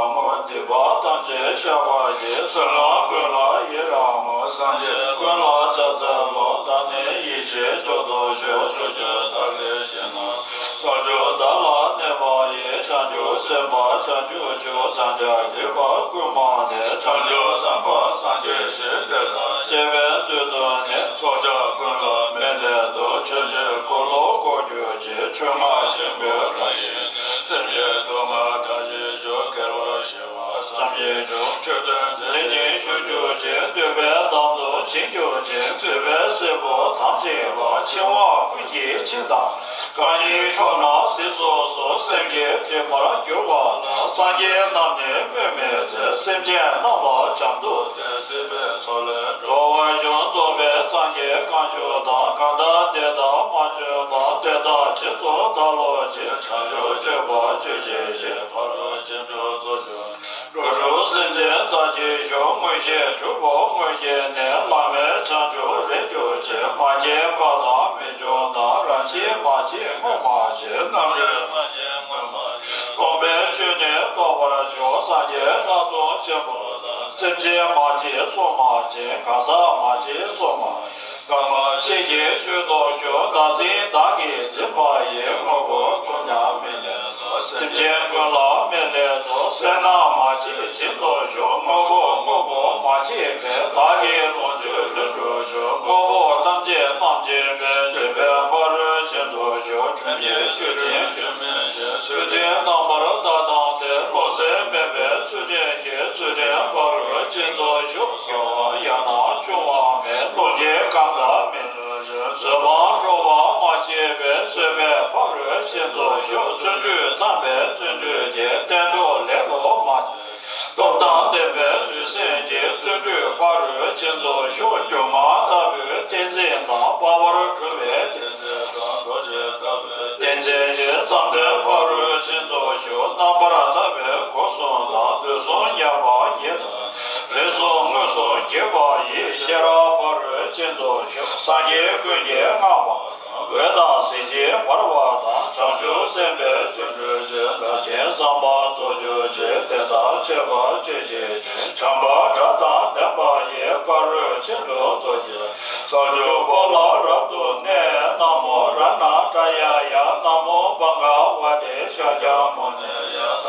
པ་ཐམས་ཅད་བཤགས་པར་བགྱི། བསོད་ནམས་ཀུན་ལ་ཡི་རང་ངོ་། སངས་རྒྱས་ཀུན་ལ་ཕྱག་འཚལ་ལོ། བདག་ནི་ཡེ་ཤེས་མཆོག་ཏུ་གྱུར། ཕྱོགས་བཅུ་བདག་གིས་ཞིང་རྣམས་ཀྱི། ཕྱོགས་བཅུ་བདག་ལ་གནས་པ་ཡི། བྱང་ཆུབ་སེམས་དཔའ་བྱང་ཆུབ་མཆོག། འཚང་རྒྱ་སྡུད་པ་ཀུན་སྨྲ་ནས། བྱང་ཆུབ་སེམས་དཔའ་སངས་རྒྱས་ཞིང་། དེ་དག་སྤྱད་པའི་དོན་དུ་ནི། ཕྱོགས་བཅུ་ཀུན་ལ་མི་ལས་དང་། ཆོས་ཀྱི་འཁོར་ལོ་བསྐོར་གྱུར་ཅིག་ཆོས་རྔ་ཆེན་པོའི་སྒྲ་ཡིས། སེམས་ཅན་སྡུག་བསྔལ་མཐའ་ཡས་ཤོག་གེགས་བར་ཞི་བ་བསམ་ཡས་འབྱུང་། ཆོས་དོན་མཛད་ཅིང་བཞུགས་གྱུར་ཅིག་འདོད་པའི་དམ་དུ་བྱིན་གྱུར་ཅིག་སྲིད་པའི་སྲིན་པོ་དམ་བཅས་པ། འཆིང་བ་ཀུན་གྱི་འཆིང་བདག་རྐང་གཉིས་ཕྱོགས་རྣམས་གཟིགས་སུ་གསོལ། སེམས་ཀྱི་དྲི་མར་གྱུར་པ་ལ། སངས་རྒྱས་རྣམས་ནི་སྨོད་མི་བྱེད། སེམས་ཅན་རྣམས་ལ་བྱམས་སྡུག་སྟེ། སྲིད་པའི་མཚོ་ལས་སྒྲོལ་བར་ཤོག་རྫོགས་པའི་སངས་རྒྱས་བསྐང་གསོ་དང་། གང་དག་དེ་ལྟར་མ་བྱོན་པ། དེ་དག་རྗེས་སུ་བདག་སློབ་ཅིང་། བྱང་ཆུབ་སྤྱོད་པ་སྤྱོད་བྱེད་ཅིང་། ཕ་རོལ་ཕྱིན་དྲུག་ཚུལ་བཞིན། འགྲོ་དྲུག་སེམས་ཅན་དག་གིས་ཤོག་མངོན་ཤེས་གྲུབ་པོ་མངོན་བརྒྱད་ནི། བླ་མེད་བྱང་ཆུབ་རེག་གྱུར་ཅིག་མ་སྐྱེས་པ་དང་མི་འབྱུང་དང་། རང་བཞིན་མ་སྐྱེས་སྔོན་མ་བཞིན། རྣམ་རིག་མ་སྐྱེས་སྔོན་མ་བཞིན། སྟོང་པའི་ཆོས་ནི་རྟོགས་པར་ཤོག་སངས་རྒྱས་ལྷ་ཚོགས་ཆེན་པོ་དང་། སེམས་ཅན་མ་སྐྱེས་སོ་མ་བཞིན། གང་ཟག་མ་སྐྱེས་སོ་མ་བཞིན། ཐ་མ་ཆོས་ཀྱི་ཆོས་རྟོགས་ཤོག་བདག་འཛིན་བདག་གིས་འཛིན་པ་ཡི། དངོས་པོ་ཀུན་ཀྱང་མི་གནས་སོ། སེམས་ཅན་ཀུན་ལ་མི་ལས་སོ། སེར་སྣ་མ་སྐྱེས་སྦྱིན་དུ་ཤོག་དངོས་པོ་དངོས་པོ་མ་སྐྱེས་པས། བདག་གི་ལོངས་སྤྱོད་ལྷུན་གྲུབ་ཤོག་དངོས་པོ་ཐམས་ཅད་རྣམ་བསྐྱེད་པས། སྦྱིན་པའི་ཕ་རོལ་ཕྱིན་དུ་ཤོག་དྲིན་གྱིས་ཆོས་དྲིན་རྒྱུན་མི་འཆད། ཚུལ་ཁྲིམས་རྣམ་པར་དག་བསྡམས་ཏེ། བློ་ཟད་མེད་པའི་ཚུལ་ཁྲིམས་ཀྱིས། ཚུལ་ཁྲིམས་ཕ་རོལ་ཕྱིན་དུ་ཤོག་བསྐལ་པ་ཡང་ན་འབྱུང་བ་མེད། རླུང་གིས་གང་དག་མི་ཐུབ་བཟོད་པ་འགྲོ་བ་མ་སྐྱེས་པས། བཟོད་པའི་ཕ་རོལ་ཕྱིན་དུ་ཤོག་བརྩོན་འགྲུས་བརྩམས་པའི་བརྩོན་འགྲུས་ཀྱིས། གཏན་གྲོགས་ལེ་ལོ་མ་བྱེད། སྟོབས་དང་ལྡན་པའི་ལུས་སེམས་ཀྱིས། བརྩོན་འགྲུས་ཕ་རོལ་ཕྱིན་དུ་ཤོག་སྒྱུ་མ་ལྟ་བུའི་ཏིང་འཛིན་དང་། དཔའ་བར་གྲུབ་པའི་ཏིང་འཛིན་དང་། རྡོ་རྗེ་ལྟ་བུའི་ཏིང་འཛིན་གྱིས། བསམ་གཏན་ཕ་རོལ་ཕྱིན་དུ་ཤོག་རྣམ་པར་ཐར་པའི་སྒོ་གསུམ་དང་། ལུས་ཟུངས་ཉམས་པ་ཉིད་དང་། རིགས་གསུམ་དངོས་སུ་གྱུར་པ་ཡི། ཤེས་རབ་ཕ་རོལ་ཕྱིན་དུ་ཤོག་སངས་རྒྱས་ཀུན་གྱིས་བསྔགས་པ་དང་། འོད་དང་ཟེར་གྱིས་འབར་བ་དང་། བྱང་ཆུབ་སེམས་དཔའི་བརྩོན་འགྲུས་ཀྱིས། བདག་གཞན་བསམ་པ་རྫོགས་གྱུར་ཅིག་དེ་ལྟར་སྤྱད་པ་སྤྱོད་བྱེད་ཅིང་། བྱམས་པ་དགྲ་དང་ལྡན་པ་ཡི། ཕ་རོལ་ཕྱིན་དྲུག་རྫོགས་ཀྱི། ས་བཅུ་པོ་ལ་རབ་ཏུ་གནས། ན་མོ་རཏྣ་ཏྲ་ཡ་ཡ། ན་མོ་བྷ་ག་བ་ཏེ་ཤཱཀྱ་མུ་ནེ་ཡ། ཏ་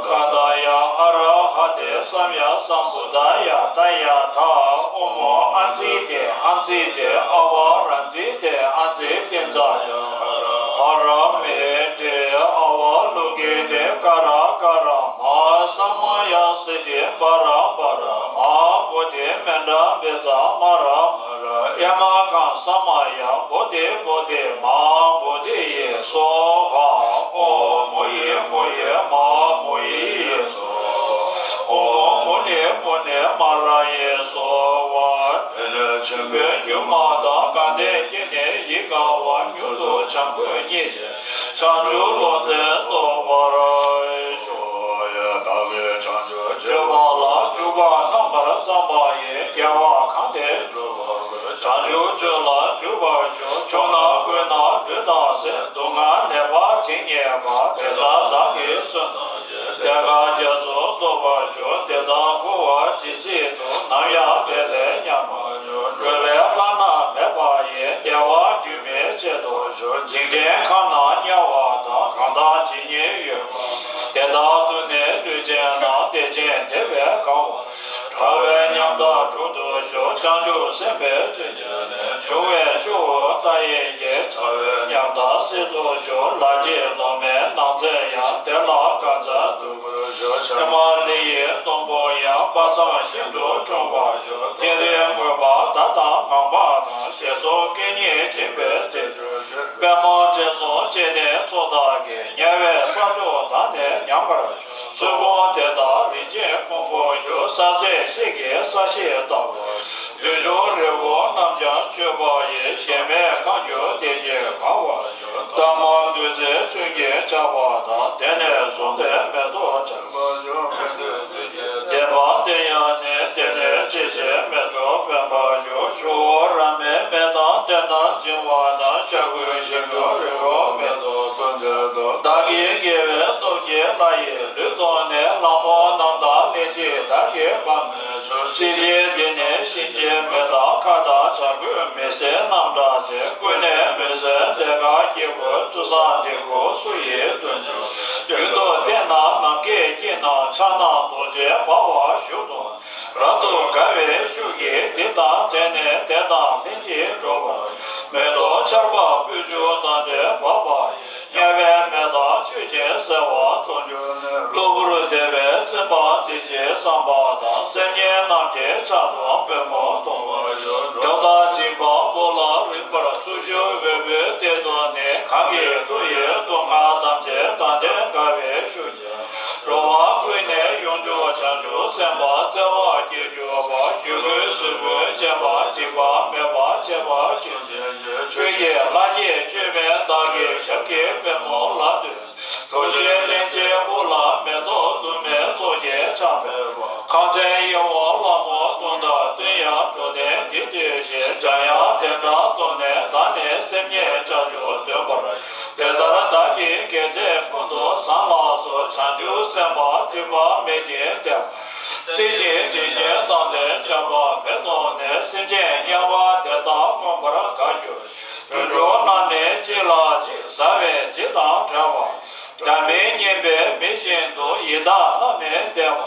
ཐཱ་ག་ཏ་ཡ་ཨ་ར་ཧ་ཏེ་སམ་ཡ་སམ་བུ་དྷ་ཡ། ཏ་ཡ་ཐཱ། ཨོཾ་ཨ་ཙི་ཏེ་ཨ་ཙི་ཏེ་ཨ་བ་ར་ཙི་ཏེ་ཨ་ཙི་ཏེ་ཛ་ཡ་ཧ་ར་མེ་ཏེ་ཨ་བ་ལོ་ཀེ་ཏེ་ཀ་ར་ཀ་ར་མ་ས་མ་ཡ་སི་ཏེ་བ་ར་བ་ར་མ་བོ་དྷི་མནྡ་བེ་ཙ་མ་ར་མ་ར་ཨེ་མ་གང་ས་མ་ཡ་བོ་དྷི་བོ་དྷི་མ་བོ་དྷི་ཡེ་སྭཱ་ཧཱ། ཨོཾ་མུ་ཡེ་མུ་ཡེ་མ་མུ་ཡེ་ཡེ་སྭཱ་ཧཱ། ཨོཾ་མུ་ནེ་མུ་ནེ་མ་ར་ཡེ་སྭཱ་ཧཱ། དེ་ནས་ཆོས་གོས་གྱོན་མ་དང་། དགའ་ལྡན་སྐྱེས་ནས་ཡིད་དགའ་བ། མྱུར་དུ་བྱམས་མགོན་ཉིད་ཀྱི། བྱང་ཆུབ་ལུང་བསྟན་རྟོགས་པར་ཤོག་ཡ། བདག་གིས་བྱང་ཆུབ་སྤྱོད་པ་ལ། འཇུག་པ་རྣམ་པར་བརྩམས་པ་ཡི། དགེ་བ་གང་དེ་བསྒྲུབ་པར་བྱང་ཆུབ་སྤྱོད་ལ་འཇུག་པར་ཤོག་ཕྱོགས་ན་ཀུན་ན་ལུས་དང་ཟས། སྡུག་བསྔལ་ནད་པ་ཇི་སྙེད་པ། དེ་དག་བདག་གིས་བསོད་ནམས་ཀྱིས། བདེ་དགའ་རྒྱ་མཚོ་ཐོབ་པར་ཤོག་དེ་དག་འཁོར་བ་ཇི་སྲིད་དུ། ནམ་ཡང་བདེ་ལས་ཉམས་མ་མྱོང་། འགྲོ་བའི་བླ་ན་མེད་པ་ཡི། བདེ་བ་རྒྱུན་མི་འཆད་དུ་ཤོག་འཇིག་རྟེན་ཁམས་ན་དམྱལ་བ་དང་། གང་དག་ཇི་སྙེད་ཡོད་པ། དེ་དག་ཏུ་ནི་ལུས་ཅན་རྣམས། བདེ་ཅན་བདེ་བས་གང་བ། དགྲ་བོའི་ཉམ་ཐག་གྲོལ་དུ་ཤོག་བྱང་ཆུབ་སེམས་དཔའི་མཐུ་ཆེན་ནི། འབྱུང་བའི་ཆུ་བོ་མཐའ་ཡས་ཀྱི། དགྲ་བོའི་ཉམ་ཐག་སེལ་དུ་ཤོག་ལག་མཐིལ་ལོ་མའི་ནགས་ཚལ་ཡང་། དེ་ལ་དགའ་ཚལ་དུ་བཀོད་ཤོག་ཕྱེ་མ་ལི་ཡི་སྡོང་པོ་ཡང་། དཔག་བསམ་ཤིན་ཏུ་འཁྲུངས་པར་ཤོག་མཐིང་རིལ་མུན་པ་མདའ་དང་ངང་པ་དང་། ཞེས་སོགས་སྐད་སྙན་འབྱིན་པའི་ཚིག་གྲོལ་ཤོག་པདྨ་དྲི་བསུང་སྤྱན་ལྡན་ཚོགས་བདག་གིས། དམྱལ་བའི་ས་ཕྱོགས་དག་ནས་ཉམས་པར་ཚུལ་ཁོང་དེ་དག་རིན་ཆེན་ཕུང་པོར་གྱུར། སྲ་མཁྲེགས་ཤེལ་གྱི་ས་གཞིར་བལྟ་བར། བདུད་འཇོམས་རི་བོ་རྣམས་ཀྱང་མཆོད་པ་ཡི། གཞལ་མེད་ཁང་བརྒྱུད་བདེ་གཤེགས་གང་བར་ཤོག་ཏ་མོ་བདུད་རྩིའི་ཚོན་གྱིས་ཕྱག་པ་དང་། དེ་ནས་བཟུང་སྟེ་མེ་ཏོག་ཆར་པ་བཞིན། བདེན་པ་དེ་ཡང་ནི། དེ་ནས་ཆེ་ཞིང་མི་འཕྲོག་པའི་བར་ཤོག་ཆུ་བོ་ར་མའི་མེ་དང་། དེ་རྣམས་བྱིང་བ་དང་། ཤ་ཁུ་ཞིམ་འབྱུང་རི་བོ་མེ་ཏོག་ཀུན་དེ་དང་། བདག་གི་དགེ་བའི་སྟོབས་ཀྱིས་ལྷ་ཡི་ལུས་བཟུང་ནས། ལྷ་མོ་རྣམས་དང་ལྷན་ སྲིད་ཞིའི་འདི་ནི་གཤིན་རྗེའི་མེ་དང་ཁྭ་དང་བྱ་རྒོད་མི་སེར་རྣམས་འདྲ་ཅིང་། ཀུན་ནས་མི་བཟོད་ལྡན་དཀར་སྐྱེས་བུ་ཐུགས་བཟང་འདི་ཀོ་སུ་ཡིས་ཐུབ། རྒྱུན་དུ་བསྟེན་ན་ནམ་མཁའི་དཀྱིལ་ན་ཕྱག་ན་རྡོ་རྗེ་འབར་བ་བཞུགས་སྟོང་། རབ་ཏུ་དགའ་བའི་ཤུགས་ཀྱིས་འདི་དང་བྲལ་ནས་དེ་དང་ལྷན་ཅིག་འགྲོགས་པ། མེ་ཏོག་ཆར་པ་སྤོས་ཆུ་དང་འདྲེས་འབབ་པ་ཡི། དམྱལ་བའི་མེ་དང་ཆོས་ཀྱི་སེར་བ་གཏོང་འགྱུར་ནས། གློ་བུར་བདེ་བའི་སེམས་དཔའ་འདི་ཅིག་བསམ་པ་དང་། སེམས་ཉིད་རྣམས་ཀྱི་ཕྱག་ཏུ་པུས་མོ་གཏོང་བར་ཤོག། དགྲ་དང་འཇིགས་པ་པོ་ལ་རིམ་པར་ཚུར་ཤོག་འོད་པའི་སྟེང་དུ་ནི། གང་གི་མཐུ་ཡིས་སྡུག་བསྔལ་ཐམས་ཅད་དང་ལྡན་དགའ་བའི་ཤུགས་ཀྱིས། འགྲོ་བ་ཀུན་ནས་ཡོངས་སྐྱོབ་བྱང་ཆུབ་སེམས་དཔའ་བརྩེ་བ་སྐྱེར་གྱུར་པ། གཞོན་ནུའི་གཟུགས་པོ་བརྟན་པ་འཇིགས་པ་མེད་པ་ཆེ་བ་ཅན། ཆོས་ཀྱི་ལྷ་བརྒྱད་བཅོས་མའི་བདག་གི་ཞབས་ཀྱི་པད་མོ་ལ་འདུད། རྡོ་རྗེ་གླིང་རྗེའི་དབུ་ལ་མེ་ཏོག་དུ་མའི་ཚོགས་ཀྱིས་ཕྱག་འཚལ་བ། ཁང་ཚན་གཡས་འོག་ལྷ་མོ་སྟོང་དང་བསྟུན་ཡང་འགྲོ་དོན་འདི་ཐོས་ཤིང་། འཇམ་དབྱངས་དེ་འདྲ་མཐོང་ནས་བདག་ནི་སེམས་ཉིད་ཅ་ཆས་སྟོན་པར། དེ་ལྟར་བདག་གིས་དགེ་ཚེ་ཀུན་ཏུ་བཟང་ལགས་སོ། བྱང་ཆུབ་སེམས་དཔའ་ཐོས་པ་མེད་ཅིང་བདེན་པར་གཟིགས་ཤིང་དྲན་ཤིང་དམ་ལྡན་བྱམས་པ་ཕན་འདོགས་ནས། སེམས་ཅན་དམྱལ་བ་དེ་དག་མངོན་པར་དགའ་འགྱུར་ཞིང་། དུད་འགྲོ་རྣམས་ནི་གཅིག་ལ་གཅིག་ཟ་བའི་འཇིགས་དང་བྲལ་བ། དགྲ་མི་སྙན་པའི་མི་བཞིན་དུ། ཡི་དྭགས་རྣམས་ནི་བདེ་བར་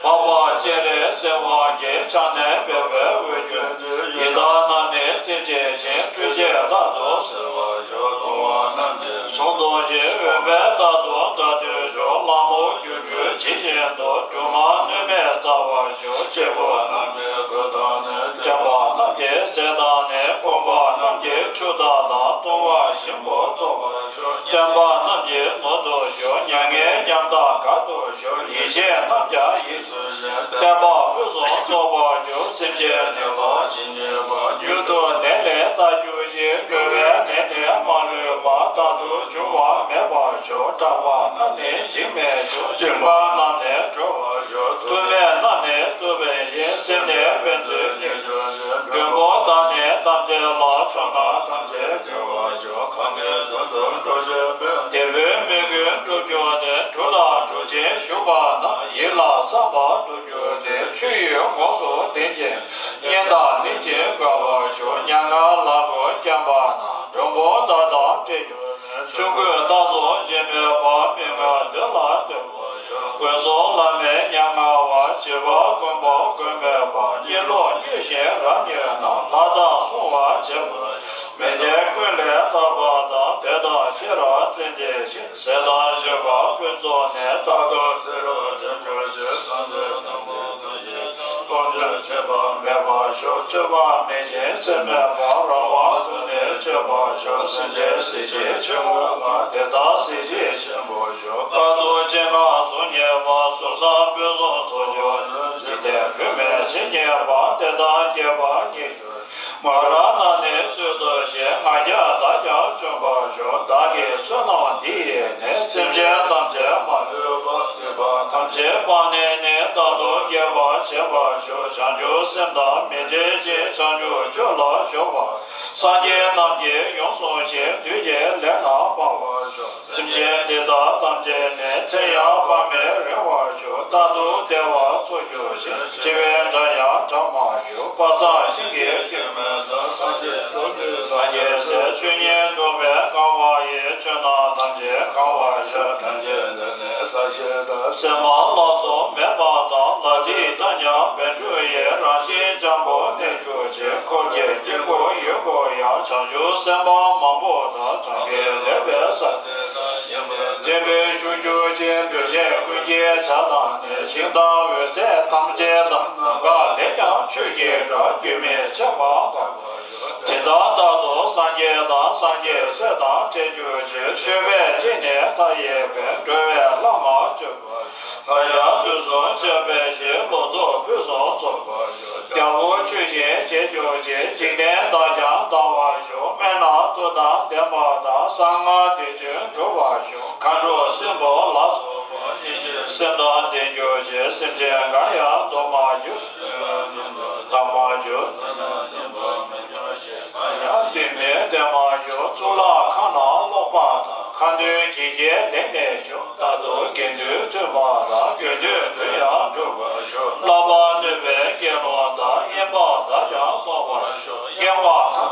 འབབ་པ། སྤྱན་རས་གཟིགས་དབང་གི་ཕྱག་ནི་འབེབས་པའི་འོད་སྐྱོན་ཏེ། ཡི་དྭགས་རྣམས་ནི་རྩེ་གཅིག་ཕྱིན། འཕྲུལ་ཆས་རྟག་ཏུ་གསོལ་བར་ཞུ། ལྟུང་བ་རྣམས་ཀྱིས་གཟུང་དུ་ཞིང་། འོད་དཔལ་རྟག་ཏུ་བདག་ལྟོས་ཤོག། ལྷ་མོ་སྒྱུ་འཕྲུལ་ཇི་བཞིན་དུ། སྒྱུ་མ་གནོད་མེད་སྩལ་བར་ཞུ། སྐྱེ་བོ་རྣམས་ཀྱི་གོས་དང་ནི། བྲན་པ་རྣམས་ཀྱི་ཟས་དང་ནི། གོམས་པ་རྣམས་ཀྱི་ཆུ་དག་དང་། བཏུང་བ་ཞིམ་པོ་གཏོར་བར་ཞུ། བསྟན་པ་རྣམས་ཀྱི་ནོར་དུ་ཞུ། མྱ་ངན་ཉམ་ཐག་དགའ་སྟོན་ཞུ། ཡིད་ཆེས་རྣམས་ཀྱང་ཡིད་སུ་བཞིན། བསྟན་པ་ཕུན་སུམ་ཚོགས་པར་འགྱུར། སེམས་ཅན་ནད་པ་ཇི་སྙེད་པ། མྱུར་དུ་ནད་ལས་ཐར་གྱུར་ཅིག། འགྲོ་བའི་ནད་ནི་མ་ལུས་པ། རྟག་ཏུ་འབྱུང་བ་མེད་པར་ཤོག། སྐྲག་པ་རྣམས་ནི་འཇིགས་མེད་ཤོག། འཇིགས་པ་རྣམས་ནི་གྲོལ་བར་ཤོག། མཐུ་མེད་རྣམས་ནི་ཐུབ་པའི་ཞིང་། སེམས་ནི་ཕན་ཚུན་གཉིས་སྦྱོར་ཞིང་། མགྲོན་པོ་དང་ནི་ཐམས་ཅད་ལ། ཕྱོགས་རྣམས་ཐམས་ཅད་བདེ་བར་ཤོག། གང་གི་དོན་དུ་འགྲོ་བྱེད་པའི། དེ་ལུས་མི་ཀུན་འགྲུབ་གྱུར་ནས། གྲུབ་དང་གྲུབ་ཅིང་བཞུགས་པ་ན། ཡིད་ལ་བསམ་པ་འགྲུབ་གྱུར་ཅིག། ཆོས་ཡུལ་ངོགས་སུ་ལྡན་ཅིང་། སྙན་དང་ལྷན་ཅིག་དགའ་བར་ཤོག། མྱ་ངན་ལ་སྒོ་བརྐྱངས་པ་ན། མགྲོན་པོ་དག་དང་འཕྲད་གྱུར་ནས། ཆོམ་རྐུན་དག་སོགས་ཇི་སྨྲས་པ། མི་མངོན་དེ་ལ་སྟོན་པར་ཤོག། ཀུན་རྫོབ་བླ་མེད་མྱ་ངན་བ། བྱིས་པ་རྐུན་པོ་རྐུན་མེད་པ། གཉིད་ལོག་མྱོས་ཤིང་རབ་མྱོས་ན། ལྷ་དང་སྲུང་བར་བྱེད་པ། མི་འདོད་ཀུན་ལས་ཐར་པ་དང་། དད་དང་ཤེས་རབ་བརྩོན་འགྲུས་ཆེ། ཟས་དང་མཆོད་པ་ཕུན་ཚོགས་ནས། ཐབས་དང་ཚེ་རབས་བརྟན་གྱུར་ཅིག། སངས་རྒྱས་དང་པོ་ཐམས་ཅད་དང་། ལོངས་སྤྱོད་ཆད་པ་མེད་པར་ཤོག། སྤྱོད་པ་མེད་ཅིང་ཚེ་མེད་པ། རང་དབང་ཐོབ་ནས་སྤྱོད་པར་ཤོག། སེམས་ཅན་གཟི་བརྗིད་ཆེན་པོ་ལ། དེ་དག་གཟི་བརྗིད་ཆེན་པོར་ཤོག། དཀའ་སྡུག་ཅན་གང་སོང་ཉེས་པ། གཟུགས་བཟང་ཕུན་སུམ་ཚོགས་གྱུར་ནས། འཇིག་རྟེན་བུད་མེད་ཇི་སྙེད་པ། དེ་དག་སྐྱེ་བ་སྙེད་གྱུར། མ་ར་ན་ནི་བཏུད་དོ་ཅན། ང་རྒྱལ་དག་ཀྱང་བཅོམ་པར་ཤོག། བདག་གི་བསོད་ནམས་འདི་ཡིས་ནི། སེམས་ཅན་ཐམས་ཅད་མ་ལུས་པ། སྡིག་པ་ཐམས་ཅད་སྤངས་ནས་ནི། རྟག་ཏུ་དགེ་བ་བྱེད་པར་ཤོག། བྱང་ཆུབ་སེམས་དང་མི་འབྲལ་ཅིང་། བྱང་ཆུབ་སྤྱོད་ལ་གཞོལ་བར། སངས་རྒྱས་རྣམས་ཀྱིས་ཡོངས་བཟུང་ཞིང་། བདུད་ཀྱི་ལས་རྣམས་སྤང་བར་ཤོག། སེམས་ཅན་འདི་དག་ཐམས་ཅད་ནི། ཚེ་ཡང་དཔག་མེད་རིང་བར་ཤོག། རྟག་ཏུ་བདེ་བ་འཚོ་གྱུར་ཅིག། འཆི་བའི་སྒྲ་ཡང་གྲག་མ་གྱུར། དཔག་བསམ་ཤིང་གི་སྐྱེད་མོས་ཚལ། སངས་རྒྱས་ཐུབ་པའི་སངས་རྒྱས་སྲས། ཆོས་ཉིད་རྫོགས་པའི་དགའ་བ་ཡིས། ཆོས་རྣམས་ཐམས་ཅད་གང་བར་ཤོག། ཐམས་ཅད་འདི་ནི་ས་གཞི་དང་། སེམས་མ་ལགས་སོ་མེད་པ་དང་། ལག་མཐིལ་དང་མཉམ་པའི་འབྲུ་ཡིས། རང་བཞིན་འཇམ་པོར་གནས་གྱུར་ཅིག། འཁོར་གྱི་དཀྱིལ་འཁོར་ཡུལ་འཁོར་ཡང་། བྱང་ཆུབ་སེམས་དཔའ་མང་པོ་དང་། གྲངས་ཀྱིས་ལེགས་པའི་ས་དེ་དག་ཡིན་པར། བརྟན་པོར་བཞུགས་གྱུར་ཅིག། འགྲོ་ཆེན་ཀུན་གྱི་ཆགས་སྡང་ནི། ཞིང་དང་འོད་གསལ་ཐམས་ཅད་དང་། ནམ་མཁའ་ལས་ཀྱང་ཆོས་ཀྱི་སྒྲ། རྒྱུན་མི་འཆད་པར་གདངས་པར་ཤོག། དེ་དག་རྟག་ཏུ་སངས་རྒྱས་དང་། སངས་རྒྱས་སྲས་དང་འཕྲད་གྱུར་ཅིག། མཆོད་པའི་སྤྲིན་ནི་མཐའ་ཡས་པས། འགྲོ་བའི་ལྷ་མང་སྤྱོད་པར། ལྷ་ཡང་དུས་གསུམ་སྤྱོད་པའི་ཞིང་། ལོ་ཏོག་ཕུན་སུམ་ཚོགས་པར་ཤོག། རྒྱལ་པོ་ཆོས་བཞིན་བྱེད་གྱུར་ཅིག། འཇིག་རྟེན་དག་ཀྱང་དར་བར་ཤོག། སྨན་རྣམས་མཐུ་དང་ལྡན་པ་དང་། གསང་སྔགས་སྡེ་བདུན་འགྲུབ་པར་ཤོག། མཁའ་འགྲོ་སྲིན་པོ་ལ་སོགས་པ། སེམས་དང་ལྡན་གྱུར་ཅིག། སེམས་ཅན་འགའ་ཡང་སྡུག་མ་གྱུར། དགའ་མ་གྱུར། ཡང་དུས་མེད་བདེ་མ་གྱུར། གཙུག་ལག་ཁང་རྣམས་ཀློག་པ་དང་། ཁ་འདོན་གྱི་རྒྱལ་ལེགས་གནས་ཤོག། རྟག་ཏུ་དགེ་འདུན་མཐུན་པ་དང་། དགེ་འདུན་དོན་ཡང་འགྲུབ་པར་ཤོག། བསླབ་པ་ནོད་པའི་སྐྱེ་ལོ།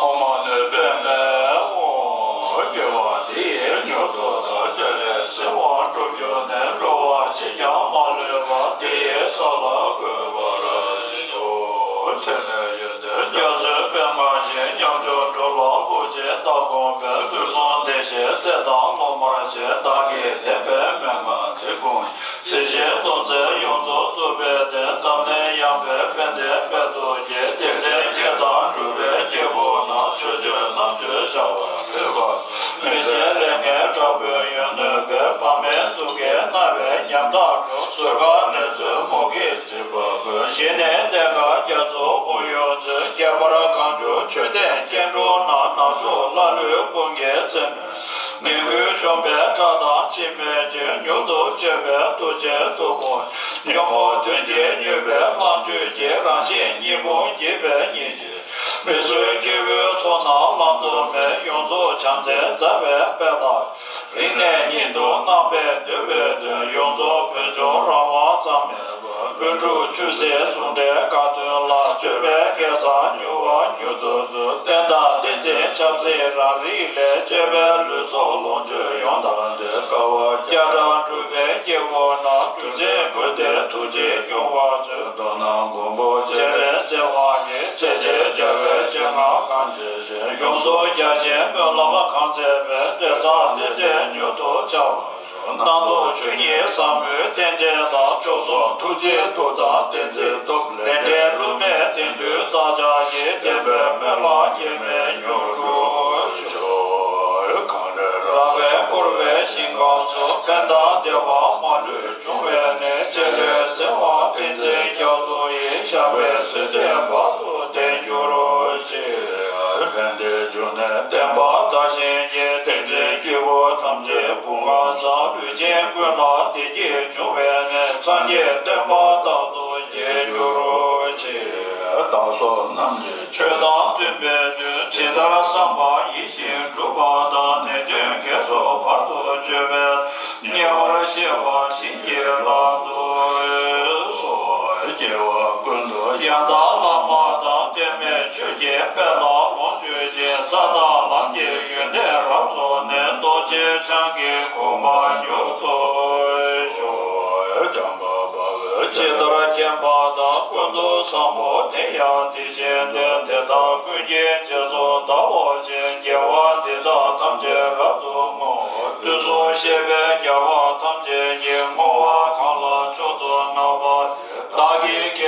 ཨོཾ་མ་ཎི་པདྨེ་ཧཱུྃ། དགེ་བ་འདི་ཡིས་མྱུར་དུ་བདག་སྤྱན་རས་གཟིགས་དབང་ཐོབ་གྱུར་ནས། འགྲོ་བ་གཅིག་ཀྱང་མ་ལུས་པ། དེ་ཡི་ས་ལ་འགོད་པར་ཤོག །ཚད་མེད་ཡོན་ཏན་རྒྱ་མཚོའི་དཔལ་མངའ་ཞིང་། ཉམ་ཆུང་འགྲོ་ལ་བུ་ཆེན་ལྟ་དགོངས་པའི། དུས་གསུམ་བདེ་གཤེགས་སྲས་དང་སློབ་མར་བཅས། བདག་གིས་བསྟན་པའི་མན་ངག་འདི་ཀུན། སྲིད་ཞིའི་སྡོམ་བརྩོན་ཡོངས་རྫོགས་རྫོགས་པའི་གདེང་། འཛམ་གླིང་ཡངས་པའི་ཕན་བདེའི་དཔལ་དུ་གྱུར། དེང་སེམས་བསྐྱེད་དང་སྒྲུབ་པའི་སྐྱེས་བུ་རྣམས། ཕྱོགས་བཅུའི་རྣམ་དཔྱོད་འཆར་བ་འཕེལ་བ། མི་ཟད་ལས་ངན་དྲག་པོའི་གཡོ་ནུས་པས། དཔག་མེད་དུག་གིས་མནར་བའི་ཉམ་ཐག་འགྲོ། ཟུར་ཁ་ནད་མཚོན་མུ་གེས་འཇིགས་པ་ཀུན། ཞི་ནས་གནད་འགག་རྒྱ་མཚོ་དབུགས་དབྱུང་མཛོད། ཁྱད་པར་གང་བྱུང་མཆོད་རྟེན་སྐྱེ་འགྲོ་རྣམས། ནག་ཕྱོགས་ཀླ་ཀློའི་དཔུང་གིས་ཚིམ་པའི། ངན་ཀུན་འཇོམས་པའི་ཁྲག་དང་འཆི་མེད་ཆོས། མྱུར་དུ་སྤྱོད་པའི་ཐུགས་རྗེའི་མཛུབ་མོ། ཉོན་མོངས་གདོན་གྱིས་མྱོས་པའི་ལྷ་མཆོད་ཀྱི། རང་བཞིན་གཉིས་ཕུང་འགྱེད་པའི་གཉེན་གཅིག་མི་བཟོད་སྐྱེ་བོའི་ཚོགས་རྣམས་བླང་དོར་མེད། ཡོངས་རྫོགས་བྱམས་བརྩེའི་མཛའ་བའི་དཔལ་ལ། རིང་ནས་ཉིད་དུ་རྣམ་པར་འདུལ་བའི་དོན། ཡོངས་རྫོགས་བོད་ལྗོངས་རང་དབང་ཙམ་མེད་པར། ལྷུན་གྲུབ་ཆོས་སྲིད་ཟུང་འབྲེལ་དགའ་སྟོན་ལ། སྤྱོད་པའི་དགེ་རྩ་མྱུར་བ་མྱུར་དུ་སྩོལ། བསྟན་དང་བསྟན་འཛིན་ཆབ་སྲིད་རང་རིགས་ལས། གཅེས་པའི་ལུས་སྲོག་ལོངས་སྤྱོད་ཡོངས་དང་ལྡན། དཀའ་བ་བརྒྱ་ཕྲག་སྒྲུབ་པའི་སྐྱེས་བུ་རྣམས། རྒྱུ་མཚན་དགོས་འདོད་ཐུགས་རྗེས་སྐྱོང་བར་མཛོད། མདོར་ན་མགོན་པོ་སྤྱན་རས་གཟིགས་དབང་གིས། ཚེ་གཅིག་རྒྱལ་བའི་སྤྱན་སྔར་གང་མཇལ་ཞིང་། ཡོངས་སུ་རྒྱ་ཆེན་སྨོན་ལམ་གང་མཛད་པའི། འབྲེལ་ཚད་རྟེན་འབྲེལ་མྱུར་དུ་འཆར་བར་ཤོག། རྣམ་རྟོག་ཆོས་ཉིད་ཟབ་མོའི་རྟེན་འབྲེལ་དང་། མཆོག་གསུམ་ཐུགས་རྗེའི་མཐུ་དང་བསྟན་འཛིན་སྟོབས། ལས་འབྲས་བསླུ་མེད་དེང་དུས་བདག་ཅག་གི། བདེན་པའི་སྨོན་ལམ་འགྱུར་མེད་མྱུར་འགྲུབ་ཤོག། གངས་རི་ར་བས་བསྐོར་བའི་ཞིང་ཁམས་སུ། ཕན་དང་བདེ་བ་མ་ལུས་འབྱུང་བའི་གནས། སྤྱན་རས་གཟིགས་དབང་བསྟན་འཛིན་རྒྱ་མཚོ་ཡི། ཞབས་པད་སྲིད་མཐའི་བར་དུ་བརྟན་གྱུར་ཅིག། ལྷན་ཏེ་འབྱུང་གནས་བསྟན་པ་དར་ཞིང་རྒྱས། བསྟན་འཛིན་སྐྱེས་བུ་ཐམས་ཅད་སྐུ་ཁམས་བཟང་། ལུས་ཅན་ཀུན་ལ་བདེ་སྐྱིད་འབྱུང་བའི་གནས། སངས་རྒྱས་བསྟན་པ་རྟག་ཏུ་རྒྱས་གྱུར་ཅིག། བདག་སོགས་རྣམས་ཀྱི་ཆོས་དང་མཐུན་པའི་དོན། ཇི་ལྟར་བསམ་པ་ཡིད་བཞིན་འགྲུབ་པ་དང་། ནད་གདོན་བགེགས་ཚོགས་བར་དུ་གཅོད་པའི། ཉེ་བར་ཞི་བ་བྱིན་གྱིས་བརླབ་ཏུ་གསོལ། སྐྱེ་བ་ཀུན་ཏུ་ཡང་དག་བླ་མ་དང་། ལྟོས་མེད་ཆོས་ཀྱི་དཔལ་ལ་ལོངས་སྤྱོད་ཅིང་། ས་དང་ལམ་གྱི་ཡོན་ཏན་རབ་རྫོགས་ནས། རྡོ་རྗེ་འཆང་གི་གོ་འཕང་མྱུར་ཐོབ་ཤོག། བྱམས་པ་དཔའ་བོས་ཇི་ལྟར་མཁྱེན་པ་དང་། ཀུན་ཏུ་བཟང་པོ་དེ་ཡང་དེ་བཞིན་ཏེ། དེ་དག་ཀུན་གྱི་རྗེས་སུ་བདག་སློབ་ཅིང་། དགེ་བ་འདི་དག་ཐམས་ཅད་རབ་ཏུ་བསྔོ། དུས་གསུམ་གཤེགས་པའི་རྒྱལ་བ་ཐམས་ཅད་ཀྱིས། བསྔོ་བ་གང་ལ་མཆོག་ཏུ་བསྔགས་པ་དེས། བདག་གིས་